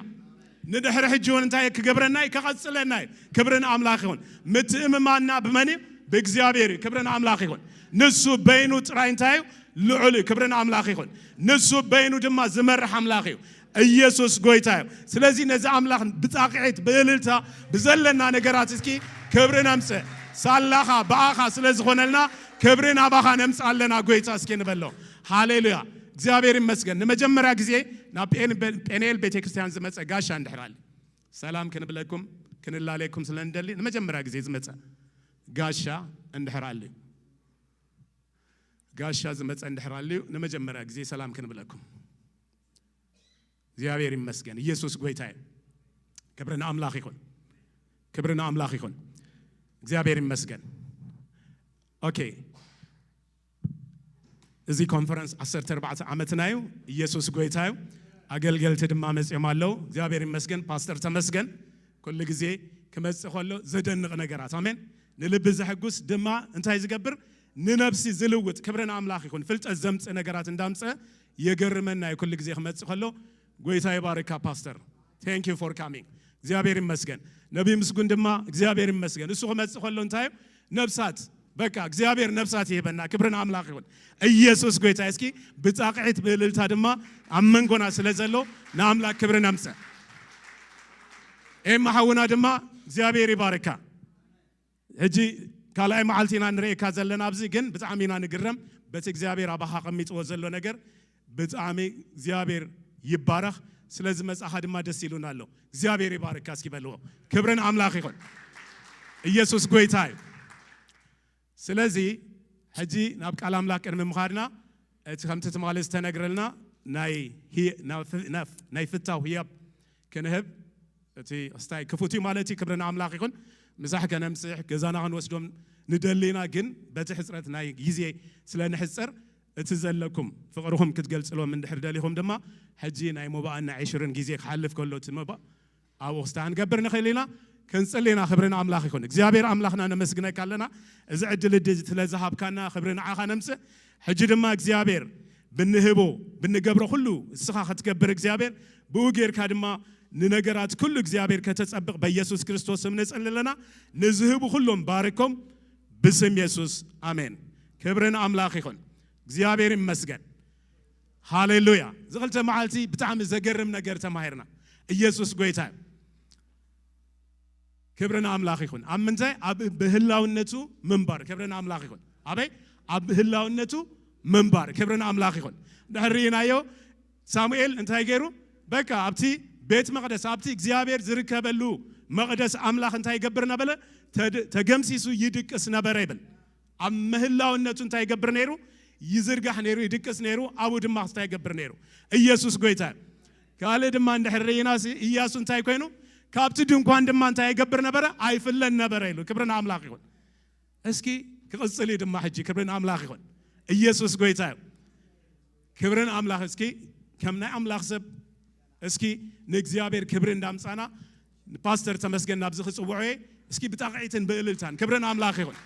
ንድሕሪ ሕጂ እውን እንታይ ክገብረና እዩ? ከቐጽለና እዩ። ክብሪ ንኣምላኽ ይኹን። ምትእምማንና ብመን እዩ? ብእግዚኣብሔር እዩ። ክብሪ ንኣምላኽ ይኹን። ንሱ በይኑ ጥራይ እንታይ እዩ? ልዑል እዩ። ክብሪ ንኣምላኽ ይኹን። ንሱ በይኑ ድማ ዝመርሕ ኣምላኽ እዩ። ኢየሱስ ጎይታ እዩ። ስለዚ ነዚ ኣምላኽ ብጣቕዒት፣ ብእልልታ፣ ብዘለና ነገራት እስኪ ክብሪ ነምጽእ። ሳላኻ ብኣኻ ስለ ዝኾነልና ክብሪ ናባኻ ነምጽእ ኣለና ጎይታ እስኪ ንበሎ። ሃሌሉያ። እግዚኣብሔር ይመስገን። ንመጀመርያ ግዜ ናብ ጴን-፣ ጴንኤል ቤተክርስትያን ዝመጸ ጋሻ እንድሕር ኣለ። ሰላም ክንብለኩም፣ ክንላለየኩም ስለ እንደሊ ንመጀመርያ ግዜ ዝመጸ ጋሻ እንድሕር ኣለ። ጋሻ ዝመጸ እንድሕር ኣልዩ ንመጀመርያ ግዜ ሰላም ክንብለኩም። እግዚኣብሔር ይመስገን። ኢየሱስ ጎይታ እዩ። ክብሪ ንኣምላኽ ይኹን። ክብሪ ንኣምላኽ ይኹን። እግዚኣብሔር ይመስገን። ኦኬ። እዚ ኮንፈረንስ ዓሰርተ ኣርባዕተ ዓመትና እዩ። ኢየሱስ ጎይታ እዩ። ኣገልገልቲ ድማ መጺኦም ኣለዉ። እግዚኣብሔር ይመስገን። ፓስተር ተመስገን ኩሉ ግዜ ክመጽእ ከሎ ዘደንቕ ነገራት። ኣሜን። ንልቢ ዘሐጉስ ድማ እንታይ ዝገብር? ንነፍሲ ዝልውጥ። ክብሪ ንኣምላኽ ይኹን። ፍልጠት ዘምጽእ ነገራት እንዳምጸ የገርመና እዩ። ኩሉ ግዜ ክመጽእ ከሎ ጎይታ ይባርካ ፓስተር። Thank you for coming። እግዚኣብሔር ይመስገን። ነቢይ ምስጉን ድማ እግዚኣብሔር ይመስገን። እሱ ክመጽእ ከሎ እንታይ እዩ? ነፍሳት። በቃ እግዚኣብሔር ነፍሳት ይህበና። ክብሪ ንኣምላኽ ይኹን። ኢየሱስ ጎይታ። እስኪ ብጻቕዒት ብእልልታ ድማ ኣብ መንጎና ስለ ዘሎ ንኣምላኽ ክብሪ ነምጽእ። ኤማ ሓውና ድማ እግዚኣብሔር ይባርካ። ሕጂ ካልኣይ መዓልቲ ኢና ንርእየካ ዘለና ኣብዚ፣ ግን ብጣዕሚ ኢና ንግረም በቲ እግዚኣብሔር ኣባኻ ኣቐሚጥዎ ዘሎ ነገር። ብጣዕሚ እግዚኣብሔር ይባረኽ። ስለዚ መጻኻ ድማ ደስ ኢሉና ኣሎ። እግዚኣብሔር ይባርካ እስኪ በልዎ። ክብርን ኣምላኽ ይኹን። ኢየሱስ ጎይታ እዩ። ስለዚ ሕጂ ናብ ቃል ኣምላኽ ቅድሚ ምኻድና፣ እቲ ከምቲ ትማሊ ዝተነግረልና ናይ ሂ-፣ ናብ ፍ-፣ ናብ ናይ ፍታው ህያብ ክንህብ፣ እቲ ክስታይ ክፉት እዩ ማለት እዩ። ክብሪ ንኣምላኽ ይኹን። ምሳሕ ከነምጽሕ ገዛና ክንወስዶም ንደሊና፣ ግን በቲ ሕጽረት ናይ ግዜ ስለ ንሕጸር፣ እቲ ዘለኩም ፍቕርኹም ክትገልጽሎም እንድሕር ደሊኹም ድማ፣ ሕጂ ናይ ሞባእን ናይ ዕሽርን ግዜ ክሓልፍ ከሎ እቲ ሞባእ ኣብኡ ክስታይ ክንገብር ንኽእል ኢና። ክንጽሊ ኢና። ክብሪ ንኣምላኽ ይኹን። እግዚኣብሔር ኣምላኽና ነመስግነካ ኣለና። እዚ ዕድል እዚ ስለ ዝሃብካና ክብሪ ንዓኻ ነምጽእ። ሕጂ ድማ እግዚኣብሔር ብንህቦ ብንገብሮ ኩሉ እስኻ ክትገብር እግዚኣብሔር ብኡ ጌርካ ድማ ንነገራት ኩሉ እግዚኣብሔር ከተጸብቕ በኢየሱስ ክርስቶስ ስም ንጽሊ ኣለና። ንዝህቡ ኩሎም ባርኮም ብስም የሱስ ኣሜን። ክብሪ ንኣምላኽ ይኹን። እግዚኣብሔር ይመስገን። ሃሌሉያ። እዚ ክልተ መዓልቲ ብጣዕሚ ዘገርም ነገር ተማሂርና። ኢየሱስ ጎይታ እዩ። ክብሪ ንኣምላኽ ይኹን። ኣብ ምንታይ? ኣብ ብህላውነቱ ምንባር። ክብሪ ንኣምላኽ ይኹን። ኣበይ? ኣብ ብህላውነቱ ምንባር። ክብሪ ንኣምላኽ ይኹን። ድሕሪ ርኢናዮ ሳሙኤል እንታይ ገይሩ? በቃ ኣብቲ ቤት መቕደስ፣ ኣብቲ እግዚኣብሔር ዝርከበሉ መቕደስ ኣምላኽ እንታይ ይገብር ነበረ? ተድ-፣ ተገምሲሱ ይድቅስ ነበረ ይብል። ኣብ ምህላውነቱ እንታይ ይገብር ነይሩ? ይዝርጋሕ ነይሩ፣ ይድቅስ ነይሩ። ኣብኡ ድማ እንታይ ይገብር ነይሩ? ኢየሱስ ጎይታ እዩ። ካልእ ድማ እንድሕር ርኢና ሲ-፣ ኢያሱ እንታይ ኮይኑ? ካብቲ ድንኳን ድማ እንታይ ይገብር ነበረ? ኣይፍለን ነበረ ኢሉ። ክብሪ ንኣምላኽ ይኹን። እስኪ ክቕጽል እዩ ድማ ሕጂ። ክብሪ ንኣምላኽ ይኹን። ኢየሱስ ጎይታ እዩ። ክብሪ ንኣምላኽ። እስኪ ከም ናይ ኣምላኽ ሰብ እስኪ ንእግዚኣብሔር ክብሪ እንዳምጻና ንፓስተር ተመስገን ናብዚ ክጽውዖ እየ። እስኪ ብጣቕዒትን ብእልልታን ክብሪ ንኣምላኽ ይኹን።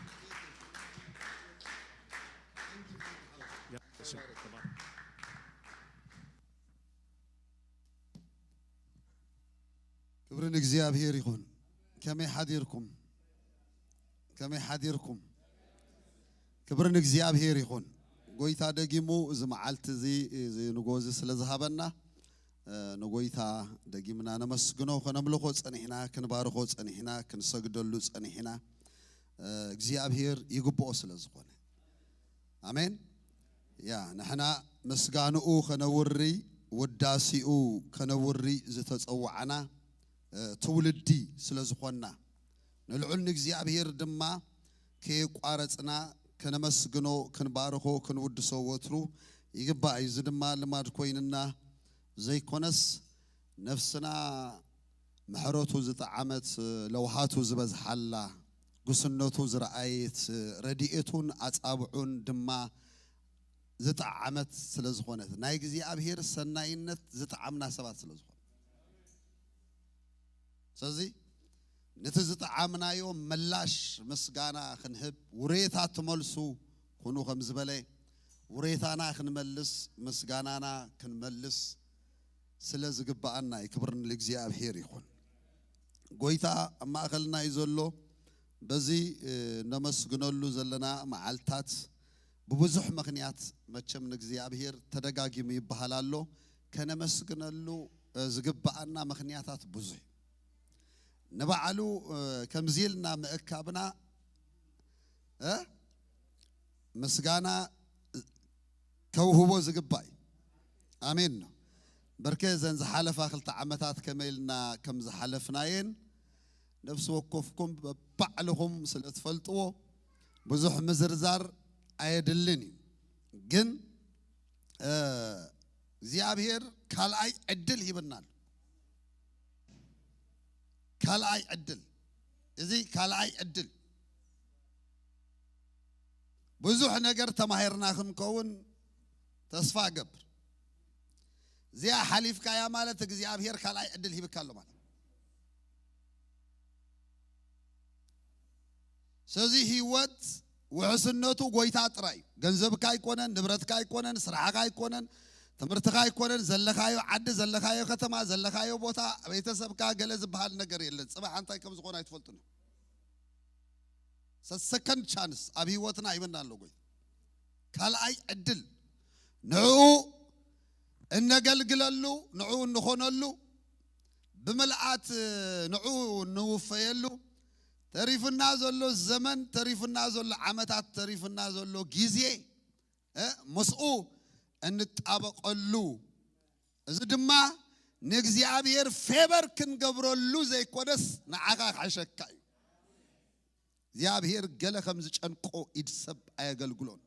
ክብሪ ንእግዚኣብሔር ይኹን። ከመይ ሓዲርኩም? ከመይ ሓዲርኩም? ክብሪ ንእግዚኣብሔር ይኹን። ጎይታ ደጊሙ እዚ መዓልቲ እዚ፣ እዚ ንጎ እዚ ስለ ዝሃበና፣ እ፣ ንጎይታ ደጊምና ነመስግኖ። ከነምልኾ ጸኒሕና፣ ክንባርኾ ጸኒሕና፣ ክንሰግደሉ ጸኒሕና። እ፣ እግዚኣብሔር ይግብኦ ስለ ዝኾነ። ኣሜን። ያ፣ ንሕና ምስጋንኡ ከነውሪ፣ ውዳሴኡ ከነውሪ ዝተጸዋዕና፣ እ፣ ትውልዲ ስለ ዝኾንና፣ ንልዑል ንእግዚኣብሔር ድማ ከየቋረጽና ከነመስግኖ፣ ክንባርኾ፣ ክንውድሶ ወትሩ ይግባእ እዩ። እዚ ድማ ልማድ ኮይንና ዘይኮነስ፣ ነፍስና ምሕረቱ ዝጠዓመት፣ ለውሃቱ ዝበዝሓላ፣ ጉስነቱ ዝረኣየት፣ ረድኤቱን ኣጻብዑን ድማ ዝጠዓመት ስለ ዝኾነት፣ ናይ እግዚኣብሔር ሰናይነት ዝጠዓምና ሰባት ስለ ዝኾነ። ስለዚ ነቲ ዝጠዓምናዮ ምላሽ ምስጋና ክንህብ፣ ውሬታ ትመልሱ ኩኑ ከም ዝበለ፣ ውሬታና ክንመልስ፣ ምስጋናና ክንመልስ ስለ ዝግብኣና እዩ። ክብር ንእግዚኣብሔር ይኹን። ጎይታ ኣብ ማእከልና እዩ ዘሎ። በዚ፣ እ፣ ነመስግነሉ ዘለና መዓልታት ብብዙሕ ምኽንያት መቸም ንእግዚኣብሔር ተደጋጊሙ ይበሃል ኣሎ። ከነመስግነሉ፣ እ፣ ዝግብኣና ምኽንያታት ብዙሕ እዩ። ንባዕሉ፣ እ፣ ከምዚ ኢልና ምእካብና፣ እ፣ ምስጋና ከውህቦ ዝግባእ እዩ። ኣሜን ነው። በርከ ዘን ዝሓለፋ ክልተ ዓመታት ከመይ ኢልና ከም ዝሓለፍናየን ነፍሲ ወከፍኩም በባዕልኹም ስለ ትፈልጥዎ ብዙሕ ምዝርዛር ኣየድልን እዩ። ግን፣ እ፣ እግዚኣብሔር ካልኣይ ዕድል ሂብና ኣሎ። ካልኣይ ዕድል። እዚ ካልኣይ ዕድል። ብዙሕ ነገር ተማሂርና ክንከውን ተስፋ እገብር። እዚኣ ሓሊፍካያ ማለት እግዚኣብሔር ካልኣይ ዕድል ሂብካ ኣሎ ማለት። ስለዚ ህይወት ውሕስነቱ ጎይታ ጥራይ እዩ። ገንዘብካ ኣይኮነን፣ ንብረትካ ኣይኮነን፣ ስራሕካ ኣይኮነን፣ ትምህርትካ ኣይኮነን፣ ዘለኻዮ ዓዲ፣ ዘለኻዮ ከተማ፣ ዘለኻዮ ቦታ፣ ቤተሰብካ ገለ ዝበሃል ነገር የለን። ጽባሕ እንታይ ከም ዝኾነ ኣይትፈልጡን። ሰ-፣ ሰከንድ ቻንስ ኣብ ህይወትና ሂበና ኣሎ ጎይታ። ካልኣይ ዕድል ንዕኡ እነገልግለሉ፣ ንዕኡ እንኾነሉ፣ ብምልኣት ንዕኡ እንውፈየሉ፣ ተሪፍና ዘሎ ዘመን፣ ተሪፍና ዘሎ ዓመታት፣ ተሪፍና ዘሎ ግዜ፣ እ፣ ምስኡ እንጣበቐሉ፣ እዚ ድማ ንእግዚኣብሔር ፌቨር ክንገብረሉ ዘይኮነስ ንዓኻ ክሕሸካ እዩ። እግዚኣብሔር ገለ ከም ዝጨንቆ ኢድ ሰብ ኣየገልግሎን።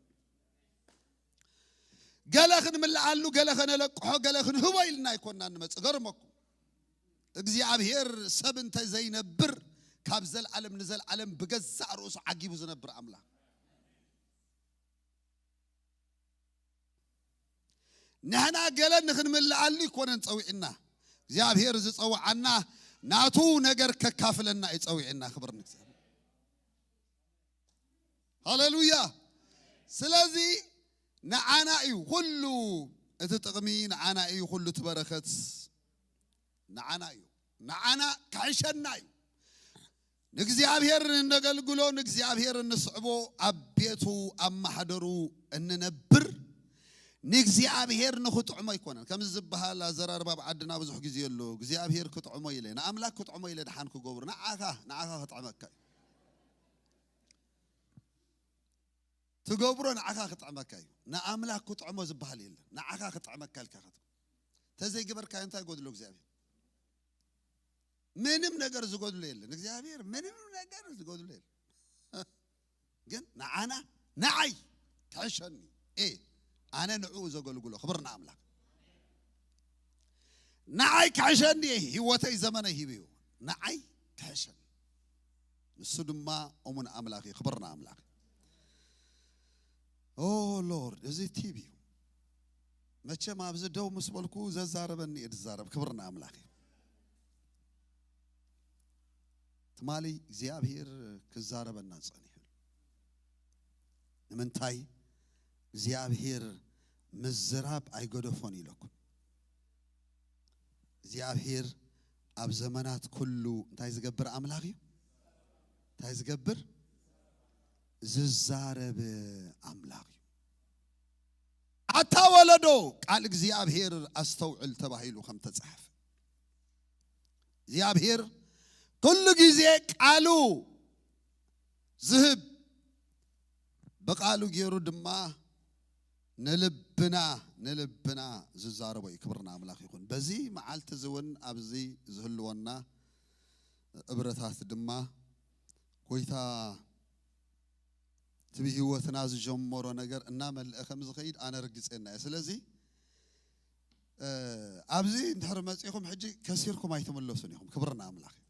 ገለ ክንምልኣሉ፣ ገለ ከነለቅሖ፣ ገለ ክንህቦ ኢልና ኣይኮና እንመጽእ። ገርመኩም። እግዚኣብሔር ሰብ እንተ ዘይነብር፣ ካብ ዘልዓለም ንዘልዓለም ብገዛእ ርእሱ ዓጊቡ ዝነብር ኣምላኽ። ንሕና ገለ ንኽንምልኣሉ ኣይኮነን ጸዊዕና። እግዚኣብሔር ዝጸውዓና ናቱ ነገር ከካፍለና እዩ ጸዊዕና። ክብር ንእግዚኣብሔር። ሃሌሉያ። ስለዚ ንዓና እዩ ኩሉ እቲ ጥቕሚ፣ ንዓና እዩ ኩሉ እቲ በረኸት። ንዓና እዩ። ንዓና ክሕሸና እዩ። ንእግዚኣብሔር እነገልግሎ፣ ንእግዚኣብሔር እንስዕቦ፣ ኣብ ቤቱ፣ ኣብ ማሕደሩ እንነብር፣ ንእግዚኣብሔር ንኽጥዕሞ ኣይኮነን። ከምዚ ዝበሃል ኣዘራርባ ኣብ ዓድና ብዙሕ ግዜ ኣሎ። እግዚኣብሔር ክጥዕሞ ኢለ፣ ንኣምላኽ ክጥዕሞ ኢለ ደሓን ክገብሮ፣ ንዓኻ፣ ንዓኻ ክጥዕመካ እዩ። ትገብሮ ንዓኻ ክጥዕመካ እዩ። ንኣምላኽ ክጥዕሞ ዝበሃል የለን። ንዓኻ ክጥዕመካ ኢልካ ክትገብሮ። ተዘይገበርካዮ እንታይ ጎድሎ እግዚኣብሔር? ምንም ነገር ዝጎድሎ የለን። እግዚኣብሔር ምንም ነገር ዝጎድሎ የለን። ግን ንዓና፣ ንዓይ ክሕሸኒ፣ ኤ፣ ኣነ ንዕኡ ዘገልግሎ። ክብር ንኣምላኽ። ንዓይ ክሕሸኒ፣ ኤ፣ ህይወተይ ዘመነይ ሂብዮ። ንዓይ ክሕሸኒ። ንሱ ድማ እሙን ኣምላኽ እዩ። ክብር ንኣምላኽ። ኦ ሎርድ፣ እዚ ቲቪ እዩ። መቸም ኣብዚ ደው ምስ በልኩ ዘዛረበኒ እየ ዝዛረብ። ክብር ንኣምላኽ እዩ። ትማሊ እግዚኣብሔር ክዛረበና ጸኒሑ። ንምንታይ እግዚኣብሔር ምዝራብ ኣይገደፎን ኢለኩም። እግዚኣብሔር ኣብ ዘመናት ኩሉ እንታይ ዝገብር ኣምላኽ እዩ? እንታይ ዝገብር? ዝዛረብ ኣምላኽ እዩ። ኣታ ወለዶ ቃል እግዚኣብሔር ኣስተውዕል ተባሂሉ ከም ተጻሕፈ፣ እግዚኣብሔር ኩሉ ግዜ ቃሉ ዝህብ፣ ብቃሉ ገይሩ ድማ ንልብና፣ ንልብና ዝዛረቦ እዩ። ክብር ንኣምላኽ ይኹን። በዚ መዓልቲ እዚ እውን ኣብዚ ዝህልወና እብረታት ድማ ጎይታ እቲ ብህይወትና ዝጀመሮ ነገር እናመልአ ከም ዝኸይድ ኣነ ርግጸና እየ። ስለዚ፣ እ፣ ኣብዚ እንድሕር መጺኹም ሕጂ ከሲርኩም ኣይትምለሱን ኢኹም። ክብሪ ንኣምላኽ እዩ።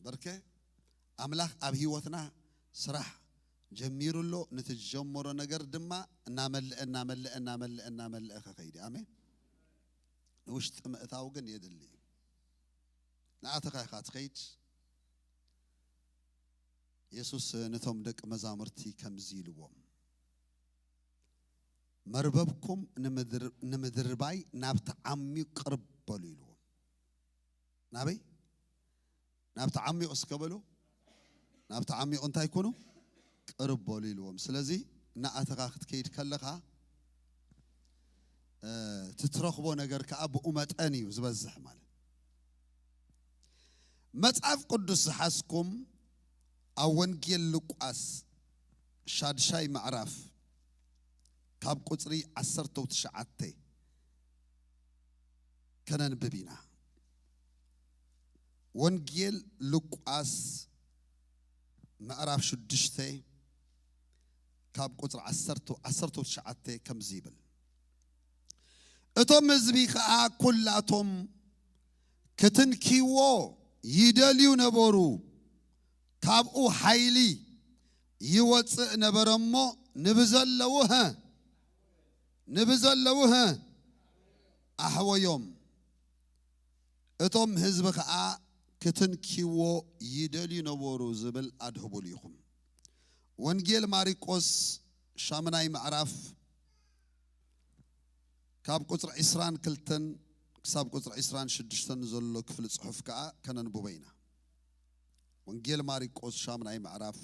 በርከ ኣምላኽ ኣብ ህይወትና ስራሕ ጀሚሩ ኣሎ። ነቲ ዝጀመሮ ነገር ድማ እናመልአ፣ እናመልአ፣ እናመልአ፣ እናመልአ ክኸይድ እዩ። ኣሜን። ንውሽጢ ምእታው ግን የድሊ እዩ። ንኣተኻ ኢኻ ትኸይድ። የሱስ ነቶም ደቂ መዛሙርቲ ከምዚ ኢልዎም፣ "መርበብኩም ንምድር-፣ ንምድርባይ ናብቲ ዓሚቕ ቅርብ በሉ" ኢልዎም። ናበይ? ናብቲ ዓሚቕ እስከ በሉ። ናብቲ ዓሚቕ እንታይ ኩኑ? ቅርብ በሉ ኢልዎም። ስለዚ እናኣተኻ ክትከይድ ከለኻ፣ እ፣ ትትረኽቦ ነገር ከኣ ብኡ መጠን እዩ ዝበዝሕ ማለት። መጽሓፍ ቅዱስ ዝሓዝኩም ኣብ ወንጌል ሉቃስ ሻድሻይ ምዕራፍ ካብ ቁጽሪ ዓሰርተ ትሽዓተ ከነንብብ ኢና። ወንጌል ሉቃስ ምዕራፍ ሽዱሽተ ካብ ቁጽሪ ዓሰርተ፣ ዓሰርተ ትሽዓተ ከምዚ ይብል። እቶም ህዝቢ ኸኣ ኵላቶም ክትንክይዎ ይደልዩ ነበሩ። ካብኡ ሓይሊ ይወጽእ ነበረ እሞ፣ ንብዘለዉ፣ ሀ፣ ንብዘለዉ፣ ሀ፣ ኣሕወዮም። እቶም ህዝቢ ኸኣ ክትንክይዎ ይደልዩ ነበሩ ዝብል ኣድህቡ ኢኹም። ወንጌል ማርቆስ ሻምናይ ምዕራፍ ካብ ቁጽሪ ዕስራን ክልተን ክሳብ ቁጽሪ ዕስራን ሽዱሽተን ዘሎ ክፍሊ ጽሑፍ ከኣ ከነንብቦ ኢና። ወንጌል ማርቆስ ሻምናይ ምዕራፍ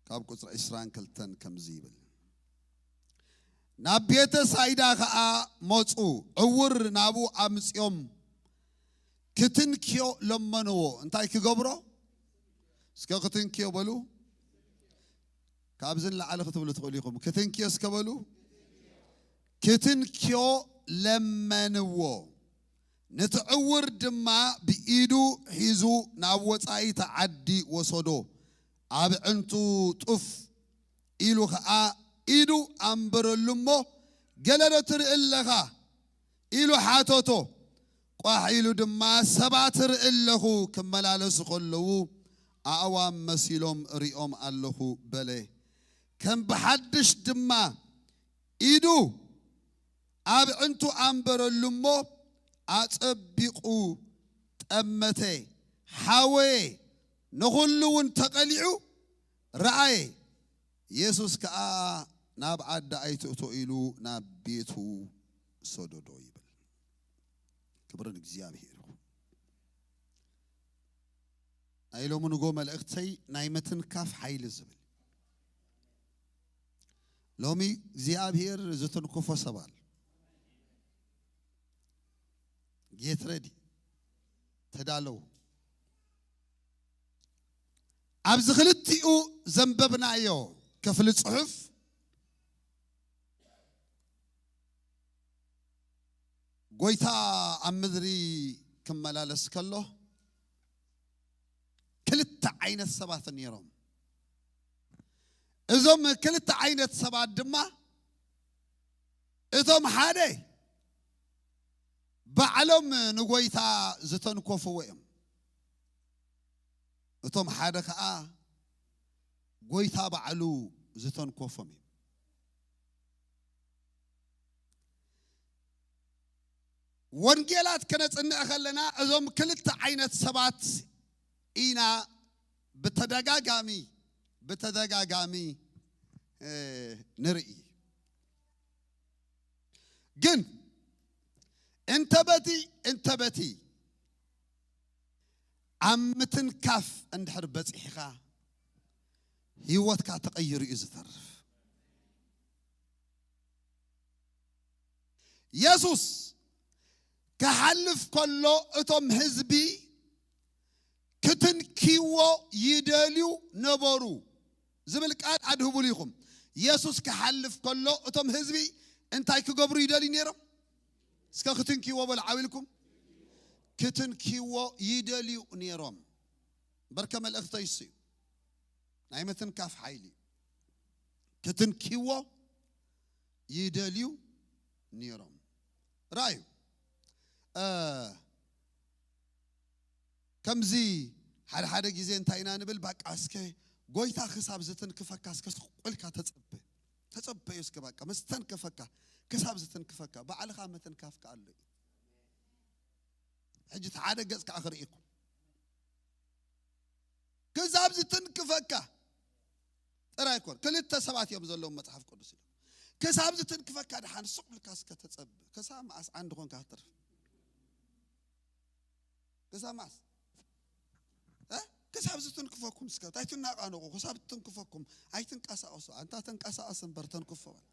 ካብ ቁጽሪ ዕስራን ክልተን ከምዚ ይብል፣ "ናብ ቤተ ሳይዳ ኸኣ መጹ፣ ዕውር ናብኡ ኣምጺኦም ክትንክዮ ለመንዎ።" እንታይ ክገብሮ? እስከ ክትንክዮ በሉ። ካብዚ ንላዕሊ ክትብሉ ትኽእሉ ኢኹም። ክትንክዮ እስከ በሉ። ክትንክዮ ለመንዎ። ነቲ ዕውር ድማ ብኢዱ ሒዙ ናብ ወጻኢቲ ዓዲ ወሰዶ። ኣዕንቱ ጡፍ ኢሉ ኸኣ ኢዱ ኣንበረሉ እሞ፣ "ገለ ዶ ትርኢ ኣለኻ?" ኢሉ ሓተቶ። ቋሕ ኢሉ ድማ፣ "ሰባት እርኢ ኣለኹ፣ ክመላለሱ ከለዉ ኣእዋም መሲሎም እሪኦም ኣለኹ" በለ። ከም ብሓድሽ ድማ ኢዱ ኣዕንቱ ኣንበረሉ እሞ፣ ኣጸቢቑ ጠመተ፣ ሓወየ፣ ንኹሉ እውን ተቐሊዑ ረኣየ። የሱስ ከኣ፣ "ናብ ዓዲ ኣይትእቶ" ኢሉ ናብ ቤቱ ሰደዶ ይብል። ክብሪ ንእግዚኣብሔር ይኹን። ናይ ሎሚ ንጎ መልእኽተይ ናይ ምትንካፍ ሓይሊ ዝብል። ሎሚ እግዚኣብሔር ዝትንክፎ ሰብ ኣሎ። ጌት ረዲ፣ ተዳለዉ። ኣብዚ ክልቲኡ ዘንበብናዮ ክፍሊ ጽሑፍ፣ ጎይታ ኣብ ምድሪ ክመላለስ ከሎ ክልተ ዓይነት ሰባት ነይሮም። እዞም ክልተ ዓይነት ሰባት ድማ፣ እቶም ሓደ ባዕሎም ንጎይታ ዝተንኮፍዎ እዮም። እቶም ሓደ ኸኣ ጎይታ ባዕሉ ዝተንኮፎም እዮም። ወንጌላት ከነጽንዕ ከለና እዞም ክልተ ዓይነት ሰባት ኢና ብተደጋጋሚ፣ ብተደጋጋሚ፣ እ፣ ንርኢ። ግን እንተ በቲ፣ እንተ በቲ ኣብ ምትንካፍ እንድሕር በጺሕኻ፣ ህይወትካ ተቐይሩ እዩ ዝተርፍ። የሱስ ክሓልፍ ከሎ እቶም ህዝቢ ክትንክይዎ ይደልዩ ነበሩ ዝብል ቃል ኣድህቡሉ ኢኹም። የሱስ ክሓልፍ ከሎ እቶም ህዝቢ እንታይ ክገብሩ ይደልዩ ነይሮም? እስከ ክትንክይዎ በሉ ዓው ኢልኩም። ክትንክይዎ ይደልዩ ነይሮም። በርከ መልእኽተይ እሱ እዩ። ናይ ምትንካፍ ሓይሊ እዩ። ክትንኪዎ ይደልዩ ነይሮም። ራእዩ ከምዚ ሓደ ሓደ ግዜ እንታይ ኢና ንብል? በቃ እስከ ጎይታ ክሳብ ዝትንክፈካ እስከ ስቕ ኢልካ ተጸበ። ተጸበዩ እስከ በቃ መስተንከፈካ ክሳብ ዝትንክፈካ ባዕልኻ መተንካፍካ ኣሎ እዩ። ሕጂ እቲ ሓደ ገጽ ከዓ ክርኢኹም ክሳብ ዝትንክፈካ ጥራይ ኮን ክልተ ሰባት እዮም ዘለዎም መጽሓፍ ቅዱስ ኢሉ ክሳብ ዝትንክፈካ ድሓን ስቕ ኢልካ እስከ ተጸበ። ክሳብ መዓስ ዓንዲ ኮንካ ክትተርፍ? ክሳብ መዓስ? እ? ክሳብ ዝትንክፈኩም እስከ ኣይትናቃነቁ። ክሳብ ትንክፈኩም ኣይትንቀሳቀሱ። ኣንታ ተንቀሳቀስ እምበር ተንክፎ በል።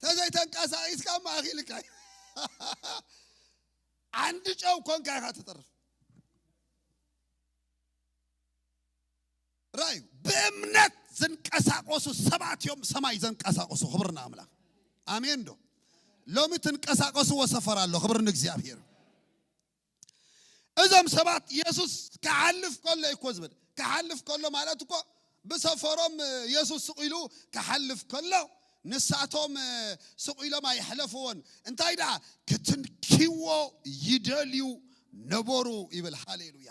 ተዘይተንቀሳቂስካ ማእኺልካ እዩ። ዓንዲ ጨው ኮንካ ኢኻ ትተርፍ። ራእዩ ብእምነት ዝንቀሳቀሱ ሰባት እዮም ሰማይ ዘንቀሳቀሱ። ክብርና ኣምላኽ። ኣሜን ዶ? ሎሚ ትንቀሳቀስዎ ሰፈር ኣሎ። ክብር ንእግዚኣብሔር። እዞም ሰባት የሱስ ክሓልፍ ከሎ እዩ እኮ ዝብል። ክሓልፍ ከሎ ማለት እኮ ብሰፈሮም የሱስ ስቕ ኢሉ ክሓልፍ ከሎ ንሳቶም ስቕ ኢሎም ኣይሕለፍዎን። እንታይ ደኣ ክትንኪዎ ይደልዩ ነበሩ ይብል። ሃሌሉያ።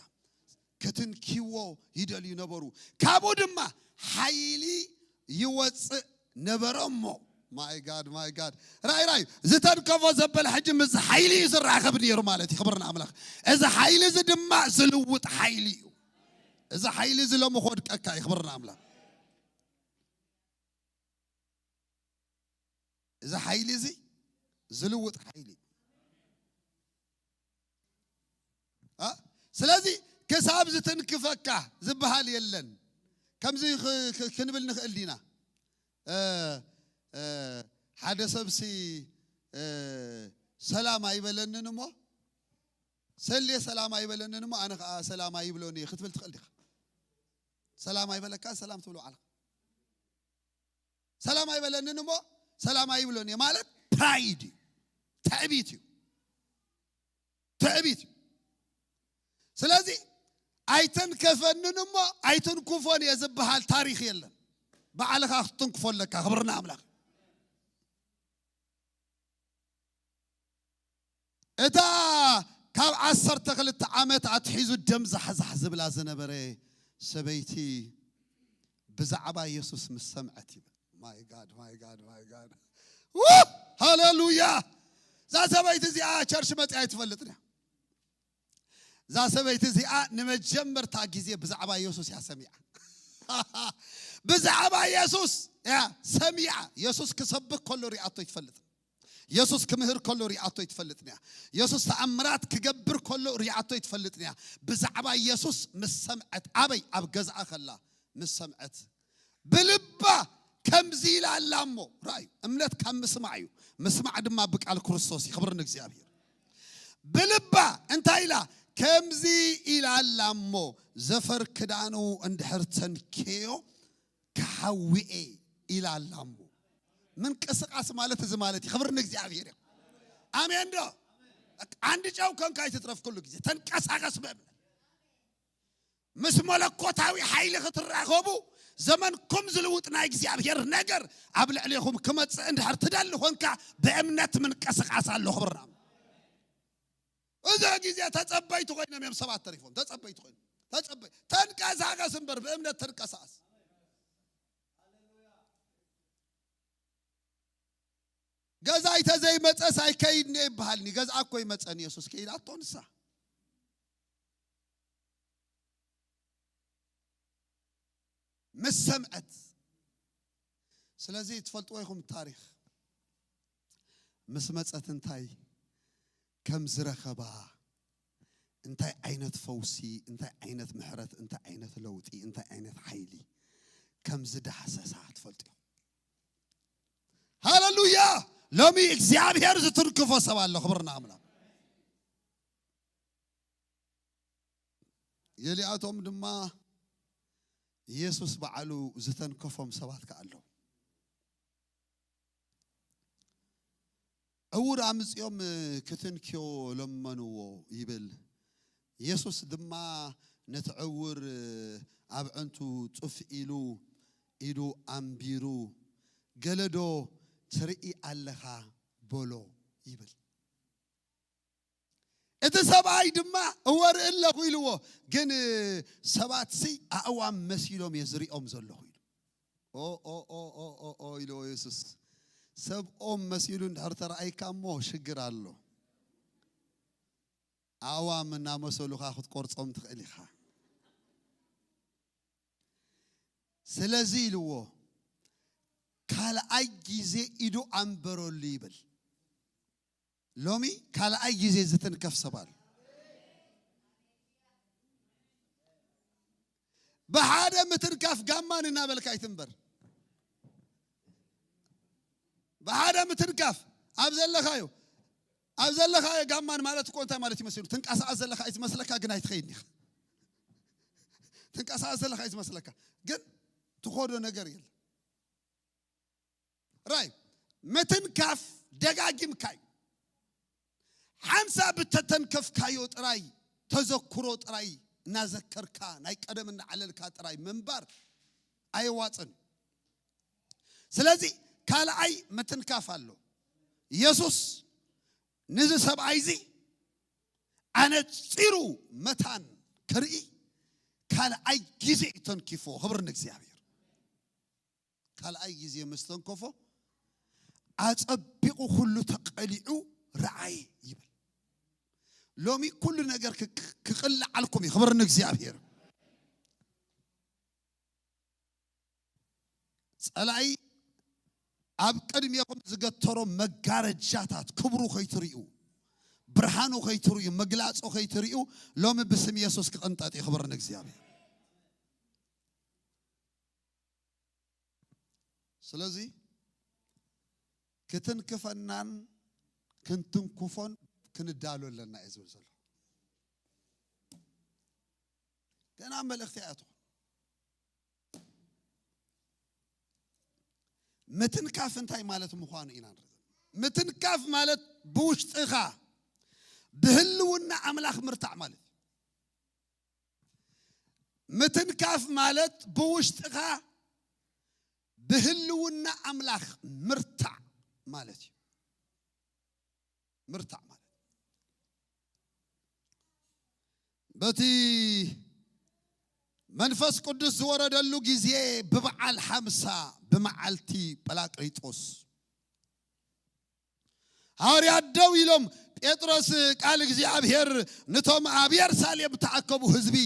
ክትንኪዎ ይደልዩ ነበሩ። ካብኡ ድማ ሓይሊ ይወፅእ ነበረ እሞ። My God, my God። ራይ ራይ ዝተንከፎ ዘበለ ሕጂ ምስ ሓይሊ እዩ ዝራኸብ ነይሩ ማለት እዩ። ክብርና ኣምላኽ። እዚ ሓይሊ እዚ ድማ ዝልውጥ ሓይሊ እዩ። እዚ ሓይሊ እዚ ሎሚ ክወድቀካ እዩ። ክብርና ኣምላኽ። እዚ ሓይሊ እዚ ዝልውጥ ሓይሊ እዩ። እ? ስለዚ ክሳብ ዝትንክፈካ ዝበሃል የለን። ከምዚ ክ- ክ- ክንብል ንኽእል ዲና? እ፣ እ፣ ሓደ ሰብሲ እ፣ ሰላም ኣይበለንን እሞ ሰሌ ሰላም ኣይበለንን እሞ ኣነ ከዓ ሰላም ኣይብሎን እየ ክትብል ትኽእል ዲኻ? ሰላም ኣይበለካ ሰላም ትብሎ ዓልኻ ሰላም ኣይበለንን እሞ ሰላም ኣይብሎን እየ ማለት ፕራይድ እዩ፣ ትዕቢት እዩ። ትዕቢት እዩ። ስለዚ ኣይተንከፈንን እሞ ኣይትንኩፎን እየ ዝበሃል ታሪኽ የለን። ባዕልኻ ክትንክፎ ኣለካ። ክብርና ኣምላኽ። እታ ካብ ዓሰርተ ክልተ ዓመት ኣትሒዙ ደም ዛሕዛሕ ዝብላ ዝነበረ ሰበይቲ ብዛዕባ የሱስ ምስ ሰምዐት ይብል። My God, my God, my God። ሃሌሉያ። እዛ ሰበይቲ እዚኣ ቸርች መፅያ ኣይትፈልጥን እያ። እዛ ሰበይቲ እዚኣ ንመጀመርታ ግዜ ብዛዕባ የሱስ እያ ሰሚዓ። ብዛዕባ የሱስ እያ ሰሚዓ። የሱስ ክሰብክ ከሎ ሪኣቶ ይትፈልጥ። የሱስ ክምህር ከሎ ሪኣቶ ይትፈልጥ እያ። የሱስ ተኣምራት ክገብር ከሎ ሪኣቶ ይትፈልጥ እያ። ብዛዕባ የሱስ ምስ ሰምዐት ኣበይ ኣብ ገዝኣ ከላ ምስ ሰምዐት ብልባ ከምዚ ኢላ ኣላ እሞ ራእዩ እምነት ካብ ምስማዕ እዩ። ምስማዕ ድማ ብቃል ክርስቶስ እዩ። ክብር ንእግዚኣብሔር። ብልባ እንታይ ኢላ ከምዚ ኢላ ኣላ እሞ ዘፈር ክዳኑ እንድሕር ተንኬዮ ክሓውኤ ኢላ ኣላ እሞ ምንቅስቃስ ማለት እዚ ማለት እዩ። ክብር ንእግዚኣብሔር እዩ። ኣሜን ዶ? ዓንዲ ጨው ኮንካ ኣይትትረፍ። ኩሉ ግዜ ተንቀሳቀስ ብእምነት ምስ መለኮታዊ ሓይሊ ክትራኸቡ ዘመንኩም ዝልውጥ ናይ እግዚኣብሔር ነገር ኣብ ልዕሌኹም ክመፅእ እንድሕር ትደሊ ኮንካ ብእምነት ምንቅስቃስ ኣሎ። ክብርና እዚ ግዜ ተጸበይቲ ኮይኖም እዮም ሰባት ተሪፎም። ተጸበይቲ ኮይኖም ተጸበይ ተንቀሳቀስ እምበር ብእምነት ተንቀሳቀስ። ገዛይ ተዘይመፀስ ኣይከይድን እየ ይበሃልኒ። ገዛ እኮ ይመፀን የሱስ ከይድ ኣቶ ንሳ ምስ ሰምዐት። ስለዚ ትፈልጥዎ ኢኹም ታሪኽ ምስ መፀት እንታይ ከም ዝረኸባ፣ እንታይ ዓይነት ፈውሲ፣ እንታይ ዓይነት ምሕረት፣ እንታይ ዓይነት ለውጢ፣ እንታይ ዓይነት ሓይሊ ከም ዝዳህሰሳ ትፈልጡ ኢኹም። ሃሌሉያ። ሎሚ እግዚኣብሔር ዝትንክፎ ሰብ ኣሎ። ክብርና ኣምላኽ። ገሊኣቶም ድማ ኢየሱስ በዓሉ ዝተንከፎም ሰባት ከኣ ኣለዉ። ዕውር ኣምጺኦም ክትንክዮ ለመንዎ ይብል። ኢየሱስ ድማ ነቲ ዕውር ኣብ ዕንቱ ጹፍ ኢሉ ኢዱ ኣንቢሩ፣ "ገለዶ ትርኢ ኣለኻ?" በሎ ይብል። እቲ ሰብኣይ ድማ፣ "እወ ርኢ ኣለኹ" ኢልዎ። ግን ሰባትሲ ኣእዋም መሲሎም እየ ዝሪኦም ዘለኹ ኢሉ። "ኦ፣ ኦ፣ ኦ፣ ኦ፣ ኦ፣ ኦ" ኢልዎ የሱስ። ሰብ ኦም መሲሉ እንድሕር ተረኣይካ እሞ ሽግር ኣሎ። ኣእዋም እናመሰሉኻ ክትቆርጾም ትኽእል ኢኻ። ስለዚ ኢልዎ፣ ካልኣይ ግዜ ኢዱ ኣንበረሉ ይብል። ሎሚ ካልኣይ ግዜ ዝትንከፍ ሰብ ኣሎ። ብሓደ ምትንካፍ ጋማን እናበልካ ኣይትንበር። ብሓደ ምትንካፍ ኣብ ዘለኻዮ፣ ኣብ ዘለኻዮ ጋማን ማለት እኮ እንታይ ማለት ይመስሉ? ትንቀሳቐስ ዘለኻ ኣይትመስለካ፣ ግን ኣይትኸይድን ኢኻ። ትንቀሳቐስ ዘለኻ ኣይትመስለካ፣ ግን ትኾዶ ነገር የለ። ራይ ምትንካፍ ደጋጊምካ እዩ። ሓንሳብ እተተንከፍካዮ ጥራይ፣ ተዘክሮ ጥራይ እናዘከርካ፣ ናይ ቀደም እናዓለልካ ጥራይ ምንባር ኣየዋጽን። ስለዚ ካልኣይ ምትንካፍ ኣሎ። የሱስ ነዚ ሰብኣይ እዚ ኣነጺሩ መታን ክርኢ ካልኣይ ግዜ እዩ ተንኪፎ። ክብሪ ንእግዚኣብሔር። ካልኣይ ግዜ ምስ ተንከፎ፣ ኣጸቢቑ ኩሉ ተቐሊዑ ረኣየ ይብል። ሎሚ ኩሉ ነገር ክቅ-፣ ክቕላዓልኩም እዩ። ክብሪ ንእግዚኣብሔር። ጸላኢ ኣብ ቅድሜኹም ዝገተሮ መጋረጃታት ክብሩ ከይትርእዩ፣ ብርሃኑ ከይትርእዩ፣ ምግላጹ ከይትርእዩ፣ ሎሚ ብስም የሱስ ክቕንጠጥ እዩ። ክብሪ ንእግዚኣብሔር። ስለዚ ክትንክፈናን ክንትንክፎን ክንዳሎ ኣለና እየ ዝብል ዘሎ። ገና መልእኽቲ እያ ትኾን። ምትንካፍ እንታይ ማለት ምዃኑ ኢና ንርኢ። ምትንካፍ ማለት ብውሽጥኻ ብህልውና ኣምላኽ ምርታዕ ማለት እዩ። ምትንካፍ ማለት ብውሽጥኻ ብህልውና ኣምላኽ ምርታዕ ማለት እዩ። ምርታዕ ማለት በቲ መንፈስ ቅዱስ ዝወረደሉ ግዜ ብበዓል ሓምሳ ብመዓልቲ ጳራቅሊጦስ ሃዋርያት ደው ኢሎም፣ ጴጥሮስ ቃል እግዚኣብሔር ነቶም ኣብ የሩሳሌም ዝተኣከቡ ህዝቢ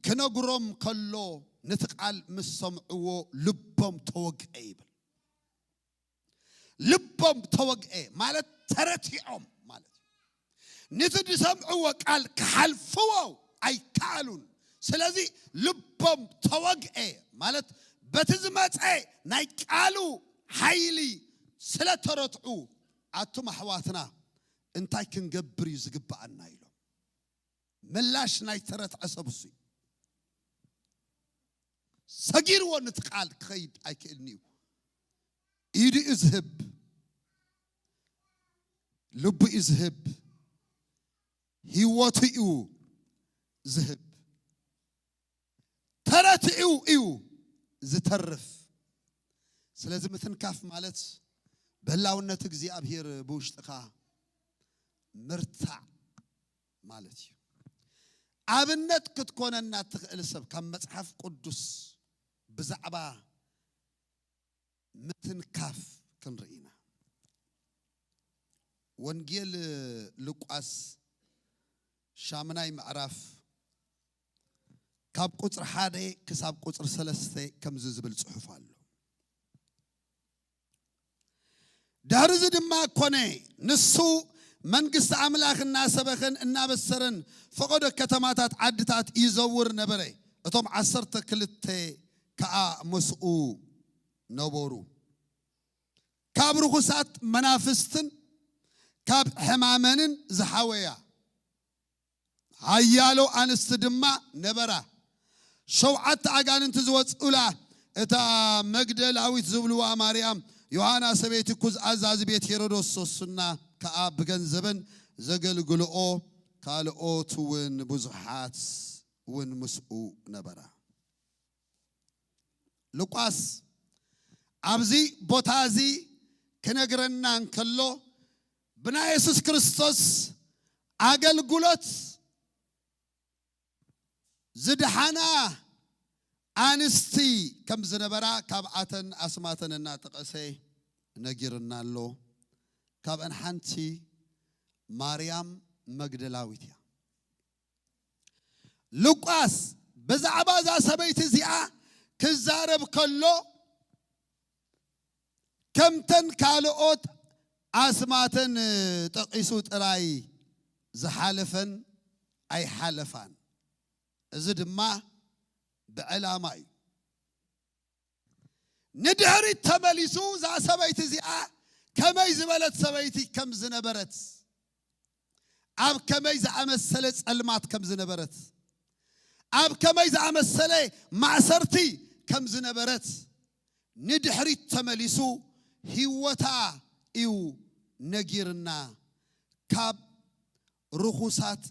ክነግሮም ከሎ፣ ነቲ ቃል ምስ ሰምዕዎ ልቦም ተወግአ ይብል። ልቦም ተወግአ ማለት ተረቲዖም ማለት እዩ። ነቲ ዝሰምዕዎ ቃል ክሓልፍዎ ኣይከኣሉን። ስለዚ ልቦም ተወግአ ማለት በቲ ዝመጸ ናይ ቃሉ ሓይሊ ስለ ተረትዑ፣ ኣቱም ኣሕዋትና እንታይ ክንገብር እዩ ዝግብኣና ኢሎም። ምላሽ ናይ ተረትዐ ሰብ እሱ እዩ። ሰጊርዎ ነቲ ቃል ክኸይድ ኣይክእልን እዩ። ኢዱ እዩ ዝህብ፣ ልቡ እዩ ዝህብ፣ ህይወቱ እዩ ዝህብ። ተረትኡ እዩ ዝተርፍ። ስለዚ ምትንካፍ ማለት ብህላውነት እግዚኣብሔር ብውሽጥኻ ምርታዕ ማለት እዩ። ኣብነት ክትኮነና እትኽእል ሰብ ካብ መጽሓፍ ቅዱስ ብዛዕባ ምትንካፍ ክንርኢ ኢና። ወንጌል ሉቃስ ሻምናይ ምዕራፍ ካብ ቁጽሪ ሓደ ክሳብ ቁጽሪ ሰለስተ ከምዚ ዝብል ጽሑፍ ኣሎ። ድሕሪ እዚ ድማ ኮነ፣ ንሱ መንግስቲ ኣምላኽ እናሰበኸን እናበሰረን ፈቐዶ ከተማታት ዓድታት ይዘውር ነበረ። እቶም ዓሰርተ ክልተ ከኣ ምስኡ ነበሩ። ካብ ርኹሳት መናፍስትን ካብ ሕማመንን ዝሓወያ ሓያሎ ኣንስቲ ድማ ነበራ። ሸውዓተ ኣጋንንቲ ዝወጽኡላ እታ መግደላዊት ዝብልዋ ማርያም፣ ዮሃና ሰበይቲ ኩዝ ኣዛዚ ቤት ሄሮዶስ ሶሱና ከኣ ብገንዘበን ዘገልግልኦ ካልኦት እውን ብዙሓት እውን ምስኡ ነበራ። ሉቃስ ኣብዚ ቦታ እዚ ክነግረና እንከሎ፣ ብናይ የሱስ ክርስቶስ ኣገልግሎት ዝድሓና ኣንስቲ ከም ዝነበራ፣ ካብኣተን ኣስማተን እናጠቐሰ ነጊርና ኣሎ። ካብኣን ሓንቲ ማርያም መግደላዊት እያ። ሉቃስ ብዛዕባ እዛ ሰበይቲ እዚኣ ክዛረብ ከሎ፣ ከምተን ካልኦት ኣስማተን ጠቒሱ ጥራይ ዝሓለፈን ኣይሓለፋን። እዚ ድማ ብዕላማ እዩ። ንድሕሪት ተመሊሱ እዛ ሰበይቲ እዚኣ ከመይ ዝበለት ሰበይቲ ከም ዝነበረት፣ ኣብ ከመይ ዝኣመሰለ ጸልማት ከም ዝነበረት፣ ኣብ ከመይ ዝኣመሰለ ማእሰርቲ ከም ዝነበረት፣ ንድሕሪት ተመሊሱ ህይወታ እዩ ነጊርና። ካብ ርኹሳት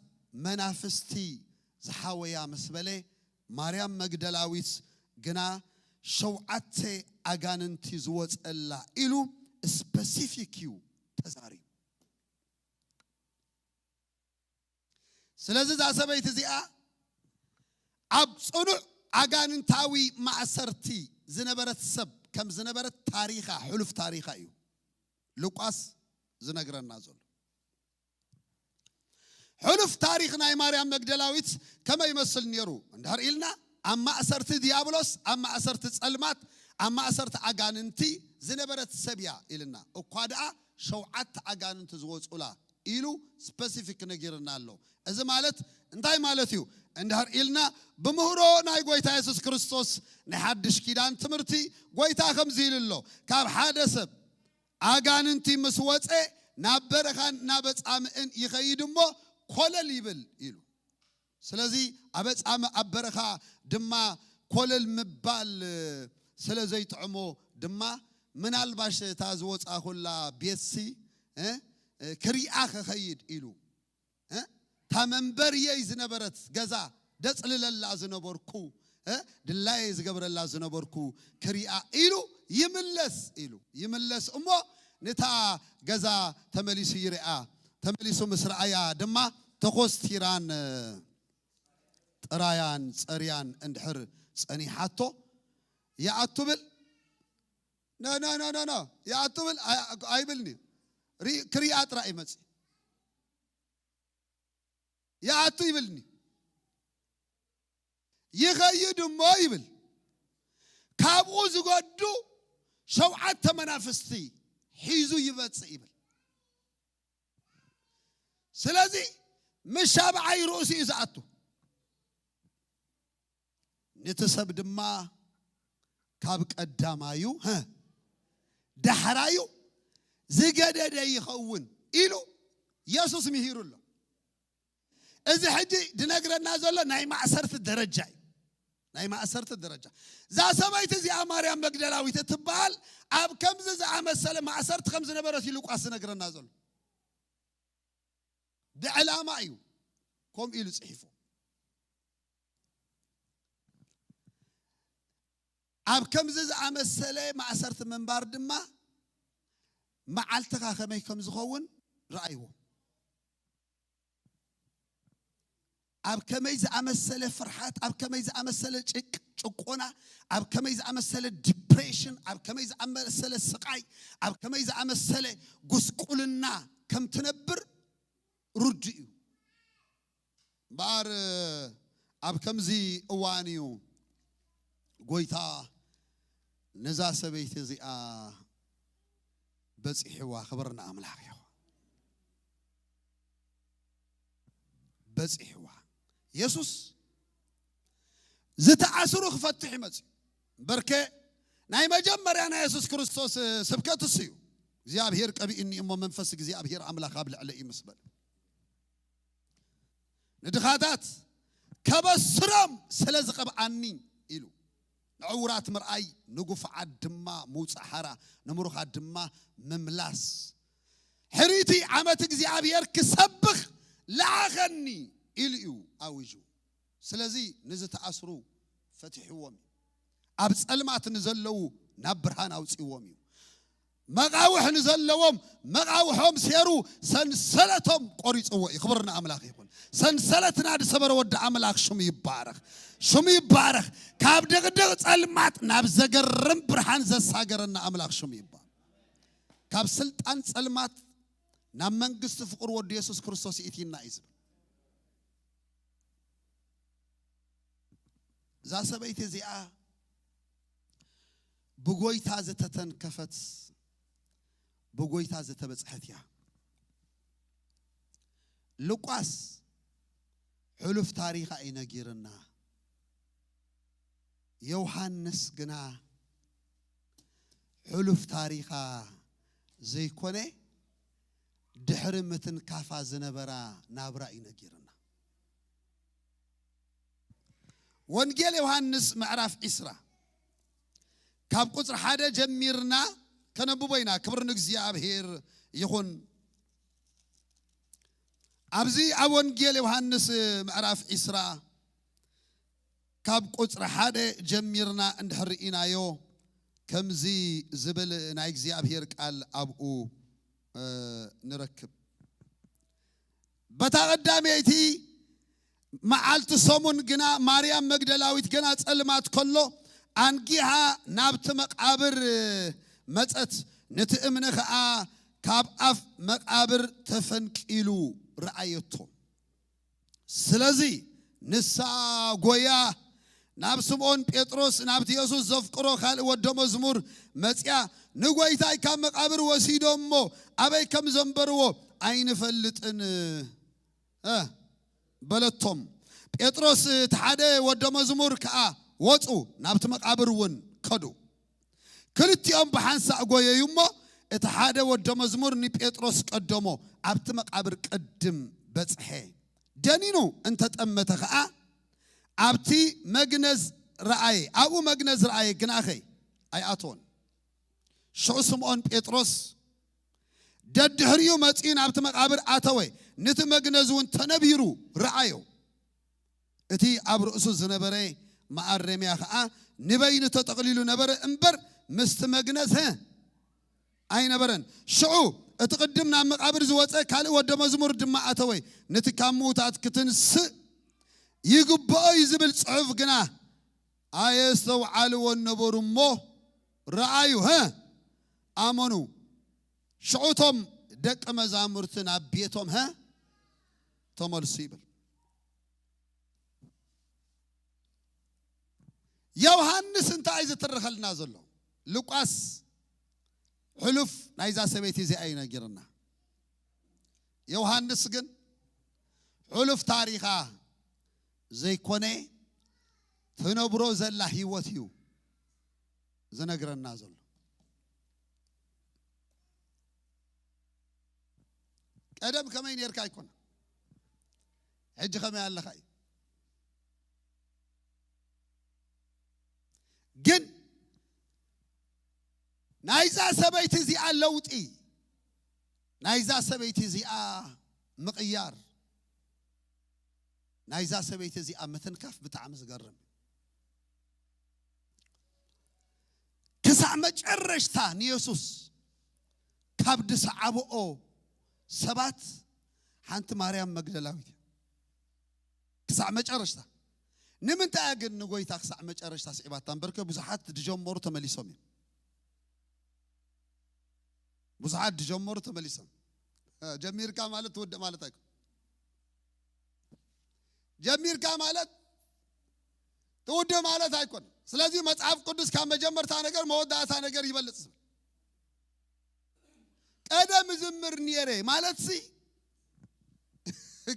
መናፍስቲ ዝሓወያ ምስ በለ፣ ማርያም መግደላዊት ግና ሸውዓተ ኣጋንንቲ ዝወጸላ ኢሉ ስፐሲፊክ እዩ ተዛሪቡ። ስለዚ እዛ ሰበይቲ እዚኣ ኣብ ጽኑዕ ኣጋንንታዊ ማእሰርቲ ዝነበረት ሰብ ከም ዝነበረት ታሪኻ፣ ሕሉፍ ታሪኻ እዩ ሉቃስ ዝነግረና ዘሎ። ሕሉፍ ታሪኽ ናይ ማርያም መግደላዊት ከመይ ይመስል ነይሩ እንድሕር ኢልና፣ ኣብ ማእሰርቲ ዲያብሎስ፣ ኣብ ማእሰርቲ ጸልማት፣ ኣብ ማእሰርቲ ኣጋንንቲ ዝነበረት ሰብ እያ ኢልና። እኳ ደኣ ሸውዓተ ኣጋንንቲ ዝወጹላ ኢሉ ስፐሲፊክ ነጊርና ኣሎ። እዚ ማለት እንታይ ማለት እዩ እንድሕር ኢልና፣ ብምህሮ ናይ ጎይታ የሱስ ክርስቶስ ናይ ሓድሽ ኪዳን ትምህርቲ፣ ጎይታ ከምዚ ኢሉ ኣሎ፣ ካብ ሓደ ሰብ ኣጋንንቲ ምስ ወጸ፣ ናብ በረኻን ናብ ኣጻምእን ይኸይድ እሞ ኮለል ይብል ኢሉ። ስለዚ ኣብ ኣጻምእ ኣብ በረኻ ድማ ኮለል ምባል ስለ ዘይጥዕሞ ድማ፣ ምናልባሽ እታ ዝወጻኹላ ቤትሲ፣ እ፣ እ፣ ክሪኣ ክኸይድ ኢሉ፣ እ፣ እታ መንበርየይ ዝነበረት ገዛ ደጽልለላ ዝነበርኩ፣ እ፣ ድላየ ዝገብረላ ዝነበርኩ ክሪኣ ኢሉ ይምለስ፣ ኢሉ ይምለስ እሞ፣ ነታ ገዛ ተመሊሱ ይርኣ። ተመሊሱ ምስ ረኣያ ድማ ተኾስቲራን ጥራያን ጸርያን እንድሕር ጸኒሓቶ፣ ይኣቱ ብል፣ ኖ፣ ኖ፣ ኖ፣ ኖ፣ ኖ፣ ይኣቱ ብል፣ ኣይ-፣ ኣይብልኒ። ሪ-፣ ክሪኣ ጥራይ ይመጽእ። ይኣቱ ይብልኒ። ይኸይድ እሞ ይብል፣ ካብኡ ዝገዱ ሸውዓተ መናፍስቲ ሒዙ ይመጽእ ይብል። ስለዚ ምስ ሻብዓይ ርእሱ እዩ ዝኣቱ። ነቲ ሰብ ድማ ካብ ቀዳማዩ፣ ሀ፣ ዳሕራዩ ዝገደደ ይኸውን ኢሉ የሱስ ምሂሩ ኣሎ። እዚ ሕጂ ድነግረና ዘሎ ናይ ማእሰርቲ ደረጃ እዩ። ናይ ማእሰርቲ ደረጃ። እዛ ሰበይቲ እዚኣ ማርያም መግደላዊት እትበሃል ኣብ ከምዚ ዝኣመሰለ ማእሰርቲ ከም ዝነበረት እዩ ሉቃስ ዝነግረና ዘሎ። ብዕላማ እዩ ከምኡ ኢሉ ጽሒፉ። ኣብ ከምዚ ዝኣመሰለ ማእሰርቲ ምንባር ድማ መዓልትኻ ከመይ ከም ዝኸውን ረኣይዎ። ኣብ ከመይ ዝኣመሰለ ፍርሓት፣ ኣብ ከመይ ዝኣመሰለ ጭቅ-፣ ጭቆና፣ ኣብ ከመይ ዝኣመሰለ ዲፕሬሽን፣ ኣብ ከመይ ዝኣመሰለ ስቓይ፣ ኣብ ከመይ ዝኣመሰለ ጉስቁልና ከም ትነብር ርዱእ እዩ። እምበኣር ኣብ ከምዚ እዋን እዩ ጎይታ ነዛ ሰበይቲ እዚኣ በጺሕዋ። ክብሪ ንኣምላኽ ይኹን። በጺሕዋ። የሱስ ዝተኣስሩ ክፈትሕ ይመጽእ። በርከ ናይ መጀመርያ ናይ የሱስ ክርስቶስ ስብከት እሱ እዩ። እግዚኣብሔር ቀቢእኒ እሞ መንፈስ እግዚኣብሔር ኣምላኽ ኣብ ልዕለ እዩ ምስ በለ፣ ንድኻታት ከበስሮም ስለ ዝቐብኣኒ ኢሉ፣ ንዕውራት ምርኣይ፣ ንጉፉዓት ድማ ምውጻእ ሓራ፣ ንምሩኻት ድማ ምምላስ፣ ሕርይቲ ዓመት እግዚኣብሔር ክሰብኽ ለኣኸኒ ኢሉ እዩ ኣዊጁ። ስለዚ ንዝተኣስሩ ፈቲሕዎም እዩ። ኣብ ጸልማት ንዘለዉ ናብ ብርሃን ኣውጺዎም እዩ። መቓውሕ ንዘለዎም መቓውሖም ሴሩ ሰንሰለቶም ቆሪጽዎ እዩ። ክብሪ ንኣምላኽ ይኹን። ሰንሰለትና ዝሰበረ ወዲ ኣምላኽ ሽሙ ይባረኽ፣ ሽሙ ይባረኽ። ካብ ድቕድቕ ጸልማት ናብ ዘገርም ብርሃን ዘሳገረና ኣምላኽ ሽሙ ይባረኽ። ካብ ስልጣን ጸልማት ናብ መንግስቲ ፍቕሩ ወዲ የሱስ ክርስቶስ ይእቲና እዩ ዝብል። እዛ ሰበይቲ እዚኣ ብጎይታ ዝተተንከፈት፣ ብጎይታ ዝተበጽሐት እያ። ሉቃስ ሕሉፍ ታሪኻ እዩ ነጊርና። ዮሃንስ ግና ሕሉፍ ታሪኻ ዘይኮነ፣ ድሕሪ ምትንካፋ ዝነበራ ናብራ እዩ ነጊርና። ወንጌል ዮሃንስ ምዕራፍ ዒስራ ካብ ቁጽሪ ሓደ ጀሚርና ከነብቦ ኢና። ክብሪ ንእግዚኣብሔር ይኹን። ኣብዚ ኣብ ወንጌል ዮሃንስ ምዕራፍ ዒስራ ካብ ቁጽሪ ሓደ ጀሚርና እንድሕር ርኢናዮ፣ ከምዚ ዝብል ናይ እግዚኣብሔር ቃል ኣብኡ፣ እ፣ ንረክብ። በታ ቀዳመይቲ መዓልቲ ሰሙን ግና ማርያም መግደላዊት ገና ጸልማት ከሎ ኣንጊሃ ናብቲ መቓብር መጸት፣ ነቲ እምኒ ኸኣ ካብ ኣፍ መቓብር ተፈንቂሉ ረኣየቶ። ስለዚ ንሳ ጎያ ናብ ስምዖን ጴጥሮስ፣ ናብቲ የሱስ ዘፍቅሮ ካልእ ወደ መዝሙር መጺኣ፣ "ንጎይታይ ካብ መቓብር ወሲዶሞ ኣበይ ከም ዘንበርዎ ኣይንፈልጥን" እ፣ በለቶም። ጴጥሮስ እቲ ሓደ ወደ መዝሙር ከኣ ወጹ፣ ናብቲ መቓብር እውን ከዱ። ክልቲኦም ብሓንሳእ ጎየዩ እሞ፣ እቲ ሓደ ወደ መዝሙር ንጴጥሮስ ቀደሞ፣ ኣብቲ መቓብር ቅድም በጽሐ። ደኒኑ እንተጠመተ ኸኣ፣ ኣብቲ መግነዝ ረኣየ፣ ኣብኡ መግነዝ ረኣየ፣ ግናኸ ኣይኣተወን። ሽዑ ስምዖን ጴጥሮስ ደድሕሪኡ መጺኡ ናብቲ መቓብር ኣተወ፣ ነቲ መግነዝ እውን ተነቢሩ ረኣዮ። እቲ ኣብ ርእሱ ዝነበረ መኣረምያ ኸኣ ንበይኑ ተጠቕሊሉ ነበረ እምበር፣ ምስቲ መግነዝ፣ ሀ፣ ኣይነበረን። ሽዑ እቲ ቅድም ናብ መቓብር ዝወጸ ካልእ ወደ መዝሙር ድማ ኣተወ። ነቲ ካብ ምዉታት ክትንስእ ይግብኦ እዩ ዝብል ጽሑፍ ግና ኣየስተውዓልዎን ነበሩ እሞ ረኣዩ፣ ሀ፣ ኣመኑ። ሽዑ እቶም ደቂ መዛሙርቲ ናብ ቤቶም፣ ሀ፣ ተመልሱ ይብል። ዮሃንስ እንታይ እዩ ዝትርኸልና ዘሎ? ሉቃስ ሕሉፍ ናይዛ ሰበይቲ እዚኣ እዩ ነጊርና። ዮሃንስ ግን ሕሉፍ ታሪኻ ዘይኮነ፣ ትነብሮ ዘላ ህይወት እዩ ዝነግረና ዘሎ። ቀደም ከመይ ኔርካ ኣይኮነ፣ ሕጂ ከመይ ኣለኻ እዩ። ግን ናይዛ ሰበይቲ እዚኣ ለውጢ፣ ናይዛ ሰበይቲ እዚኣ ምቕያር፣ ናይዛ ሰበይቲ እዚኣ ምትንካፍ ብጣዕሚ ዝገርም። ክሳዕ መጨረሽታ ንየሱስ ካብ ዝሰዓብኦ ሰባት ሓንቲ ማርያም መግደላዊት እያ። ክሳዕ መጨረሽታ። ንምንታይ እያ ግን ንጎይታ ክሳዕ መጨረሽታ ስዒባታ? እምበርከ ብዙሓት ዝጀመሩ ተመሊሶም እዮም። ብዙሓት ዝጀመሩ ተመሊሶም። እ፣ ጀሚርካ ማለት ትውድእ ማለት ኣይኮን። ጀሚርካ ማለት ትውድእ ማለት ኣይኮን። ስለዚ መጽሓፍ ቅዱስ ካብ መጀመርታ ነገር መወዳእታ ነገር ይበልጽ ዝብል። ቀደም እዝምር ነይረ ማለት ሲ፣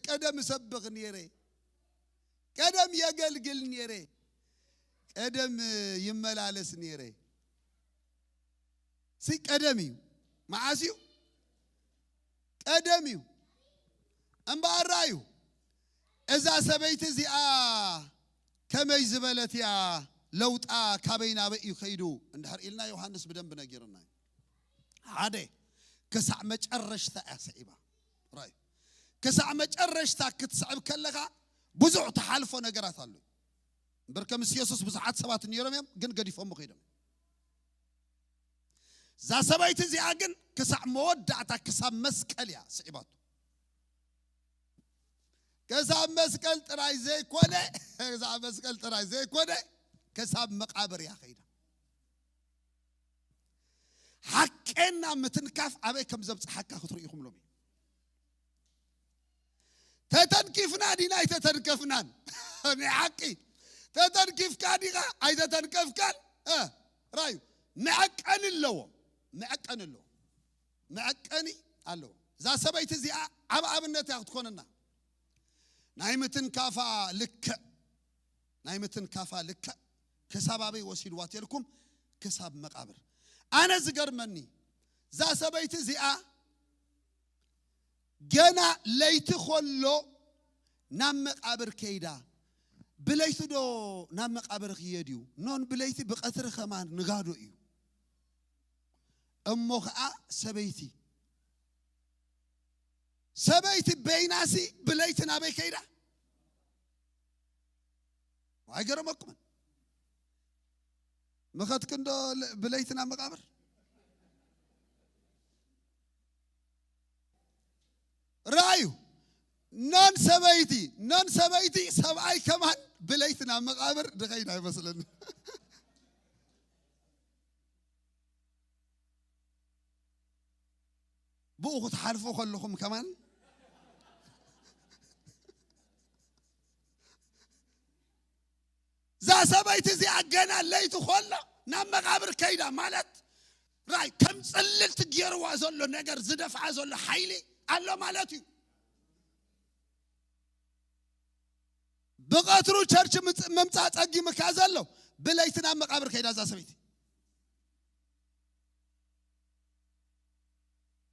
ቀደም እሰብኽ ነይረ፣ ቀደም የገልግል ነይረ፣ ቀደም ይመላለስ ነይረ። ሲ ቀደም እዩ። መዓስ እዩ? ቀደም እዩ። እምበኣር ራእዩ፣ እዛ ሰበይቲ እዚኣ ከመይ ዝበለት እያ? ለውጣ ካበይ ናበይ እዩ ከይዱ? እንድሕር ኢልና ዮሃንስ ብደንብ ነጊሩና እዩ። ሓደ፣ ክሳዕ መጨረሽታ እያ ስዒባ። ራእዩ፣ ክሳዕ መጨረሽታ ክትስዕብ ከለኻ ብዙሕ ትሓልፎ ነገራት ኣሎ። እምበር ከምስ የሱስ ብዙሓት ሰባት ነይሮም እዮም፣ ግን ገዲፎም ከይዶም። እዛ ሰበይቲ እዚኣ ግን ክሳዕ መወዳእታ፣ ክሳብ መስቀል እያ ስዒባቶ። ክሳብ መስቀል ጥራይ ዘይኮነ፣ ክሳብ መስቀል ጥራይ ዘይኮነ፣ ክሳብ መቃብር እያ ከይዳ። ሓቀና ምትንካፍ ኣበይ ከም ዘብጽሓካ ክትርኢ ኢኹም ሎሚ። ተተንኪፍና ዲና ኣይተተንከፍናን? ናይ ሓቂ ተተንኪፍካ ዲኻ ኣይተተንከፍካን? እ፣ ራዩ መዐቀኒ ኣለዎ፣ መዐቀኒ ኣለዎ፣ መዐቀኒ ኣለዎ። እዛ ሰበይቲ እዚኣ ዓብ ኣብነት እያ ክትኮነና። ናይ ምትንካፋ ልክዕ፣ ናይ ምትንካፋ ልክዕ ክሳብ ኣበይ ወሲድዋት የልኩም? ክሳብ መቃብር። ኣነ ዝገርመኒ እዛ ሰበይቲ እዚኣ ገና ለይቲ ከሎ ናብ መቃብር ከይዳ። ብለይቲ ዶ ናብ መቃብር ክየድ እዩ? ኖን ብለይቲ፣ ብቀትሪ ከማን ንጋዶ እዩ። እሞ ኸዓ ሰበይቲ፣ ሰበይቲ በይናሲ ብለይቲ ናበይ ከይዳ? ኣይገረመኩምን? ምኸድክንዶ ለ-፣ ብለይቲ ናብ መቃብር? ረኣዩ። ኖን ሰበይቲ፣ ኖን ሰበይቲ፣ ሰብኣይ ከማን ብለይቲ ናብ መቃብር ድኸይድ ኣይመስለኒ። ብኡ ክትሓልፉ ከለኹም ከማን፣ እዛ ሰበይቲ እዚኣ ገና ለይቲ ከሎ ናብ መቃብር ከይዳ ማለት፣ ራይ ከም ጽልልቲ ገይርዋ ዘሎ ነገር፣ ዝደፍዓ ዘሎ ሓይሊ ኣሎ ማለት እዩ። ብቐትሩ ቸርች ምጽ-፣ ምምጻእ ጸጊምካ ዘሎ፣ ብለይቲ ናብ መቃብር ከይዳ እዛ ሰበይቲ።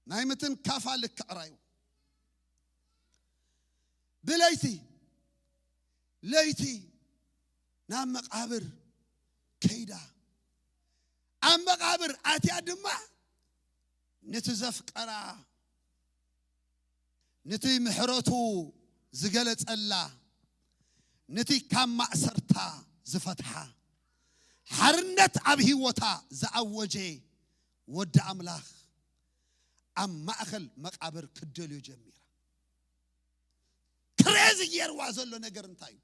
ናይ ምትንካፋ ልክዕ ራዩ። ብለይቲ፣ ለይቲ ናብ መቃብር ከይዳ። ኣብ መቃብር ኣትያ ድማ ነቲ ዘፍቀራ፣ ነቲ ምሕረቱ ዝገለጸላ፣ ነቲ ካብ ማእሰርታ ዝፈትሓ፣ ሓርነት ኣብ ህይወታ ዝኣወጀ ወዲ ኣምላኽ ኣብ ማእከል መቃብር ክደልዮ ጀሚራ። ክሬዚ ገይርዋ ዘሎ ነገር እንታይ እዩ?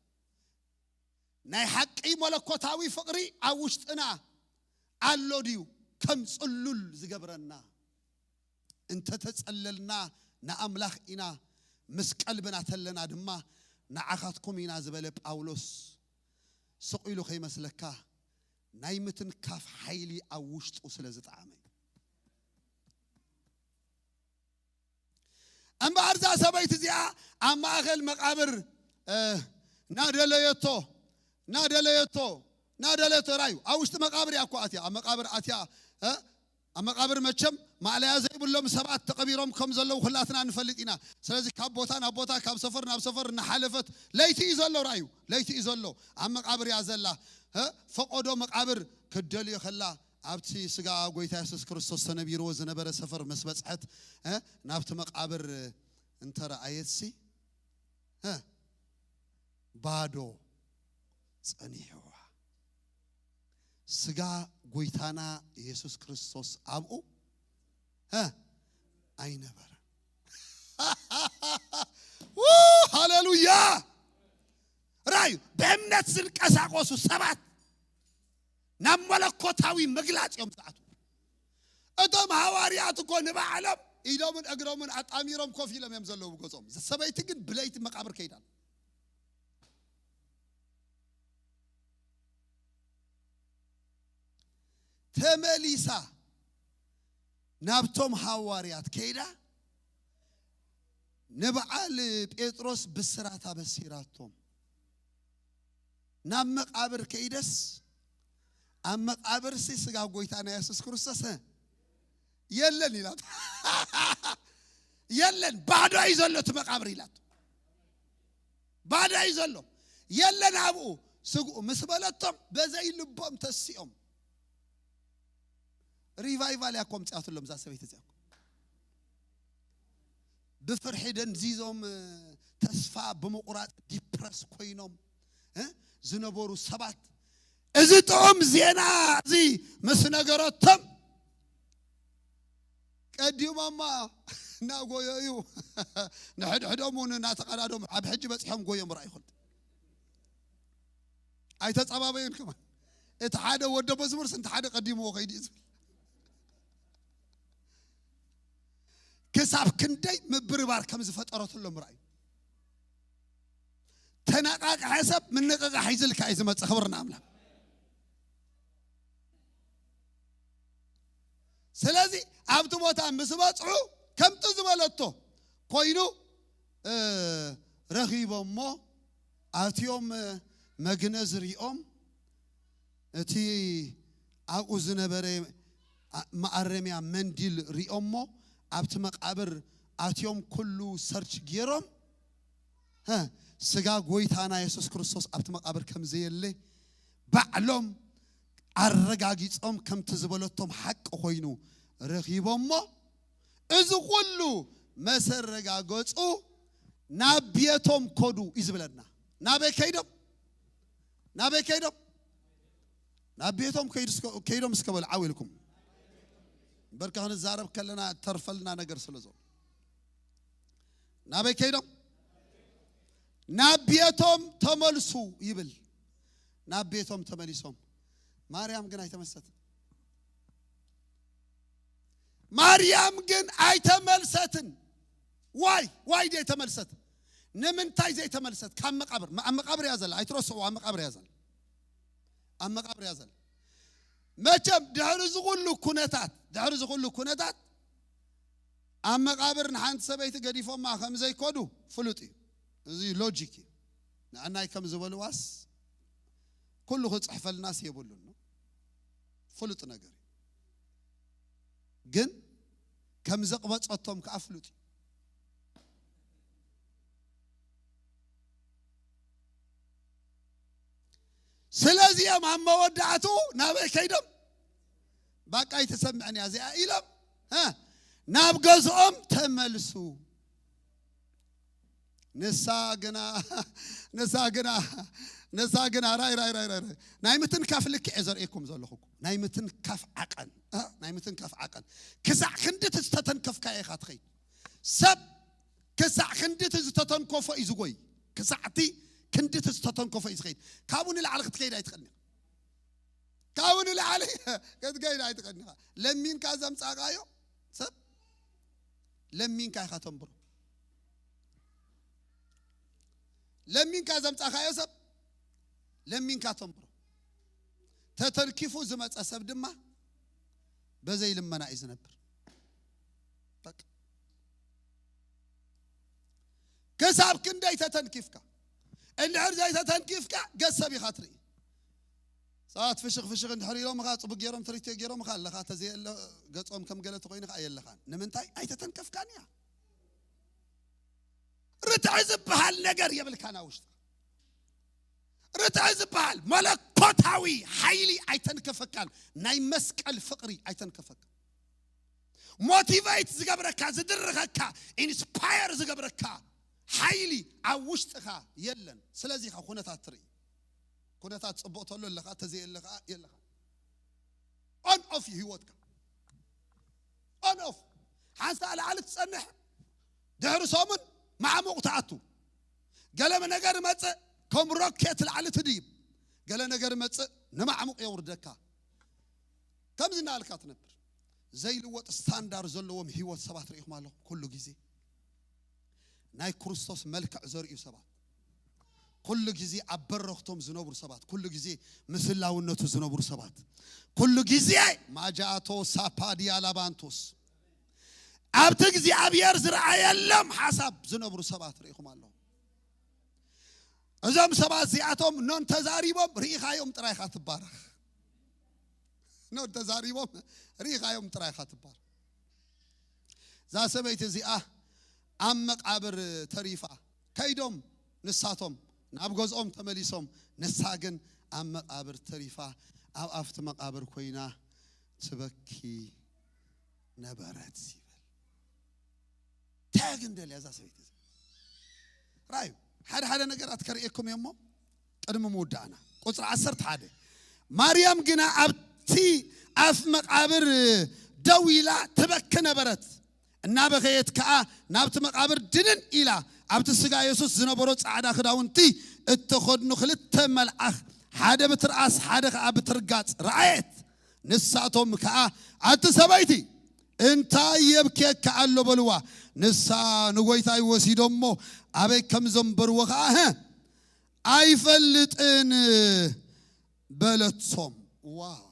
ናይ ሓቂ መለኮታዊ ፍቕሪ ኣብ ውሽጥና ኣሎ ድዩ? ከም ጽሉል ዝገብረና፣ እንተተጸለልና ንኣምላኽ ኢና፣ ምስ ቀልብና ተለና ድማ ንዓኻትኩም ኢና ዝበለ ጳውሎስ፣ ስቕ ኢሉ ከይመስለካ፣ ናይ ምትንካፍ ሓይሊ ኣብ ውሽጡ ስለ ዝጠዓመ እዩ። እምበኣር እዛ ሰበይቲ እዚኣ ኣብ ማእከል መቓብር፣ እ፣ ናደለየቶ፣ ናደለየቶ፣ ናደለየቶ ራዩ። ኣብ ውሽጢ መቓብር እያ እኮ ኣትያ። ኣብ መቓብር ኣትያ፣ እ፣ ኣብ መቓብር መቸም ማእለያ ዘይብሎም ሰባት ተቐቢሮም ከም ዘለዉ ኩላትና ንፈልጥ ኢና። ስለዚ ካብ ቦታ ናብ ቦታ፣ ካብ ሰፈር ናብ ሰፈር እናሓለፈት፣ ለይቲ እዩ ዘሎ ራዩ፣ ለይቲ እዩ ዘሎ። ኣብ መቓብር እያ ዘላ። እ፣ ፈቐዶ መቓብር ክትደልዮ ከላ፣ ኣብቲ ስጋ ጎይታ የሱስ ክርስቶስ ተነቢርዎ ዝነበረ ሰፈር ምስ በጽሐት፣ እ፣ ናብቲ መቓብር እንተ ረኣየትሲ፣ እ፣ ባዶ ጸኒሕዋ። ስጋ ጎይታና የሱስ ክርስቶስ ኣብኡ፣ እ፣ ኣይነበረን። ው፣ ሃሌሉያ! ራዩ፣ ብእምነት ዝንቀሳቐሱ ሰባት ናብ መለኮታዊ ምግላጽ እዮም ዝኣትዉ። እቶም ሃዋርያት እኮ ንባዕሎም ኢዶምን እግሮምን ኣጣሚሮም ኮፍ ኢሎም እዮም ዘለዉ ብገጾም። እዛ ሰበይቲ ግን ብለይቲ መቓብር ከይዳ። ተመሊሳ ናብቶም ሃዋርያት ከይዳ ንበዓል ጴጥሮስ ብስራት ኣበሲራቶም። ናብ መቓብር ከይደስ፣ ኣብ መቓብርሲ ስጋ ጎይታና የሱስ ክርስቶስ፣ እ፣ የለን ኢላቶ። የለን፣ ባዶ እዩ ዘሎ እቲ መቓብር ኢላቶ። ባዶ እዩ ዘሎ። የለን ኣብኡ። ስግኡ ምስ በለቶም በዘይ ልቦም ተሲኦም። ሪቫይቫል እያ እኮ ኣምጺኣትሎም እዛ ሰበይቲ እዚኣ እኮ። ብፍርሒ ደንዚዞም፣ ተስፋ ብምቑራጽ፣ ዲፕ ዳይቨርስ ኮይኖም እ ዝነበሩ ሰባት፣ እዚ ጥዑም ዜና እዚ ምስ ነገረቶም፣ ቀዲሞማ እናጎየዩ ንሕድሕዶም እውን እናተቐዳደሙ ኣብ ሕጂ በፂሖም ጎዮም ርኣዩ። ኣይተጸባበዩን ከማን። እቲ ሓደ ወደ መዝሙርስ እንተ ሓደ ቀዲምዎ ከይዱ እዩ ዝብል። ክሳብ ክንደይ ምብርባር ከም ዝፈጠረትሎም ርኣዩ። ተነቃቅሐ ሰብ ምንቅቃሕ ይዝልካ እዩ ዝመጽእ። ክብርና ኣምላኽ። ስለዚ ኣብቲ ቦታ ምስ በጽሑ ከምቲ ዝበለቶ ኮይኑ፣ እ፣ ረኺቦሞ፣ ኣትዮም፣ እ፣ መግነዝ ሪኦም፣ እቲ ኣብኡ ዝነበረ ኣ-፣ መኣረምያ መንዲል ሪኦሞ፣ ኣብቲ መቃብር ኣትዮም ኩሉ ሰርች ገይሮም፣ ሀ፣ ስጋ ጎይታና የሱስ ክርስቶስ ኣብቲ መቃብር ከም ዘየለ ባዕሎም ኣረጋጊጾም፣ ከምቲ ዝበለቶም ሓቂ ኮይኑ ረኺቦሞ፣ እዚ ኩሉ መሰረጋገጹ ናብ ቤቶም ኮዱ እዩ ዝብለና። ናበይ ከይዶም? ናበይ ከይዶም? ናብ ቤቶም ከይዱ እስከ-፣ ከይዶም እስከ በሉ ዓው ኢልኩም። እምበር ክንዛረብ ከለና ተርፈልና ነገር ስለ ዘሎ። ናበይ ከይዶም? ናብ ቤቶም ተመልሱ ይብል። ናብ ቤቶም ተመሊሶም። ማርያም ግን ኣይተመልሰትን። ማርያም ግን ኣይተመልሰትን። ዋይ፣ ዋይ ዘይተመልሰት? ንምንታይ ዘይተመልሰት? ካብ መቃብር፣ ኣብ መቃብር እያ ዘላ። ኣይትረስዑ፣ ኣብ መቃብር እያ ዘላ። ኣብ መቃብር እያ ዘላ። መቸም ድሕሪ እዚ ኩሉ ኩነታት፣ ድሕሪ እዚ ኩሉ ኩነታት ኣብ መቃብር ንሓንቲ ሰበይቲ ገዲፎማ ከም ዘይከዱ ፍሉጥ እዩ። እዚ ሎጂክ እዩ። ንዕናይ ከም ዝበልዋስ ኩሉ ክጽሕፈልናስ የብሉን ነው። ፍሉጥ ነገር እዩ። ግን ከም ዘቕበጸቶም ከኣ ፍሉጥ እዩ። ስለዚ እዮም ኣብ መወዳእትኡ ናበይ ከይዶም? ባቃ ኣይትሰምዕን እያ እዚኣ ኢሎም፣ እ፣ ናብ ገዝኦም ተመልሱ። ንሳ ግና፣ ንሳ ግና፣ ንሳ ግና፣ ራይ፣ ራይ፣ ራይ፣ ራይ፣ ራይ። ናይ ምትንካፍ ልክዕ እየ ዘርእየኩም ዘለኹ እኮ። ናይ ምትንካፍ ዓቐን፣ እ፣ ናይ ምትንካፍ ዓቐን። ክሳዕ ክንዲ እቲ ዝተተንከፍካዮ ኢኻ ትኸይድ። ሰብ ክሳዕ ክንዲ እቲ ዝተተንከፎ እዩ ዝጎይ። ክሳዕ እቲ ክንዲ እቲ ዝተተንከፎ እዩ ዝኸይድ። ካብኡ ንላዕሊ ክትከይድ ኣይትኽእልን ኢኻ። ካብኡ ንላዕሊ ክትከይድ ኣይትኽእልን ኢኻ። ለሚንካ ዘምጻእካዮ ሰብ ለሚንካ ኢኻ ተንብሮ። ለሚንካ ዘምጻእካዮ ሰብ ለሚንካ ተንብሮ። ተተንኪፉ ዝመጸ ሰብ ድማ በዘይ ልመና እዩ ዝነብር። በቃ። ክሳብ ክንደይ ተተንኪፍካ? እንድሕር ዘይተተንኪፍካ ገሰብ ኢኻ ትርኢ። ሰባት ፍሽኽ ፍሽኽ እንድሕር ኢሎምኻ፣ ጽቡቅ ገይሮም ትሪት ገይሮምኻ ኣለኻ፣ ተዘየለ ገጾም ከም ገለ ተኾይኑ ኸኣ የለኻን። ንምንታይ? ኣይተተንከፍካን እያ። ርትዒ ዝበሃል ነገር የብልካን ኣብ ውሽጥኻ። ርትዒ ዝበሃል መለኮታዊ ሓይሊ ኣይተንከፈካን። ናይ መስቀል ፍቕሪ ኣይተንከፈካን። ሞቲቬት ዝገብረካ፣ ዝድርኸካ፣ ኢንስፓየር ዝገብረካ ሓይሊ ኣብ ውሽጥኻ የለን። ስለዚ ኢኻ ኩነታት ትርኢ። ኩነታት ጽቡቕ ተሎ ኣለኻ፣ ተዘየለኻ የለኻ። ኦን ኦፍ እዩ ህይወትካ። ኦን ኦፍ። ሓንሳእ ላዕሊ ትጸንሕ፣ ድሕሪ ሰሙን ማዕሙቕ ትኣቱ። ገለ ነገር መጽእ፣ ከም ሮኬት ላዕሊ ትድይብ። ገለ ነገር መጽእ፣ ንማዕሙቕ የውርደካ። ከምዚ እናበልካ ትነብር። ዘይልወጥ ስታንዳርድ ዘለዎም ህይወት ሰባት ርኢኹም ኣለኹም? ኩሉ ግዜ ናይ ክርስቶስ መልክዕ ዘርእዩ ሰባት፣ ኩሉ ግዜ ኣብ በረኽቶም ዝነብሩ ሰባት፣ ኩሉ ግዜ ምስላውነቱ ዝነብሩ ሰባት፣ ኩሉ ግዜ ማጃቶ ሳፓዲያ ላባንቶስ ኣብቲ እግዚኣብሔር ዝረኣየሎም ሓሳብ ዝነብሩ ሰባት ርኢኹም ኣለኹም? እዞም ሰባት እዚኣቶም ኖን ተዛሪቦም ርኢኻዮም ጥራይ ኢኻ ትባረኽ። ኖን ተዛሪቦም ርኢኻዮም ጥራይ ኢኻ ትባረኽ። እዛ ሰበይቲ እዚኣ ኣብ መቃብር ተሪፋ። ከይዶም ንሳቶም ናብ ገዝኦም ተመሊሶም፣ ንሳ ግን ኣብ መቃብር ተሪፋ፣ ኣብ ኣፍቲ መቃብር ኮይና ትበኪ ነበረት ይብል። እንታይ ግን ደልያ እዛ ሰበይቲ እዚኣ? ራዩ፣ ሓደ ሓደ ነገራት ከርእየኩም እየ እሞ ቅድሚ ምውዳእና። ቁጽሪ ዓሰርተ ሓደ፣ ማርያም ግና ኣብቲ ኣፍ መቓብር ደው ኢላ ትበኪ ነበረት። እናበኸየት ከኣ ናብቲ መቓብር ድንን ኢላ፣ ኣብቲ ስጋ የሱስ ዝነበሮ ጻዕዳ ክዳውንቲ እተኸድኑ ክልተ መልኣኽ፣ ሓደ ብትርኣስ ሓደ ከኣ ብትርጋጽ ረኣየት። ንሳቶም ከኣ፣ ኣቲ ሰበይቲ፣ እንታይ የብክየኪ ኣሎ? በልዋ። ንሳ፣ ንጎይታይ ወሲዶሞ ኣበይ ከም ዘንበርዎ ከኣ፣ ህ፣ ኣይፈልጥን በለቶም። ዋው!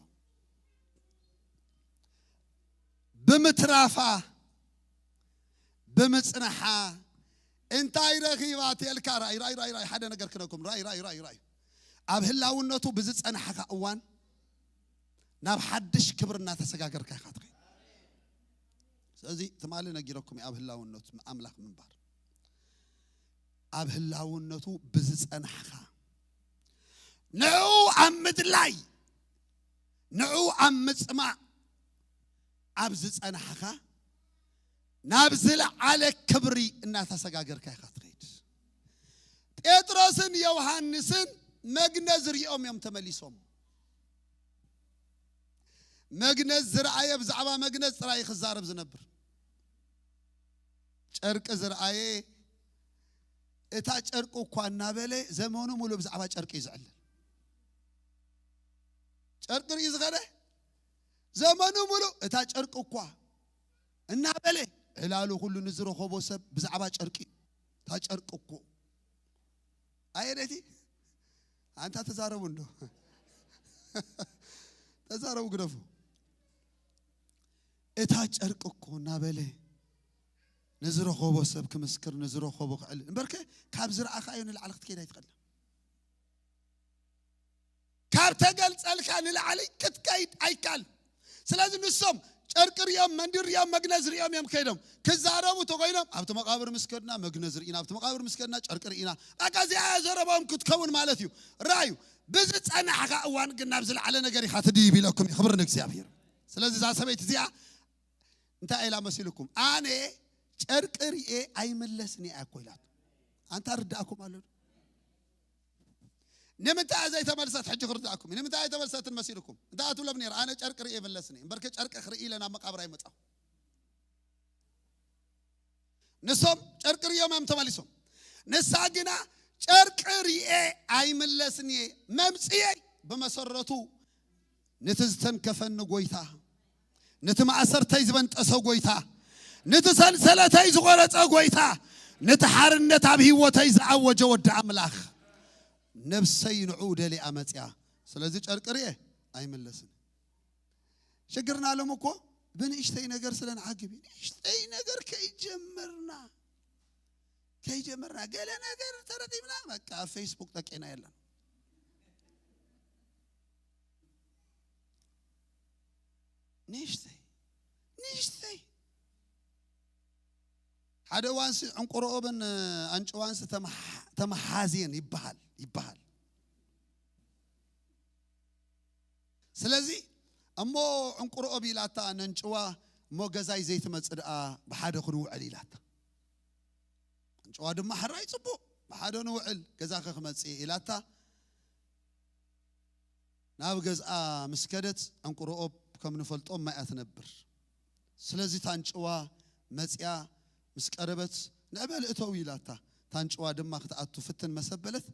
ብምትራፋ፣ ብምጽንሓ፣ እንታይ ረኺባ ተልካ? ራይ፣ ራይ፣ ራይ፣ ራይ፣ ሓደ ነገር ክነኩም። ራይ፣ ራይ፣ ራይ፣ ራይ። ኣብ ህላውነቱ ብዝጸናሕካ እዋን፣ ናብ ሓድሽ ክብሪ እናተሰጋገርካ ኢኻ ትኸይድ። ስለዚ ትማሊ ነጊረኩም እየ፣ ኣብ ህላውነቱ ኣምላኽ ምንባር። ኣብ ህላውነቱ ብዝጸናሕካ፣ ንዕኡ ኣብ ምድላይ፣ ንዕኡ ኣብ ምጽማእ ኣብ ዝጸናሕካ፣ ናብ ዝለዓለ ክብሪ እናተሰጋገርካ ኢኻ ትኸይድ። ጴጥሮስን ዮሃንስን መግነዝ ሪኦም እዮም ተመሊሶም። መግነዝ ዝረኣየ ብዛዕባ መግነዝ ጥራይ ክዛረብ ዝነብር። ጨርቂ ዝረኣየ፣ እታ ጨርቂ እኳ እናበለ ዘመኑ ሙሉ ብዛዕባ ጨርቂ እዩ ዝዕልል። ጨርቂ ርኢ ዝኸደ ዘመኑ ሙሉ እታ ጨርቂ እኳ እናበለ ዕላሉ ኩሉ ንዝረኸቦ ሰብ ብዛዕባ ጨርቂ፣ እታ ጨርቂ እኮ። ኣየነቲ ኣንታ ተዛረቡ እንዶ ተዛረቡ ግደፉ። እታ ጨርቂ እኮ እናበለ ንዝረኸቦ ሰብ ክምስክር፣ ንዝረኸቦ ክዕልል። እምበርከ ካብ ዝረኣኻዮ ንላዕሊ ክትከይድ ኣይትኽእልን። ካብ ተገልጸልካ ንላዕሊ ክትከይድ ኣይካል። ስለዚ ንሶም ጨርቂ ሪኦም፣ መንዲር ሪኦም፣ መግነዝ ሪኦም እዮም ከይዶም። ክዛረቡ ተኾይኖም፣ ኣብቲ መቓብር ምስ ከድና መግነዝ ርኢና፣ ኣብቲ መቓብር ምስ ከድና ጨርቂ ርኢና። በቃ እዚኣ እያ ዘረባኦም ክትከውን ማለት እዩ። ራእዩ። ብዝጸናሕካ እዋን ግን ናብ ዝለዓለ ነገር ኢኻ ትድይብ ኢለኩም እዩ። ክብሪ ንእግዚኣብሔር። ስለዚ እዛ ሰበይቲ እዚኣ እንታይ ኢላ መሲልኩም? ኣነ ጨርቂ ርኤ ኣይምለስን እየ እኮ ኢላቶ። ኣንታ ርዳእኩም ኣሎ ዶ? ንምንታይ እያ ዘይተመልሰት? ሕጂ ክርዳእኩም እዩ። ንምንታይ ኣይተመልሰትን መሲልኩም? እንታይ እያ ትብሎም ነይራ? ኣነ ጨርቂ ርኤ ይምለስን እየ። እምበርከ ጨርቂ ክርኢ ኢለ ናብ መቃብር ኣይመጻኹ። ንሶም ጨርቂ ርዮም እዮም ተመሊሶም። ንሳ ግና ጨርቂ ርኤ ኣይምለስን እየ። መምጽኤይ ብመሰረቱ ነቲ ዝተንከፈኒ ጎይታ፣ ነቲ ማእሰርተይ ዝበንጠሰ ጎይታ፣ ነቲ ሰንሰለተይ ዝቖረጸ ጎይታ፣ ነቲ ሓርነት ኣብ ህይወተይ ዝኣወጀ ወዲ ኣምላኽ፣ ነብሰይ ንዕኡ ደሊኣ መጽያ። ስለዚ ጨርቂ ርኤ ኣይምለስን። ሽግርና ሎም እኮ ብንእሽተይ ነገር ስለ ንዓግብ እዩ። ንእሽተይ ነገር ከይጀመርና፣ ከይጀመርና ገለ ነገር ተረጢብና፣ በቃ ኣብ ፌስቡክ ጠቂና የለን። ንእሽተይ፣ ንእሽተይ። ሓደ እዋንሲ ዕንቁሮኦብን ኣንጭዋንሲ ተመሓ-፣ ተመሓዝየን ይበሃል፣ ይበሃል። ስለዚ እሞ ዕንቁሮኦብ ኢላታ ነንጭዋ፣ እሞ ገዛይ ዘይትመጽእ ደኣ ብሓደ ክንውዕል ኢላታ። ኣንጭዋ ድማ ሕራይ ጽቡቕ፣ ብሓደ ንውዕል፣ ገዛኺ ክመጽእ እየ ኢላታ። ናብ ገዝኣ ምስ ከደት ዕንቁሮኦብ ከም ንፈልጦ ማይ እያ ትነብር። ስለዚ ታንጭዋ መጽያ ምስ ቀረበት ንዕበል እተው ኢላታ። ታንጭዋ ድማ ክትኣቱ ፍትን መሰበለት።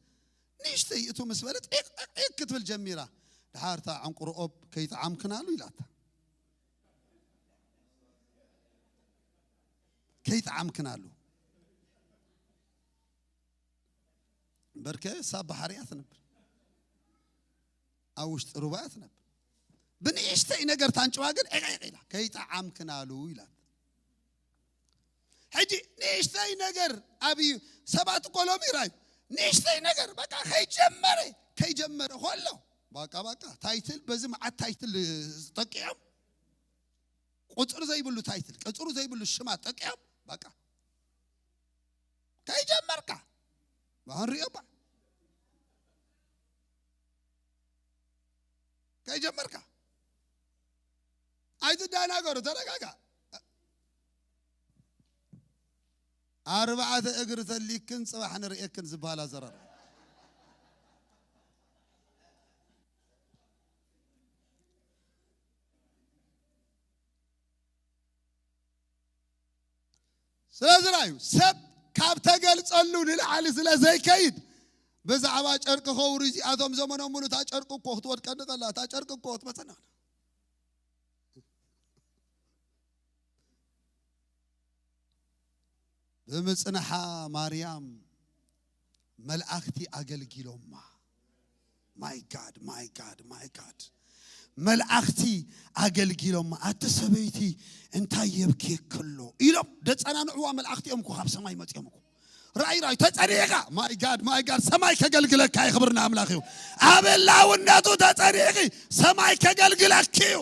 ንእሽተይ እቱ ምስ በለት ዒቕ ዒቕ ዒቕ ክትብል ጀሚራ። ድሓር እታ ዕንቁሮኦብ ከይጠዓምክናሉ ኢላታ። ከይጠዓምክናሉ። እምበርከ ሳብ ባሕሪ እያ ትነብር። ኣብ ውሽጢ ሩባ እያ ትነብር። ብንእሽተይ ነገር ታንጭዋ ግን ዒቕ ዒቕ ኢላ። ከይጠዓምክናሉ ኢላት። ሕጂ ንእሽተይ ነገር ኣብዩ ሰባት እኮ ሎሚ ይራዩ። ንእሽተይ ነገር በቃ ከይጀመረ፣ ከይጀመረ ከሎ በቃ፣ በቃ ታይትል፣ በዚ መዓት ታይትል ጠቂዖም፣ ቁጽሪ ዘይብሉ ታይትል፣ ቅጽሩ ዘይብሉ ሽማት ጠቂዖም በቃ። ከይጀመርካ ባሕን ሪኦ እባ። ከይጀመርካ ኣይትደናገሩ፣ ተረጋጋ። ኣርባዕተ እግሪ ተሊክን ጽባሕ ንርእየክን ዝበሃል ኣዘራርባ። ስለዚ ራዩ ሰብ ካብ ተገልጸሉ ንላዕሊ ስለ ዘይከይድ ብዛዕባ ጨርቂ ከውሪ እዚኣቶም ዘመኖም ሙሉ እታ ጨርቂ እኮ ክትወድቀኒ ከላ እታ ጨርቂ እኮ ክትመጸና ብምጽንሓ ማርያም መልኣኽቲ ኣገልጊሎማ። My God, my God, my God። መልኣኽቲ ኣገልጊሎማ። ኣቲ ሰበይቲ እንታይ የብኬክሎ ኢሎም ደጸናንዕዋ። መልኣኽቲ እዮም እኮ ካብ ሰማይ መጺኦም እኮ። ራእይ ራእይ ተጸኒዕካ። My God, my God። ሰማይ ከገልግለካ እዩ። ክብሪ ንኣምላኽ እዩ። ኣብ ህላውነቱ ተጸኒዕኪ ሰማይ ከገልግለኪ እዩ።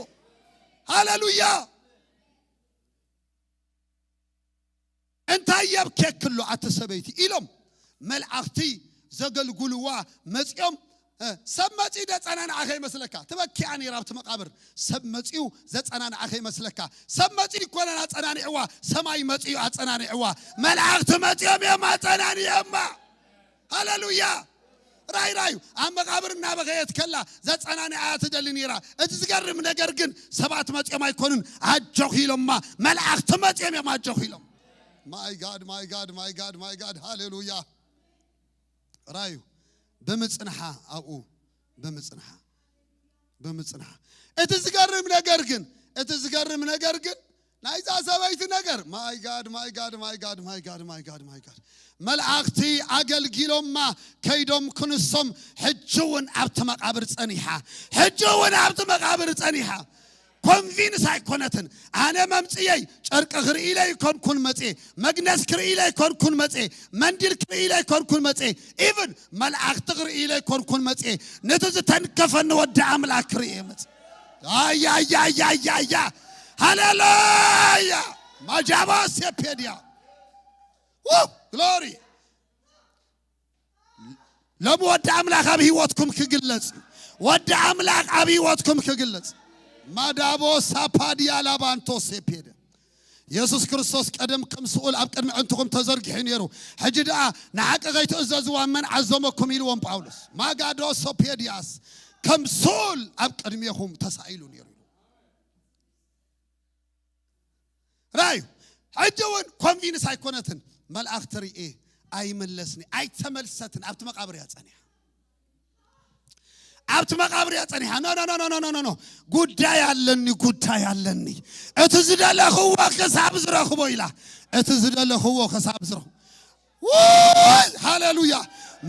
ሃሌሉያ። እንታይ የብኬክሎ ኣቲ ሰበይቲ ኢሎም መልኣኽቲ ዘገልግልዋ መጺኦም። እ፣ ሰብ መጺኡ ደጸናንዓ ከይመስለካ። ትበኪ እያ ነይራ ኣብቲ መቓብር። ሰብ መጺኡ ዘጸናንዓ ከይመስለካ። ሰብ መጺኡ ይኮነን ኣጸናኒዕዋ፣ ሰማይ መጺኡ ኣጸናኒዕዋ። መላእኽቲ መጺኦም እዮም ኣጸናኒዖማ። ሃሌሉያ። ራይ ራዩ ኣብ መቓብር እናበኸየት ከላ ዘጸናንዓ ትደሊ ነይራ። እቲ ዝገርም ነገር ግን ሰባት መጺኦም ኣይኮኑን ኣጆኺ ኢሎማ፣ መላእኽቲ መጺኦም እዮም ኣጆኺ ኢሎም። My God, my God, my God, my God። ሃሌሉያ። ራዩ ብምጽንሓ ኣብኡ ብምጽንሓ ብምጽንሓ። እቲ ዝገርም ነገር ግን፣ እቲ ዝገርም ነገር ግን ናይዛ ሰበይቲ ነገር፣ my God, my God፣ my God፣ my God፣ my God፣ my God። መላእኽቲ ኣገልጊሎማ ከይዶም ክንሶም፣ ሕጂ እውን ኣብቲ መቓብር ጸኒሓ፣ ሕጂ እውን ኣብቲ መቓብር ጸኒሓ። ኮንቪንስ ኣይኮነትን። ኣነ መምጽየይ ጨርቂ ክርኢ ኢለ ኣይኮንኩን መጽየ፣ መግነዝ ክርኢ ኢለ ኣይኮንኩን መጽየ፣ መንዲል ክርኢ ኢለ ኣይኮንኩን መጽየ፣ ኢቭን መላእኽቲ ክርኢ ኢለ ኣይኮንኩን መጽየ። ነቲ ዝተንከፈኒ ወዲ ኣምላኽ ክርኢ እየ መጽየ። ኣያያያያያ። ሃሌሉያ። ማጃባ ሴፔድያ። ው፣ ግሎሪ። ሎም ወዲ ኣምላኽ ኣብ ህይወትኩም ክግለጽ። ወዲ ኣምላኽ ኣብ ህይወትኩም ክግለጽ። ማዳቦ ሳፓድያ ላባንቶ ሴፔደ። የሱስ ክርስቶስ ቀደም ከም ስኡል ኣብ ቅድሚ ዕንትኹም ተዘርጊሑ ነይሩ። ሕጂ ደኣ ንሓቂ ከይትእዘዝዋ መን ዓዘመኩም ኢልዎም ጳውሎስ። ማጋዶ ሶፔድያስ ከም ስኡል ኣብ ቅድሜኹም ተሳኢሉ ነይሩ። ራዩ ሕጂ እውን ኮንቪንስ ኣይኮነትን። መልኣኽቲ ርእየ ኣይመለስኒ፣ ኣይተመልሰትን። ኣብቲ መቓብር እያ ጸኒሓ። ኣብቲ መቓብር እያ ጸኒሓ። ኖ፣ ኖ፣ ኖ። ጉዳይ ኣለኒ፣ ጉዳይ ኣለኒ። እቲ ዝደለኽዎ ክሳብ ዝረኽቦ ኢላ። እቲ ዝደለኽዎ ክሳብ ዝረኽቦ። ውይ፣ ሃሌሉያ።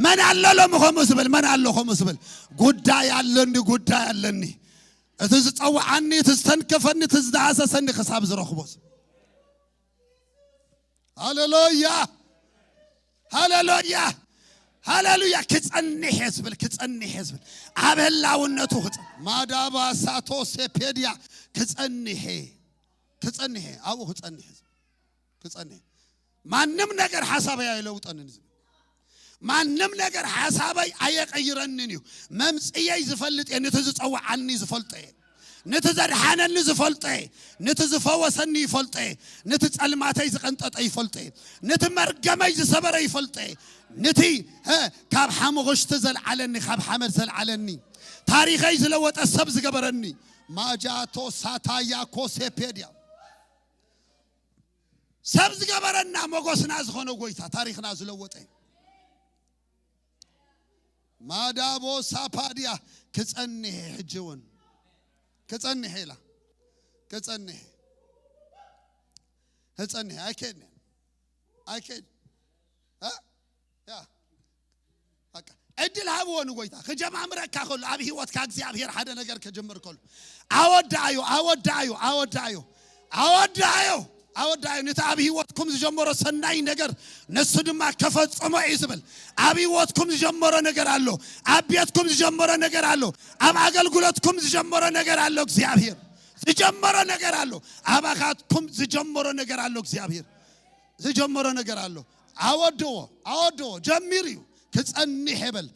መን ኣሎ ሎሚ ከምኡ ዝብል? መን ኣሎ ከምኡ ዝብል? ጉዳይ ኣለኒ፣ ጉዳይ ኣለኒ። እቲ ዝጸውዓኒ፣ እቲ ዝተንከፈኒ፣ እቲ ዝደሃሰሰኒ ክሳብ ዝረኽቦ። ሃሌሉያ፣ ሃሌሉያ፣ ሃሌሉያ። ክጸንሕ እየ ዝብል፣ ክጸንሕ እየ ዝብል። ኣብ ህላውነቱ ክጸ-፣ ማዳባ ሳቶ ሴፔድያ ክጸንሕ እየ፣ ክጸንሕ እየ፣ ኣብኡ ክጸንሕ እየ ዝብል። ክጸንሕ። ማንም ነገር ሓሳበይ ኣይለውጠንን ዝብል። ማንም ነገር ሓሳበይ ኣየቀይረንን እዩ። መምጽየይ ዝፈልጥ እየ። ነቲ ዝጸውዓኒ ዝፈልጦ እየ። ነቲ ዘድሓነኒ ዝፈልጦ እየ። ነቲ ዝፈወሰኒ ይፈልጦ እየ። ነቲ ጸልማተይ ዝቐንጠጠ ይፈልጦ እየ። ነቲ መርገመይ ዝሰበረ ይፈልጦ እየ። ነቲ፣ ሀ፣ ካብ ሓሙኽሽቲ ዘልዓለኒ፣ ካብ ሓመድ ዘልዓለኒ፣ ታሪኸይ ዝለወጠ ሰብ ዝገበረኒ፣ ማጃቶ ሳታያ ኮሴፔድያ፣ ሰብ ዝገበረና ሞጎስና ዝኾነ ጎይታ ታሪኽና ዝለወጠ። ማዳቦ ሳፓድያ ክጸንሕ ሕጂ እውን ክጸንሕ ኢላ ክጸንሕ ክጸንሕ ኣይከድን ኣይከድ እ ያ በቃ ዕድል ሃብዎ ንጎይታ ክጀማምረካ ከሎ ኣብ ህይወትካ እግዚኣብሔር ሓደ ነገር ከጀምር ከሎ ኣወዳኣዮ ኣወዳኣዮ ኣወዳኣዮ ኣወዳኣዮ ኣወዳኣዮ ነቲ ኣብ ህይወትኩም ዝጀመሮ ሰናይ ነገር ንሱ ድማ ከፈጽሞ እዩ ዝብል ኣብ ህይወትኩም ዝጀመሮ ነገር ኣሎ ኣብ ቤትኩም ዝጀመሮ ነገር ኣሎ ኣብ ኣገልግሎትኩም ዝጀመሮ ነገር ኣሎ እግዚኣብሔር ዝጀመሮ ነገር ኣሎ ኣባኻትኩም ዝጀመሮ ነገር ኣሎ እግዚኣብሔር ዝጀመሮ ነገር ኣሎ ኣወድዎ ኣወድዎ ጀሚር እዩ ክጸንሕ ይበል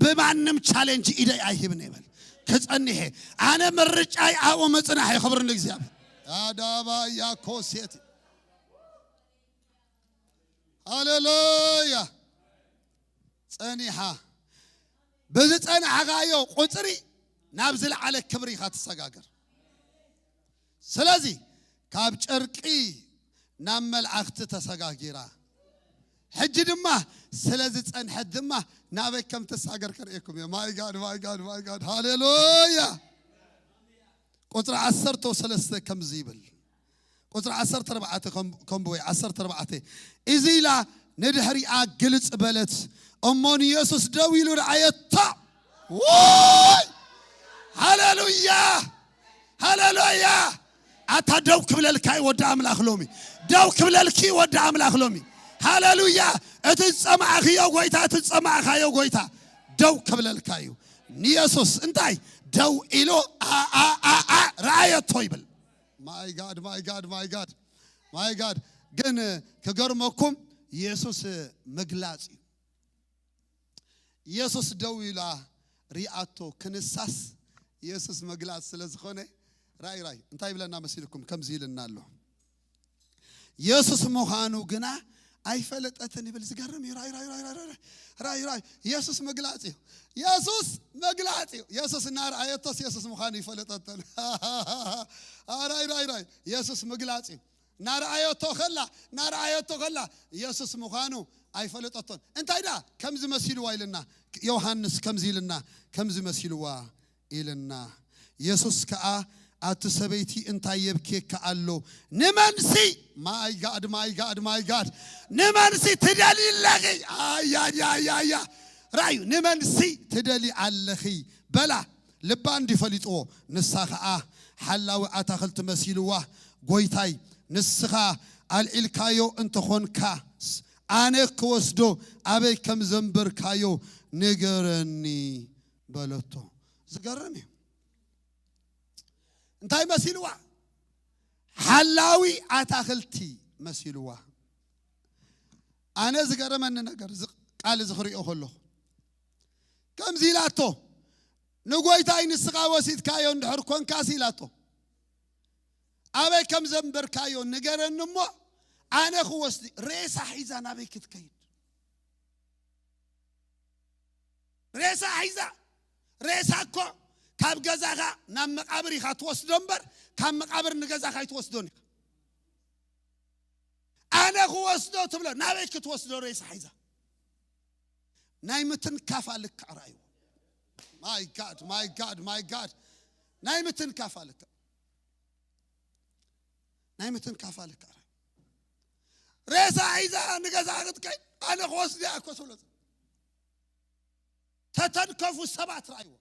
ብማንም ቻሌንጅ ኢደይ ኣይህብን ይበል ክጸንሕ ኣነ ምርጫይ ኣብኡ ምጽናሕ ይኽብር ንእግዚኣብሔር ኣዳባ ያኮሴት ሃሌሉያ። ጸኒሓ። ብዝጸናሕካዮ ቁጽሪ ናብ ዝለዓለ ክብሪ ኢኻ ትሰጋገር። ስለዚ ካብ ጨርቂ ናብ መላእኽቲ ተሰጋጊራ። ሕጂ ድማ ስለ ዝጸንሐት ድማ ናበይ ከም ትሳገር ከርእየኩም እየ። My God, my God, my God. ሃሌሉያ። ቁጽሪ ዓሰርተ ሰለስተ ከምዚ ይብል። ቁጽሪ ዓሰርተ ኣርባዕተ ከም-፣ ከምብወይ፣ ዓሰርተ ኣርባዕተ። እዚ ኢላ ንድሕሪኣ ግልጽ በለት። እሞ ንየሱስ ደው ኢሉ ረኣየቶ። ውይ! ሃሌሉያ! ሃሌሉያ! ኣታ ደው ክብለልካ እዩ ወዲ ኣምላኽ ሎሚ። ደው ክብለልኪ ወዲ ኣምላኽ ሎሚ። ሃሌሉያ! እቲ ዝጸማእኽዮ ጎይታ፣ እቲ ዝጸማእኻዮ ጎይታ ደው ክብለልካ እዩ። ንየሱስ እንታይ? ደው ኢሉ ኣ፣ ኣ፣ ኣ፣ ኣ፣ ረኣየቶ ይብል። My God, my God, my God, my God። ግን ክገርመኩም የሱስ ምግላጽ እዩ። የሱስ ደው ኢላ ሪኣቶ ክንሳስ የሱስ ምግላጽ ስለ ዝኾነ ራይ ራይ እንታይ ይብለና መሲልኩም? ከምዚ ኢልና ኣሎ። የሱስ ምዃኑ ግና ኣይፈለጠትን ይብል። ዝገርም እዩ። ራይ ራይ ራይ ራይ ራይ ራይ ራይ የሱስ ምግላጽ እዩ። የሱስ ምግላጽ እዩ። የሱስ እናረኣየቶስ የሱስ ምዃኑ ይፈለጠትን። ራይ ራይ ራይ የሱስ ምግላጽ እዩ። እናረኣየቶ ከላ እናረኣየቶ ከላ የሱስ ምዃኑ ኣይፈለጠቶን። እንታይ ደኣ ከምዚ መሲልዋ ኢልና ዮሃንስ ከምዚ ኢልና ከምዚ መሲልዋ ኢልና። የሱስ ከኣ ኣቲ ሰበይቲ እንታይ የብኬካ ኣሎ? ንመንሲ ማይ ጋድ ማይ ጋድ ማይ ጋድ ንመንሲ ትደሊ ኣለኺ? ኣያያያያ ራዩ ንመንሲ ትደሊ ኣለኺ በላ። ልባ እንዲ ፈሊጥዎ ንሳ ኸኣ ሓላዊ ኣታኽልቲ መሲልዋ፣ ጎይታይ ንስኻ ኣልዒልካዮ እንተኾንካስ ኣነ ክወስዶ ኣበይ ከም ዘንበርካዮ ንገረኒ በለቶ። ዝገርም እዩ። እንታይ መሲልዋ? ሓላዊ ኣታኽልቲ መሲልዋ። ኣነ ዝገረመኒ ነገር እዚ ቃል እዚ ክሪኦ ከለኹ ከምዚ ኢላቶ፣ ንጎይታይ ንስኻ ወሲድካዮ እንድሕር ኮንካስ ኢላቶ፣ ኣበይ ከም ዘንበርካዮ ንገረኒ እሞ ኣነ ክወስድ። ሬሳ ሒዛ ናበይ ክትከይድ? ሬሳ ሒዛ። ሬሳ እኮ ካብ ገዛኻ ናብ መቃብር ኢኻ ትወስዶ እምበር ካብ መቃብር ንገዛኻ ኣይትወስዶን ኢኻ። ኣነ ክወስዶ ትብሎ ናበይ ክትወስዶ? ሬሳ ሒዛ ናይ ምትንካፋ ልክዕ ራእይዎ። My God, my God, my God። ናይ ምትንካፋ ልክዕ ናይ ምትንካፋ ልክዕ ራእይ። ሬሳ ሒዛ ንገዛ ክትከይድ ኣነ ክወስድያ እኮ ትብሎ። ተተንከፉ ሰባት ራእይዎ።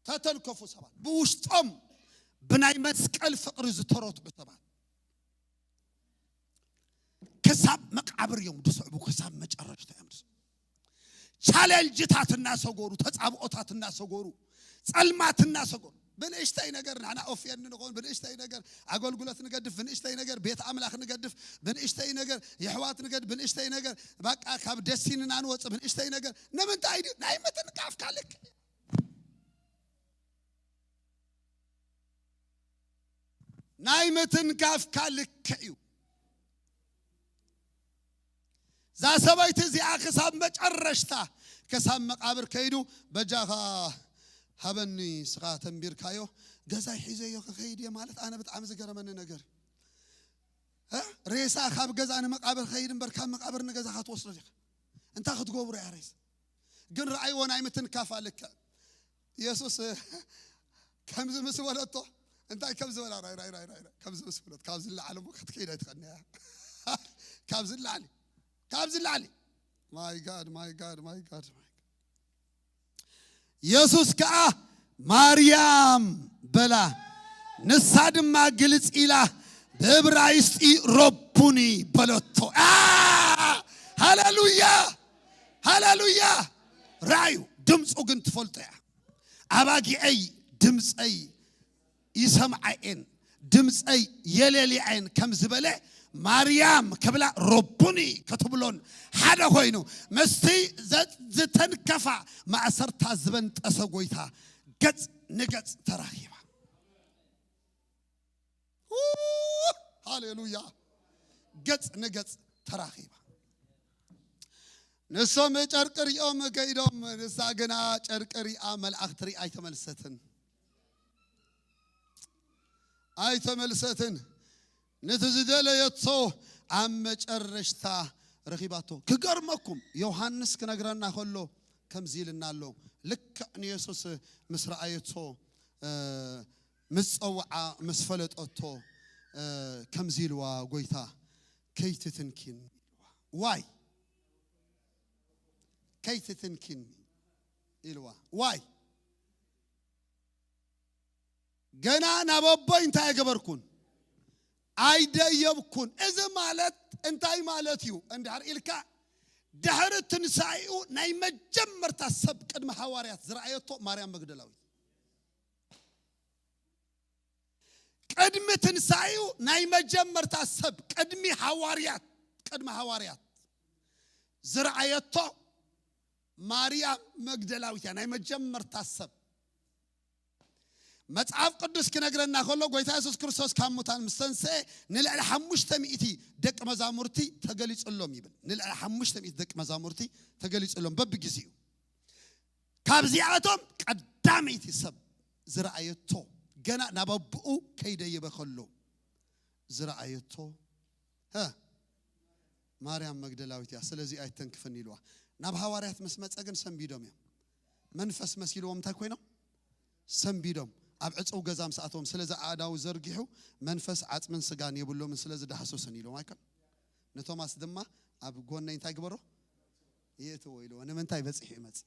ተተንከፉ ሰባት ብውሽጦም ብናይ መስቀል ፍቕሪ ዝተረትዑ ሰባት ክሳብ መቃብር እዮም ዝስዕቡ። ክሳብ መጨረሽታ እዮም ዝስዕቡ። ቻሌንጅታት እናሰገሩ፣ ተጻብኦታት እናሰገሩ፣ ጸልማት እናሰገሩ ብንእሽተይ ነገር ንሕና ኦፍየን ንኾን ብንእሽተይ ነገር ኣገልግሎት ንገድፍ ብንእሽተይ ነገር ቤት ኣምላኽ ንገድፍ ብንእሽተይ ነገር የሕዋት ንገድፍ ብንእሽተይ ነገር በቃ ካብ ደሲንና ንወጽእ ብንእሽተይ ነገር ንምንታይ ድዩ ናይ ምትንካፍካ ልክ ናይ ምትንካፍካ ልክዕ እዩ። እዛ ሰበይቲ እዚኣ ክሳብ መጨረሽታ ክሳብ መቃብር ከይዱ በጃኻ ሃበኒ ስኻ ተንቢርካዮ ገዛይ ሒዘዮ ክኸይድ እየ ማለት ኣነ ብጣዕሚ ዝገረመኒ ነገር እ? ሬሳ ካብ ገዛ ንመቃብር ከይድ እምበር ካብ መቃብር ንገዛኻ ትወስዶ ዲኻ? እንታይ ክትገብሮ እያ ሬሳ? ግን ረኣይዎ ናይ ምትንካፋ ልክዕ የሱስ ከምዚ ምስ በለቶ እንታይ ከም ዝበላ ራይ ራይ ራይ ራይ ከምዚ ምስ በለት ካብዚ ላዓለ እሞ ክትከይድ ኣይትኸእልንያ ካብዚ ላዓሊ ካብዚ ላዓሊ my God my God my God my God የሱስ ከኣ ማርያም በላ ንሳ ድማ ግልጽ ኢላ ብእብራይስጢ ረቡኒ በለቶ ሃሌሉያ ሃሌሉያ ራእዩ ድምፁ ግን ትፈልጦ እያ ኣባጊዐይ ድምፀይ ይሰምዓ እየን ድምፀይ የለልያ እየን ከም ዝበለ ማርያም ክብላ ረቡኒ ክትብሎን ሓደ ኮይኑ ምስቲ ዝተንከፋ ማእሰርታ ዝበንጠሰ ጎይታ ገፅ ንገፅ ተራኺባ ሃሌሉያ ገፅ ንገፅ ተራኺባ። ንሶም ጨርቂ ሪኦም ከይዶም፣ ንሳ ግና ጨርቂ ሪኣ መልኣኽቲ ሪኣ ኣይተመልሰትን። ኣይተመልሰትን። ነቲ ዝደለየቶ ኣብ መጨረሽታ ረኺባቶ። ክገርመኩም፣ ዮሃንስ ክነግረና ከሎ ከምዚ ኢልና ኣሎ። ልክዕ ንየሱስ ምስ ረኣየቶ፣ እ፣ ምስ ጸውዓ፣ ምስ ፈለጠቶ፣ እ፣ ከምዚ ኢልዋ፣ "ጎይታ፣ ከይትትንኪን?" ዋይ፣ "ከይትትንኪን?" ኢልዋ። ዋይ፣ "ገና ናብ ኣቦይ እንታይ ኣይገበርኩን? ኣይደየብኩን።" እዚ ማለት እንታይ ማለት እዩ እንድሕር ኢልካ፣ ድሕሪ ትንሳኤኡ ናይ መጀመርታ ሰብ ቅድሚ ሃዋርያት ዝረኣየቶ ማርያም መግደላዊት። ቅድሚ ትንሳኤኡ ናይ መጀመርታ ሰብ ቅድሚ ሃዋርያት፣ ቅድሚ ሃዋርያት ዝረኣየቶ ማርያም መግደላዊት እያ፣ ናይ መጀመርታ ሰብ። መጽሓፍ ቅዱስ ክነግረና ከሎ፣ ጎይታ የሱስ ክርስቶስ ካብ ሙታን ምስ ተንስኤ፣ ንልዕሊ ሓሙሽተ ሚእቲ ደቂ መዛሙርቲ ተገሊጹሎም ይብል። ንልዕሊ ሓሙሽተ ሚእቲ ደቂ መዛሙርቲ ተገሊጹሎም በብግዜኡ። ካብዚኣቶም ቀዳመይቲ ሰብ ዝረኣየቶ፣ ገና ናብ ኣቦኡ ከይደየበ ከሎ ዝረኣየቶ፣ ሀ፣ ማርያም መግደላዊት እያ። ስለዚ ኣይተንክፍን ኢልዋ። ናብ ሃዋርያት ምስ መጸ ግን ሰንቢዶም እዮም። መንፈስ መሲልዎም እንታይ ኮይኖም? ሰንቢዶም። ኣብ ዕጹው ገዛ ምስ ኣተዎም፣ ስለዚ ኣእዳዉ ዘርጊሑ፣ መንፈስ ዓጽምን ስጋን የብሎምን፣ ስለዚ ዳህሱስን ኢልዎም ኣይኮን? ንቶማስ ድማ ኣብ ጎነይ እንታይ ግበሮ? ይእትዎ ኢልዎ። ንምንታይ በጺሑ ይመጽእ?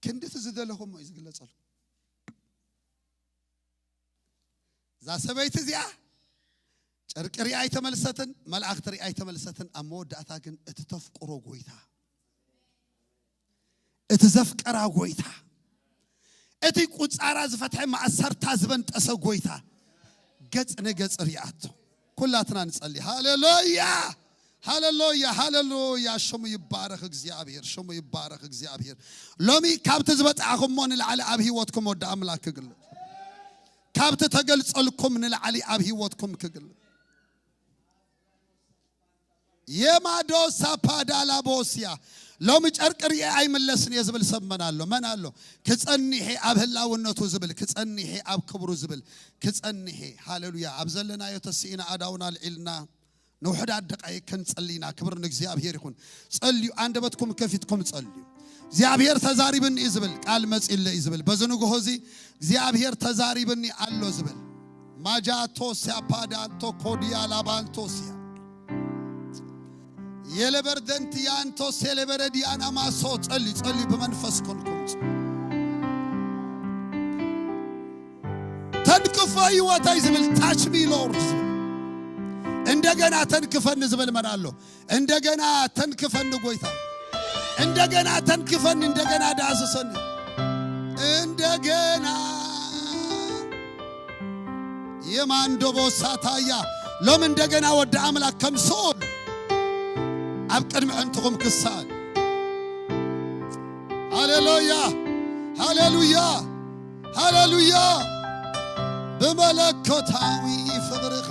ክንድቲ ዝደለኹሞ እዩ ዝግለጸሉ። እዛ ሰበይቲ እዚኣ ጨርቂ ሪኣ ኣይተመልሰትን፣ መላእኽቲ ሪኣ ኣይተመልሰትን። ኣብ መወዳእታ ግን እቲ ተፍቅሮ ጎይታ፣ እቲ ዘፍቀራ ጎይታ፣ እቲ ቁጻራ ዝፈትሐ፣ ማእሰርታ ዝበንጠሰ ጎይታ ገጽ ንገጽ ሪኣቶ። ኩላትና ንጸሊ። ሃሌሉያ፣ ሃሌሉያ፣ ሃሌሉያ። ሽሙ ይባረኽ እግዚኣብሔር፣ ሽሙ ይባረኽ እግዚኣብሔር። ሎሚ ካብቲ ዝበጻዕኹሞ ንላዕሊ ኣብ ህይወትኩም ወዲ ኣምላክ ክግለጽ፣ ካብቲ ተገልጸልኩም ንላዕሊ ኣብ ህይወትኩም ክግለጽ። የማዶ ሳፓዳላ ቦስያ። ሎሚ ጨርቂ ርኤ ኣይምለስን እየ ዝብል ሰብ መን ኣሎ? መን ኣሎ? ክጸኒሐ ኣብ ህላውነቱ ዝብል፣ ክጸኒሐ ኣብ ክብሩ ዝብል፣ ክጸኒሐ። ሃሌሉያ። ኣብ ዘለናዮ ተስኢና ኣዳውና ኣልዒልና ንውሑዳት ደቃይቅ ክንጸሊ ኢና። ክብሪ ንእግዚኣብሔር ይኹን። ጸልዩ፣ ኣንደበትኩም ከፊትኩም ጸልዩ። እግዚኣብሔር ተዛሪብኒ እዩ ዝብል፣ ቃል መጺለ እዩ ዝብል። በዚ ንግሆ እዚ እግዚኣብሔር ተዛሪብኒ ኣሎ ዝብል። ማጃቶ ሲያፓዳንቶ ኮዲያ ላባንቶሲያ የለበርደንትያንቶ ሴሌበረዲያና ማሶ ጸልዩ፣ ጸልዩ ብመንፈስ ኮንኩም ጸልዩ። ተንክፎ ህይወተይ ዝብል ታች ሚ ሎርድ ዝብል። እንደገና ተንክፈኒ ዝብል መን ኣሎ? እንደገና ተንክፈኒ ጎይታ፣ እንደገና ተንክፈኒ፣ እንደገና ዳስሰኒ፣ እንደገና የማንዶቦ ሳታያ። ሎም እንደገና ወዲ ኣምላክ ከም ስኡል ኣብ ቅድሚ ዕንትኹም ክሳል። ሃሌሉያ፣ ሃሌሉያ፣ ሃሌሉያ። ብመለኮታዊ ፍቕርኻ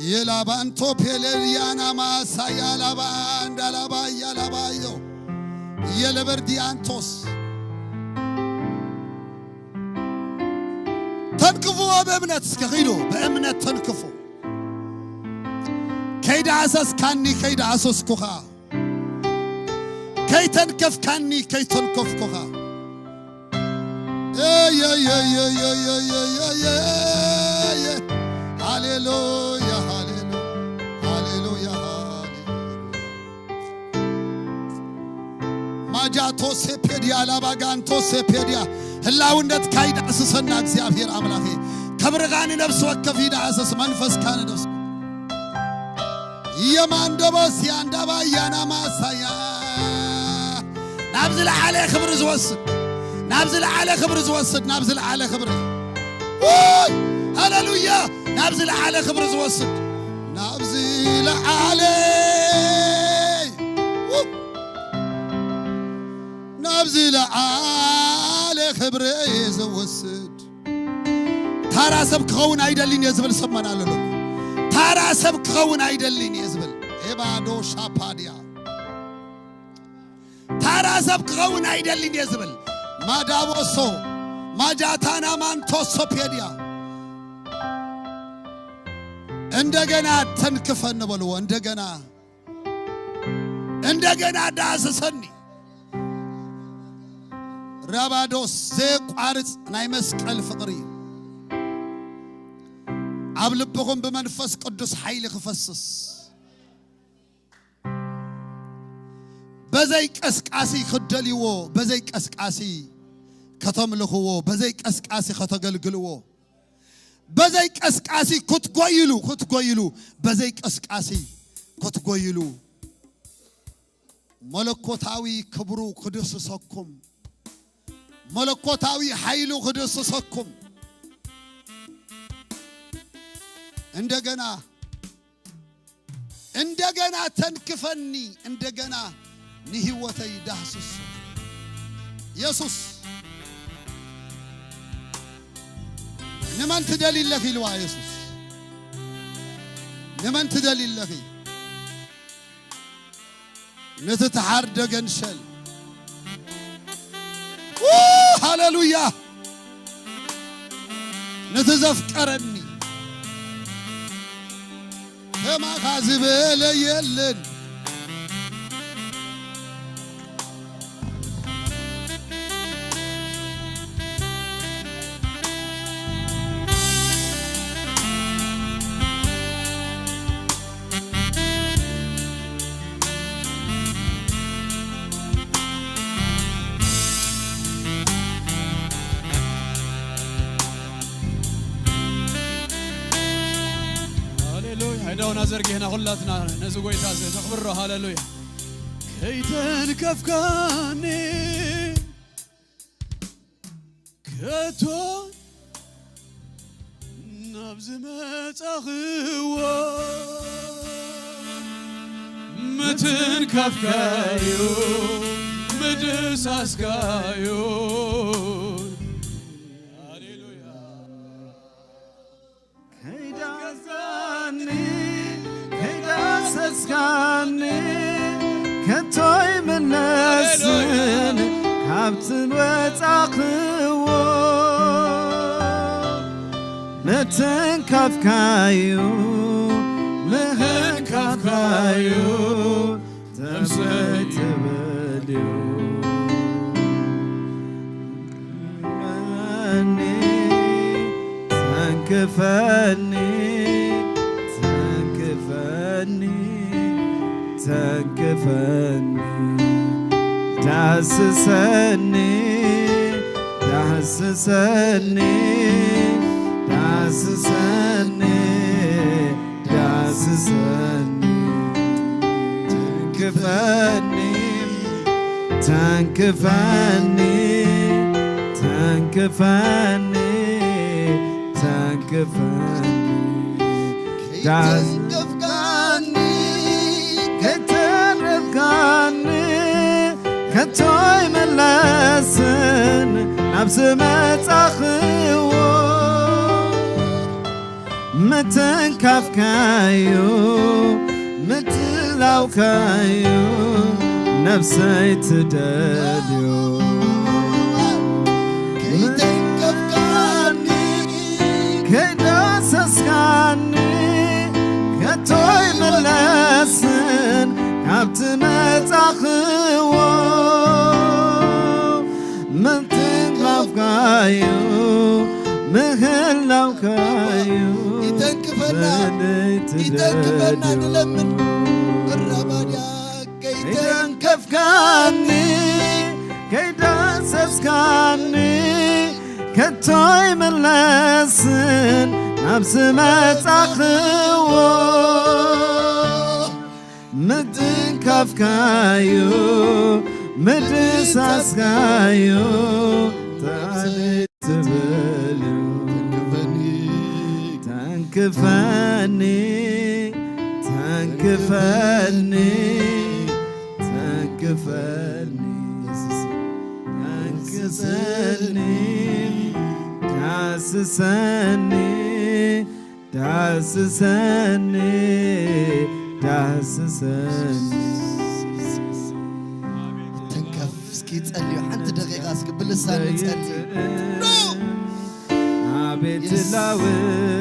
የላባንቶ ፔሌልያና ማሳያ ላባ እንዳላባ ያላባዮ የለበርዲያንቶስ ተንክፍዎ ብእምነት እስከ ኺዱ ብእምነት ተንክፉ። ከይዳሰስካኒ ከይዳሰስኩኻ ከይተንከፍካኒ ከይተንከፍኩኻ። ሃሌሉያ፣ ሃሌሉያ፣ ሃሌሉያ፣ ሃሌሉያ። ማጃቶ ሴፔድያ ላባጋንቶ ሴፔድያ ህላውነት ካይዳስሰና እግዚኣብሔር ኣምላኸ ክብርኻ ንነፍሲ ወከፍ ይዳሰስ መንፈስካ ንነፍሲ የማንደቦስ ያንዳባ ያናማሳያ ናብ ዝለዓለ ክብሪ ዝወስድ ናብ ዝለዓለ ክብሪ ዝወስድ ናብ ዝለዓለ ክብሪ ውይ ሃሌሉያ ናብ ዝለዓለ ክብሪ ዝወስድ ናብ ዝለዓለ ውይ ናብ ዝለዓለ ክብሪ ዝወስድ ታራ ሰብ ክኸውን ኣይደልን እየ ዝብል ሰመን ኣለሎ። ታራ ሰብ ክኸውን ኣይደልን እየ ዝብል። ኤባዶ ሻፓድያ። ታራ ሰብ ክኸውን ኣይደልን እየ ዝብል። ማዳቦሶ፣ ማጃታና ማንቶሶ ፔድያ። እንደገና ተንክፈኒ በልዎ። እንደገና፣ እንደገና ዳስሰኒ። ራባዶስ፣ ዘየቋርጽ ናይ መስቀል ፍቕሪ። ኣብ ልብኹም ብመንፈስ ቅዱስ ሓይሊ ክፈስስ። በዘይ ቀስቃሲ ክትደልይዎ፣ በዘይ ቀስቃሲ ከተምልኽዎ፣ በዘይ ቀስቃሲ ከተገልግልዎ፣ በዘይ ቀስቃሲ ክትጎይሉ፣ ክትጎይሉ፣ በዘይ ቀስቃሲ ክትጎይሉ፣ መለኮታዊ ክብሩ ክድስሰኩም፣ መለኮታዊ ሓይሉ ክድስሰኩም። እንደገና፣ እንደገና ተንክፈኒ፣ እንደገና ንህይወተይ ዳህስሱ። የሱስ፣ ንመን ትደሊ ኣለኺ ኢልዋ የሱስ። ንመን ትደሊ ኣለኺ? ነቲ ተሓርደ ገንሸል። ው፣ ሃሌሉያ። ነቲ ዘፍቀረኒ ከማኻ ዝበለ የለን። ሃሌሉያ። ኢዳውና ዘርጊሕና ኩላትና ነዚ ጎይታ እዚ ነኽብሮ። ሃሌሉያ። ከይተንከፍካኒ ከቶ ናብ ዝመጻኽዎ ምትንካፍካዩ ምድሳስካዩ። ሃሌሉያ። ከይዳስካኒ፣ ከይዳሰስካኒ፣ ከቶ ኣይምለስን ካብቲ ወጻኽዎ። ምትንካፍካዩ፣ ምትንካፍካዩ፣ ተንክፈኒ፣ ተንክፈኒ፣ ተንክፈኒ፣ ተንክፈኒ፣ ዳስሰኒ፣ ዳስሰኒ፣ ዳስሰኒ። ዳስሰኒ፣ ተንክፈኒ፣ ተንክፈኒ፣ ተንክፈኒ፣ ተንክፈኒ። ዳስ-፣ ከይተንከፍካኒ፣ ከይተረፍካኒ፣ ከቶ ኣይምለስን ናብ ዝመጻኽዎ። ምትንካፍካዩ፣ ምትላውካዩ፣ ነፍሰይ ትደልዮ። ከይተንከፍካኒ፣ ከይዳሰስካኒ፣ ከቶ ኣይምለስን ካብቲ መጻኽዎ። ምትንካፍካዩ፣ ምህላውካዩ፣ ይተንክፈና፣ በደይ ይተንክፈና፣ ትደልዮ። ንለምን። እራባድያ ከይተንከፍካኒ፣ ከይዳሰስካኒ፣ ከቶ ኣይምለስን ናብ ዝመጻኽዎ። ምትንካፍካዩ፣ ምድሳስካዩ፣ ታዲያ ትብል እዩ። ተንክፈኒ፣ ተንክፈኒ፣ ተንክፈኒ፣ ተንክሰኒ፣ ዳስሰኒ፣ ዳስሰኒ፣ ዳስሰኒ። ተንከፍ እስኪ ጸልዩ፣ ሓንቲ ደቂቃ እስኪ ብልሳን ንጸልዩ። ኖ! ኣቤት Yes.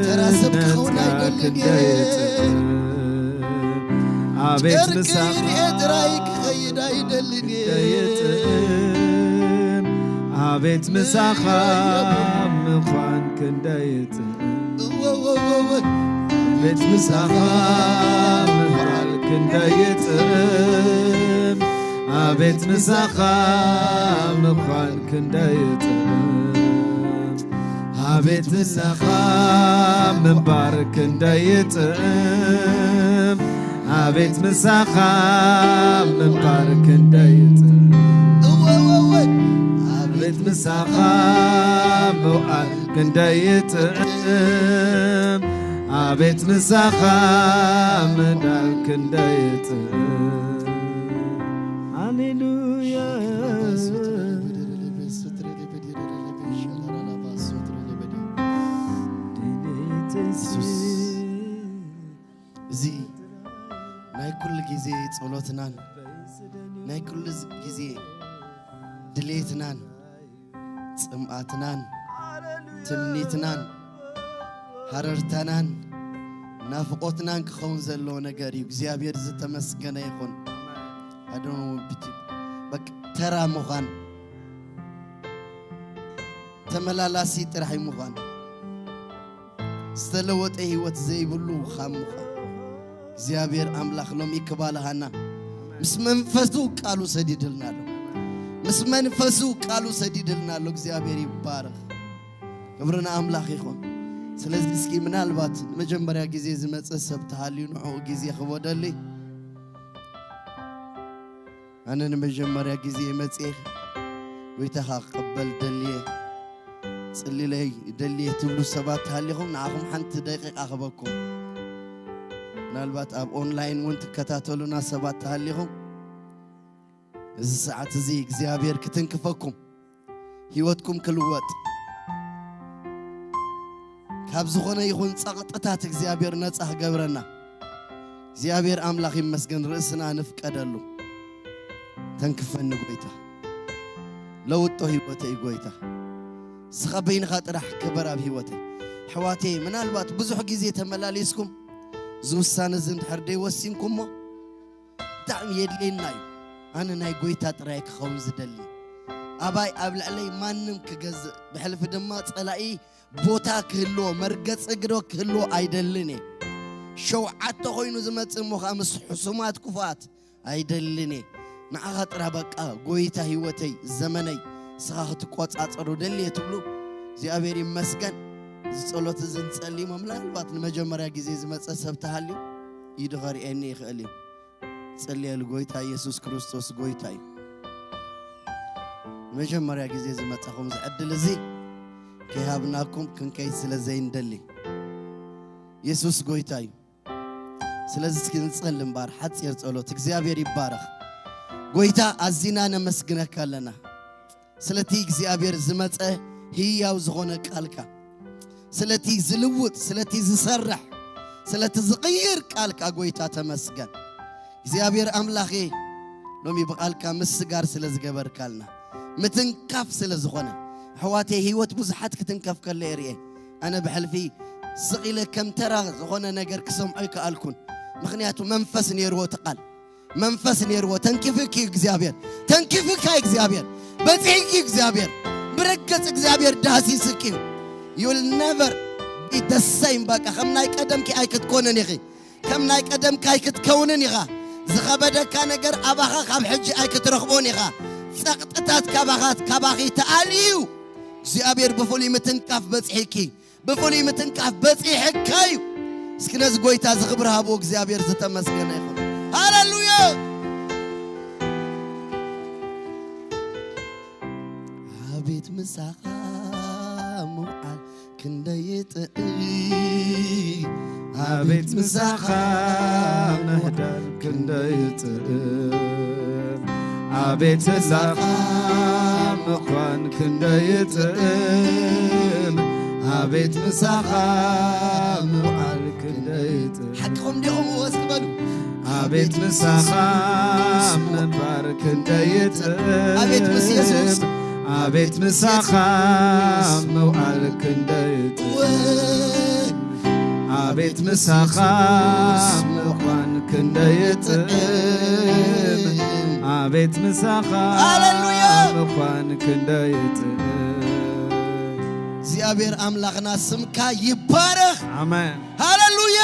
ተራ ሰብ ክኸውን ላውነትካ ኣይደልን እየ። ክንደይ ጥዑም። ኣቤት ጨርቂ ምሳኻ ርኤ ጥራይ ክኸይድ ኣይደልን እየ። ክንደይ ጥዑም። ኣቤት ምሳኻ ምዃን ክንደይ ጥዑም። እወ፣ እወ፣ እወ፣ እወ። ኣቤት ምሳኻ ምውዓል ክንደይ ጥዑም። ኣቤት ምሳኻ ምዃን ክንደይ ጥዑም። ኣቤት ምሳኻ ምንባር ክንደይ ጥዑም። ኣቤት ምሳኻ ምንባር ክንደይ ጥዑም። እወ፣ እወ፣ እወ። ኣቤት ምሳኻ ምውዓል ክንደይ ጥዑም። ኣቤት ምሳኻ ምዳል ክንደይ ጥዑም። ሃሌሉያ። ኢየሱስ። እዚ ናይ ኩሉ ግዜ ጸሎትናን ናይ ኩሉ ግዜ ድሌትናን ጽምኣትናን ትምኒትናን ሃረርታናን ናፍቖትናን ክኸውን ዘለዎ ነገር እዩ። እግዚኣብሔር ዝተመስገነ ይኹን። ኣዶኖ ብቲ በቃ ተራ ምዃን ተመላላሲ ጥራሕ ምዃን ዝተለወጠ ህይወት ዘይብሉ ካብ ምዃን እግዚኣብሔር ኣምላኽ ሎሚ ክባልሃና ምስ መንፈሱ ቃሉ ሰዲድልና ኣሎ። ምስ መንፈሱ ቃሉ ሰዲድልና ኣሎ። እግዚኣብሔር ይባረኽ። ክብሪ ንኣምላኽ ይኹን። ስለዚ እስኪ ምናልባት ንመጀመርያ ግዜ ዝመጸ ሰብ ተሃልዩ ንዕኡ ግዜ ክወደሊ። ኣነ ንመጀመርያ ግዜ መጽየ ጎይታኻ ክቕበል ደልየ ጽልለይ ደልየ ትብሉ ሰባት ተሃሊኹም ንዓኹም ሓንቲ ደቂቓ ክበኩም። ምናልባት ኣብ ኦንላይን እውን ትከታተሉና ሰባት ተሃሊኹም እዚ ሰዓት እዚ እግዚኣብሔር ክትንክፈኩም ህይወትኩም ክልወጥ ካብ ዝኾነ ይኹን ጸቕጥታት እግዚኣብሔር ነጻ ክገብረና እግዚኣብሔር ኣምላኽ ይመስገን። ርእስና ንፍቀደሉ። ተንክፈኒ ጎይታ ለውጦ ህይወተይ ጎይታ ስኻ በይንኻ ጥራሕ ክበር ኣብ ህይወተይ። ኣሕዋተይ ምናልባት ብዙሕ ግዜ ተመላሊስኩም እዚ ውሳነ እዚ እንድሕር ደይወሲንኩሞ ብጣዕሚ የድልየና እዩ። ኣነ ናይ ጎይታ ጥራይ ክኸውን ዝደሊ ኣባይ ኣብ ልዕለይ ማንም ክገዝእ ብሕልፊ ድማ ጸላኢ ቦታ ክህልዎ መርገጺ እግሮ ክህልዎ ኣይደልን እየ። ሸውዓተ ኮይኑ ዝመጽእ እሞ ከዓ ምስ ሕሱማት ክፉኣት ኣይደልን እየ። ንዓኻ ጥራ በቃ ጎይታ ህይወተይ ዘመነይ ንስኻ ክትቆጻጸሩ ደሊ እየ ትብሉ እግዚኣብሔር ይመስገን። እዚ ጸሎት እዚ ንጸሊ እሞ ምናልባት ንመጀመርያ ግዜ ዝመጸ ሰብ ተሃልዩ ኢዱ ኸርእየኒ ይኽእል እዩ። ጸልየሉ ጎይታ ኢየሱስ ክርስቶስ ጎይታ እዩ። ንመጀመርያ ግዜ ዝመጻኹም ዝዕድል እዚ ከይሃብናኩም ክንከይድ ስለ ዘይንደሊ ኢየሱስ ጎይታ እዩ። ስለዚ እስኪ ንጸሊ እምበር ሓጺር ጸሎት። እግዚኣብሔር ይባረኽ። ጎይታ ኣዚና ነመስግነካ ኣለና ስለቲ እግዚኣብሔር ዝመጸ ህያው ዝኾነ ቃልካ ስለቲ ዝልውጥ ስለቲ ዝሰርሕ ስለቲ ዝቕይር ቃልካ ጎይታ ተመስገን። እግዚኣብሔር ኣምላኸ ሎሚ ብቓልካ ምስጋር ስለ ዝገበርካልና ምትንካፍ ስለ ዝኾነ ኣሕዋተይ ህይወት ብዙሓት ክትንከፍ ከሎ የርእየ። ኣነ ብሕልፊ ስቕ ኢለ ከም ተራ ዝኾነ ነገር ክሰምዖ ይከኣልኩን። ምኽንያቱ መንፈስ ነይርዎ እቲ ቃል መንፈስ ነይርዎ። ተንኪፍኪ እዩ እግዚኣብሔር ተንኪፍካ እዩ እግዚኣብሔር በፂሕኪ እዩ እግዚኣብሔር ብረገፅ እግዚኣብሔር ዳህሲስኪ እዩ። You will never be the same። በቃ ከም ናይ ቀደምኪ ኣይክትኮንን ኢኺ። ከም ናይ ቀደምካ ኣይክትከውንን ኢኻ። ዝኸበደካ ነገር ኣባኻ ካብ ሕጂ ኣይክትረኽቦን ኢኻ። ጸቕጥታት ካባኻ ካባኺ ተኣልዩ እግዚኣብሔር ብፍሉይ ምትንካፍ በፂሕኪ ብፍሉይ ምትንካፍ በፂሕካ እዩ። እስኪ ነዚ ጎይታ እዚ ክብሪ ሃብዎ እግዚኣብሔር ዝተመስገነ ይኹን። ሃሌሉያ። ኣቤት ምሳኻ ምውዓል ክንደይ ጥዕም ኣቤት ምሳኻ ምሕዳር ክንደይ ጥዕም ኣቤት ምሳኻ ምዃን ክንደይ ጥዕም ኣቤት ምሳኻ ምውዓል ክንደይ ጥዑም። ሓቅኹም ዲኹም? ወስ ትበሉ። ኣቤት ምሳኻ ምንባር ክንደይ ጥዑም። ኣቤት ምስ የሱስ። ኣቤት ምሳኻ ምውዓል ክንደይ ጥዑም። ኣቤት ምሳኻ ምዃን ክንደይ ጥዑም። ኣቤት ምሳኻ ሃሌሉያ። ምዃን ክንደይ ጥዑም። እግዚኣብሔር ኣምላኽና ስምካ ይባረኽ። ኣሜን። ሃሌሉያ።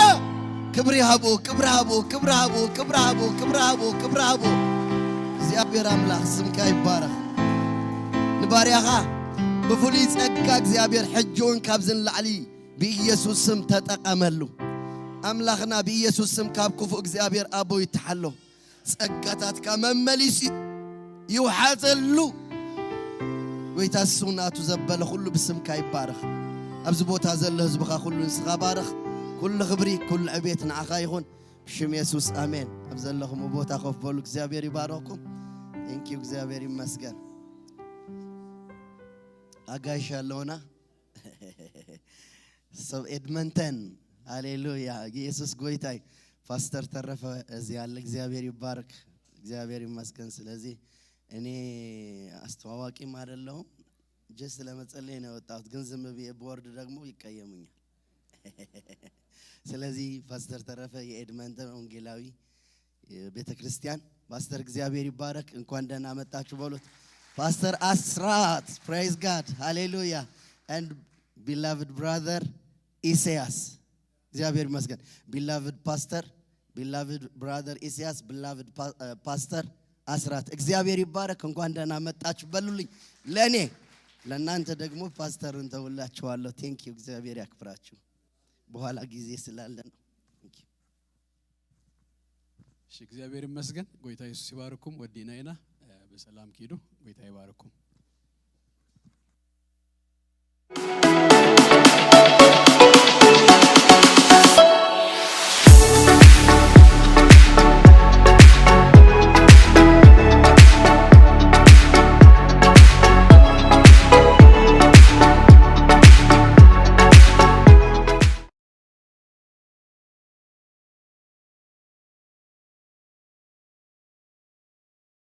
ክብሪ ሃቦ፣ ክብሪ ሃቦ፣ ክብሪ ሃቦ፣ ክብሪ ሃቦ፣ ክብሪ ሃቦ፣ ክብሪ ሃቦ። እግዚኣብሔር ኣምላኽ ስምካ ይባረኽ። ንባርያኻ ብፍሉይ ጸጋ እግዚኣብሔር ሕጂ እውን ካብዚ ንላዕሊ ብኢየሱስ ስም ተጠቐመሉ። ኣምላኽና ብኢየሱስ ስም ካብ ክፉእ እግዚኣብሔር ኣቦ ይተሓሎ። ጸጋታትካ መመሊሱ ይውሓዘሉ። ጎይታ እሱ ናቱ ዘበለ ኩሉ ብስምካ ይባረኽ። ኣብዚ ቦታ ዘሎ ህዝብኻ ኩሉ ንስኻ ባረኽ። ኩሉ ክብሪ፣ ኩሉ ዕቤት ንዓኻ ይኹን። ብሽም የሱስ ኣሜን። ኣብ ዘለኹም ቦታ ኮፍ በሉ። እግዚኣብሔር ይባረኽኩም። ቴንኪዩ፣ እግዚኣብሔር ይመስገን። ኣጋይሽ ኣለውና። ሰብ ኤድመንተን። ሃሌሉያ። ኢየሱስ ጎይታይ። ፓስተር ተረፈ እዚህ ያለ። እግዚአብሔር ይባረክ። እግዚአብሔር ይመስገን። ስለዚህ እኔ አስተዋዋቂም አይደለሁም። ጀስት ለመጸለይ ነው የወጣሁት፣ ግን ዝም ብዬ ብወርድ ደግሞ ይቀየሙኛል። ስለዚህ ፓስተር ተረፈ የኤድመንተን ወንጌላዊ ቤተ ክርስቲያን ፓስተር፣ እግዚአብሔር ይባረክ። እንኳን ደህና መጣችሁ በሉት። ፓስተር አስራት፣ praise God, hallelujah, and beloved brother ኢሳያስ፣ እግዚአብሔር ይመስገን። Beloved pastor, beloved brother ኢሳያስ፣ beloved pa- እ፣ ፓስተር አስራት፣ እግዚአብሔር ይባረክ። እንኳን ደህና መጣችሁ በሉልኝ። ለእኔ ለእናንተ ደግሞ ፓስተርን ተውላችኋለሁ። ቴንኪዩ፣ እግዚአብሔር ያክብራችሁ። በኋላ ጊዜ ስላለ ነው። Thank you። እሺ፣ እግዚኣብሔር ይመስገን። ጎይታ የሱስ ይባርኩም። ወዲና ኢና፣ እ፣ ብሰላም ኪዱ። ጎይታ ይባርኩም።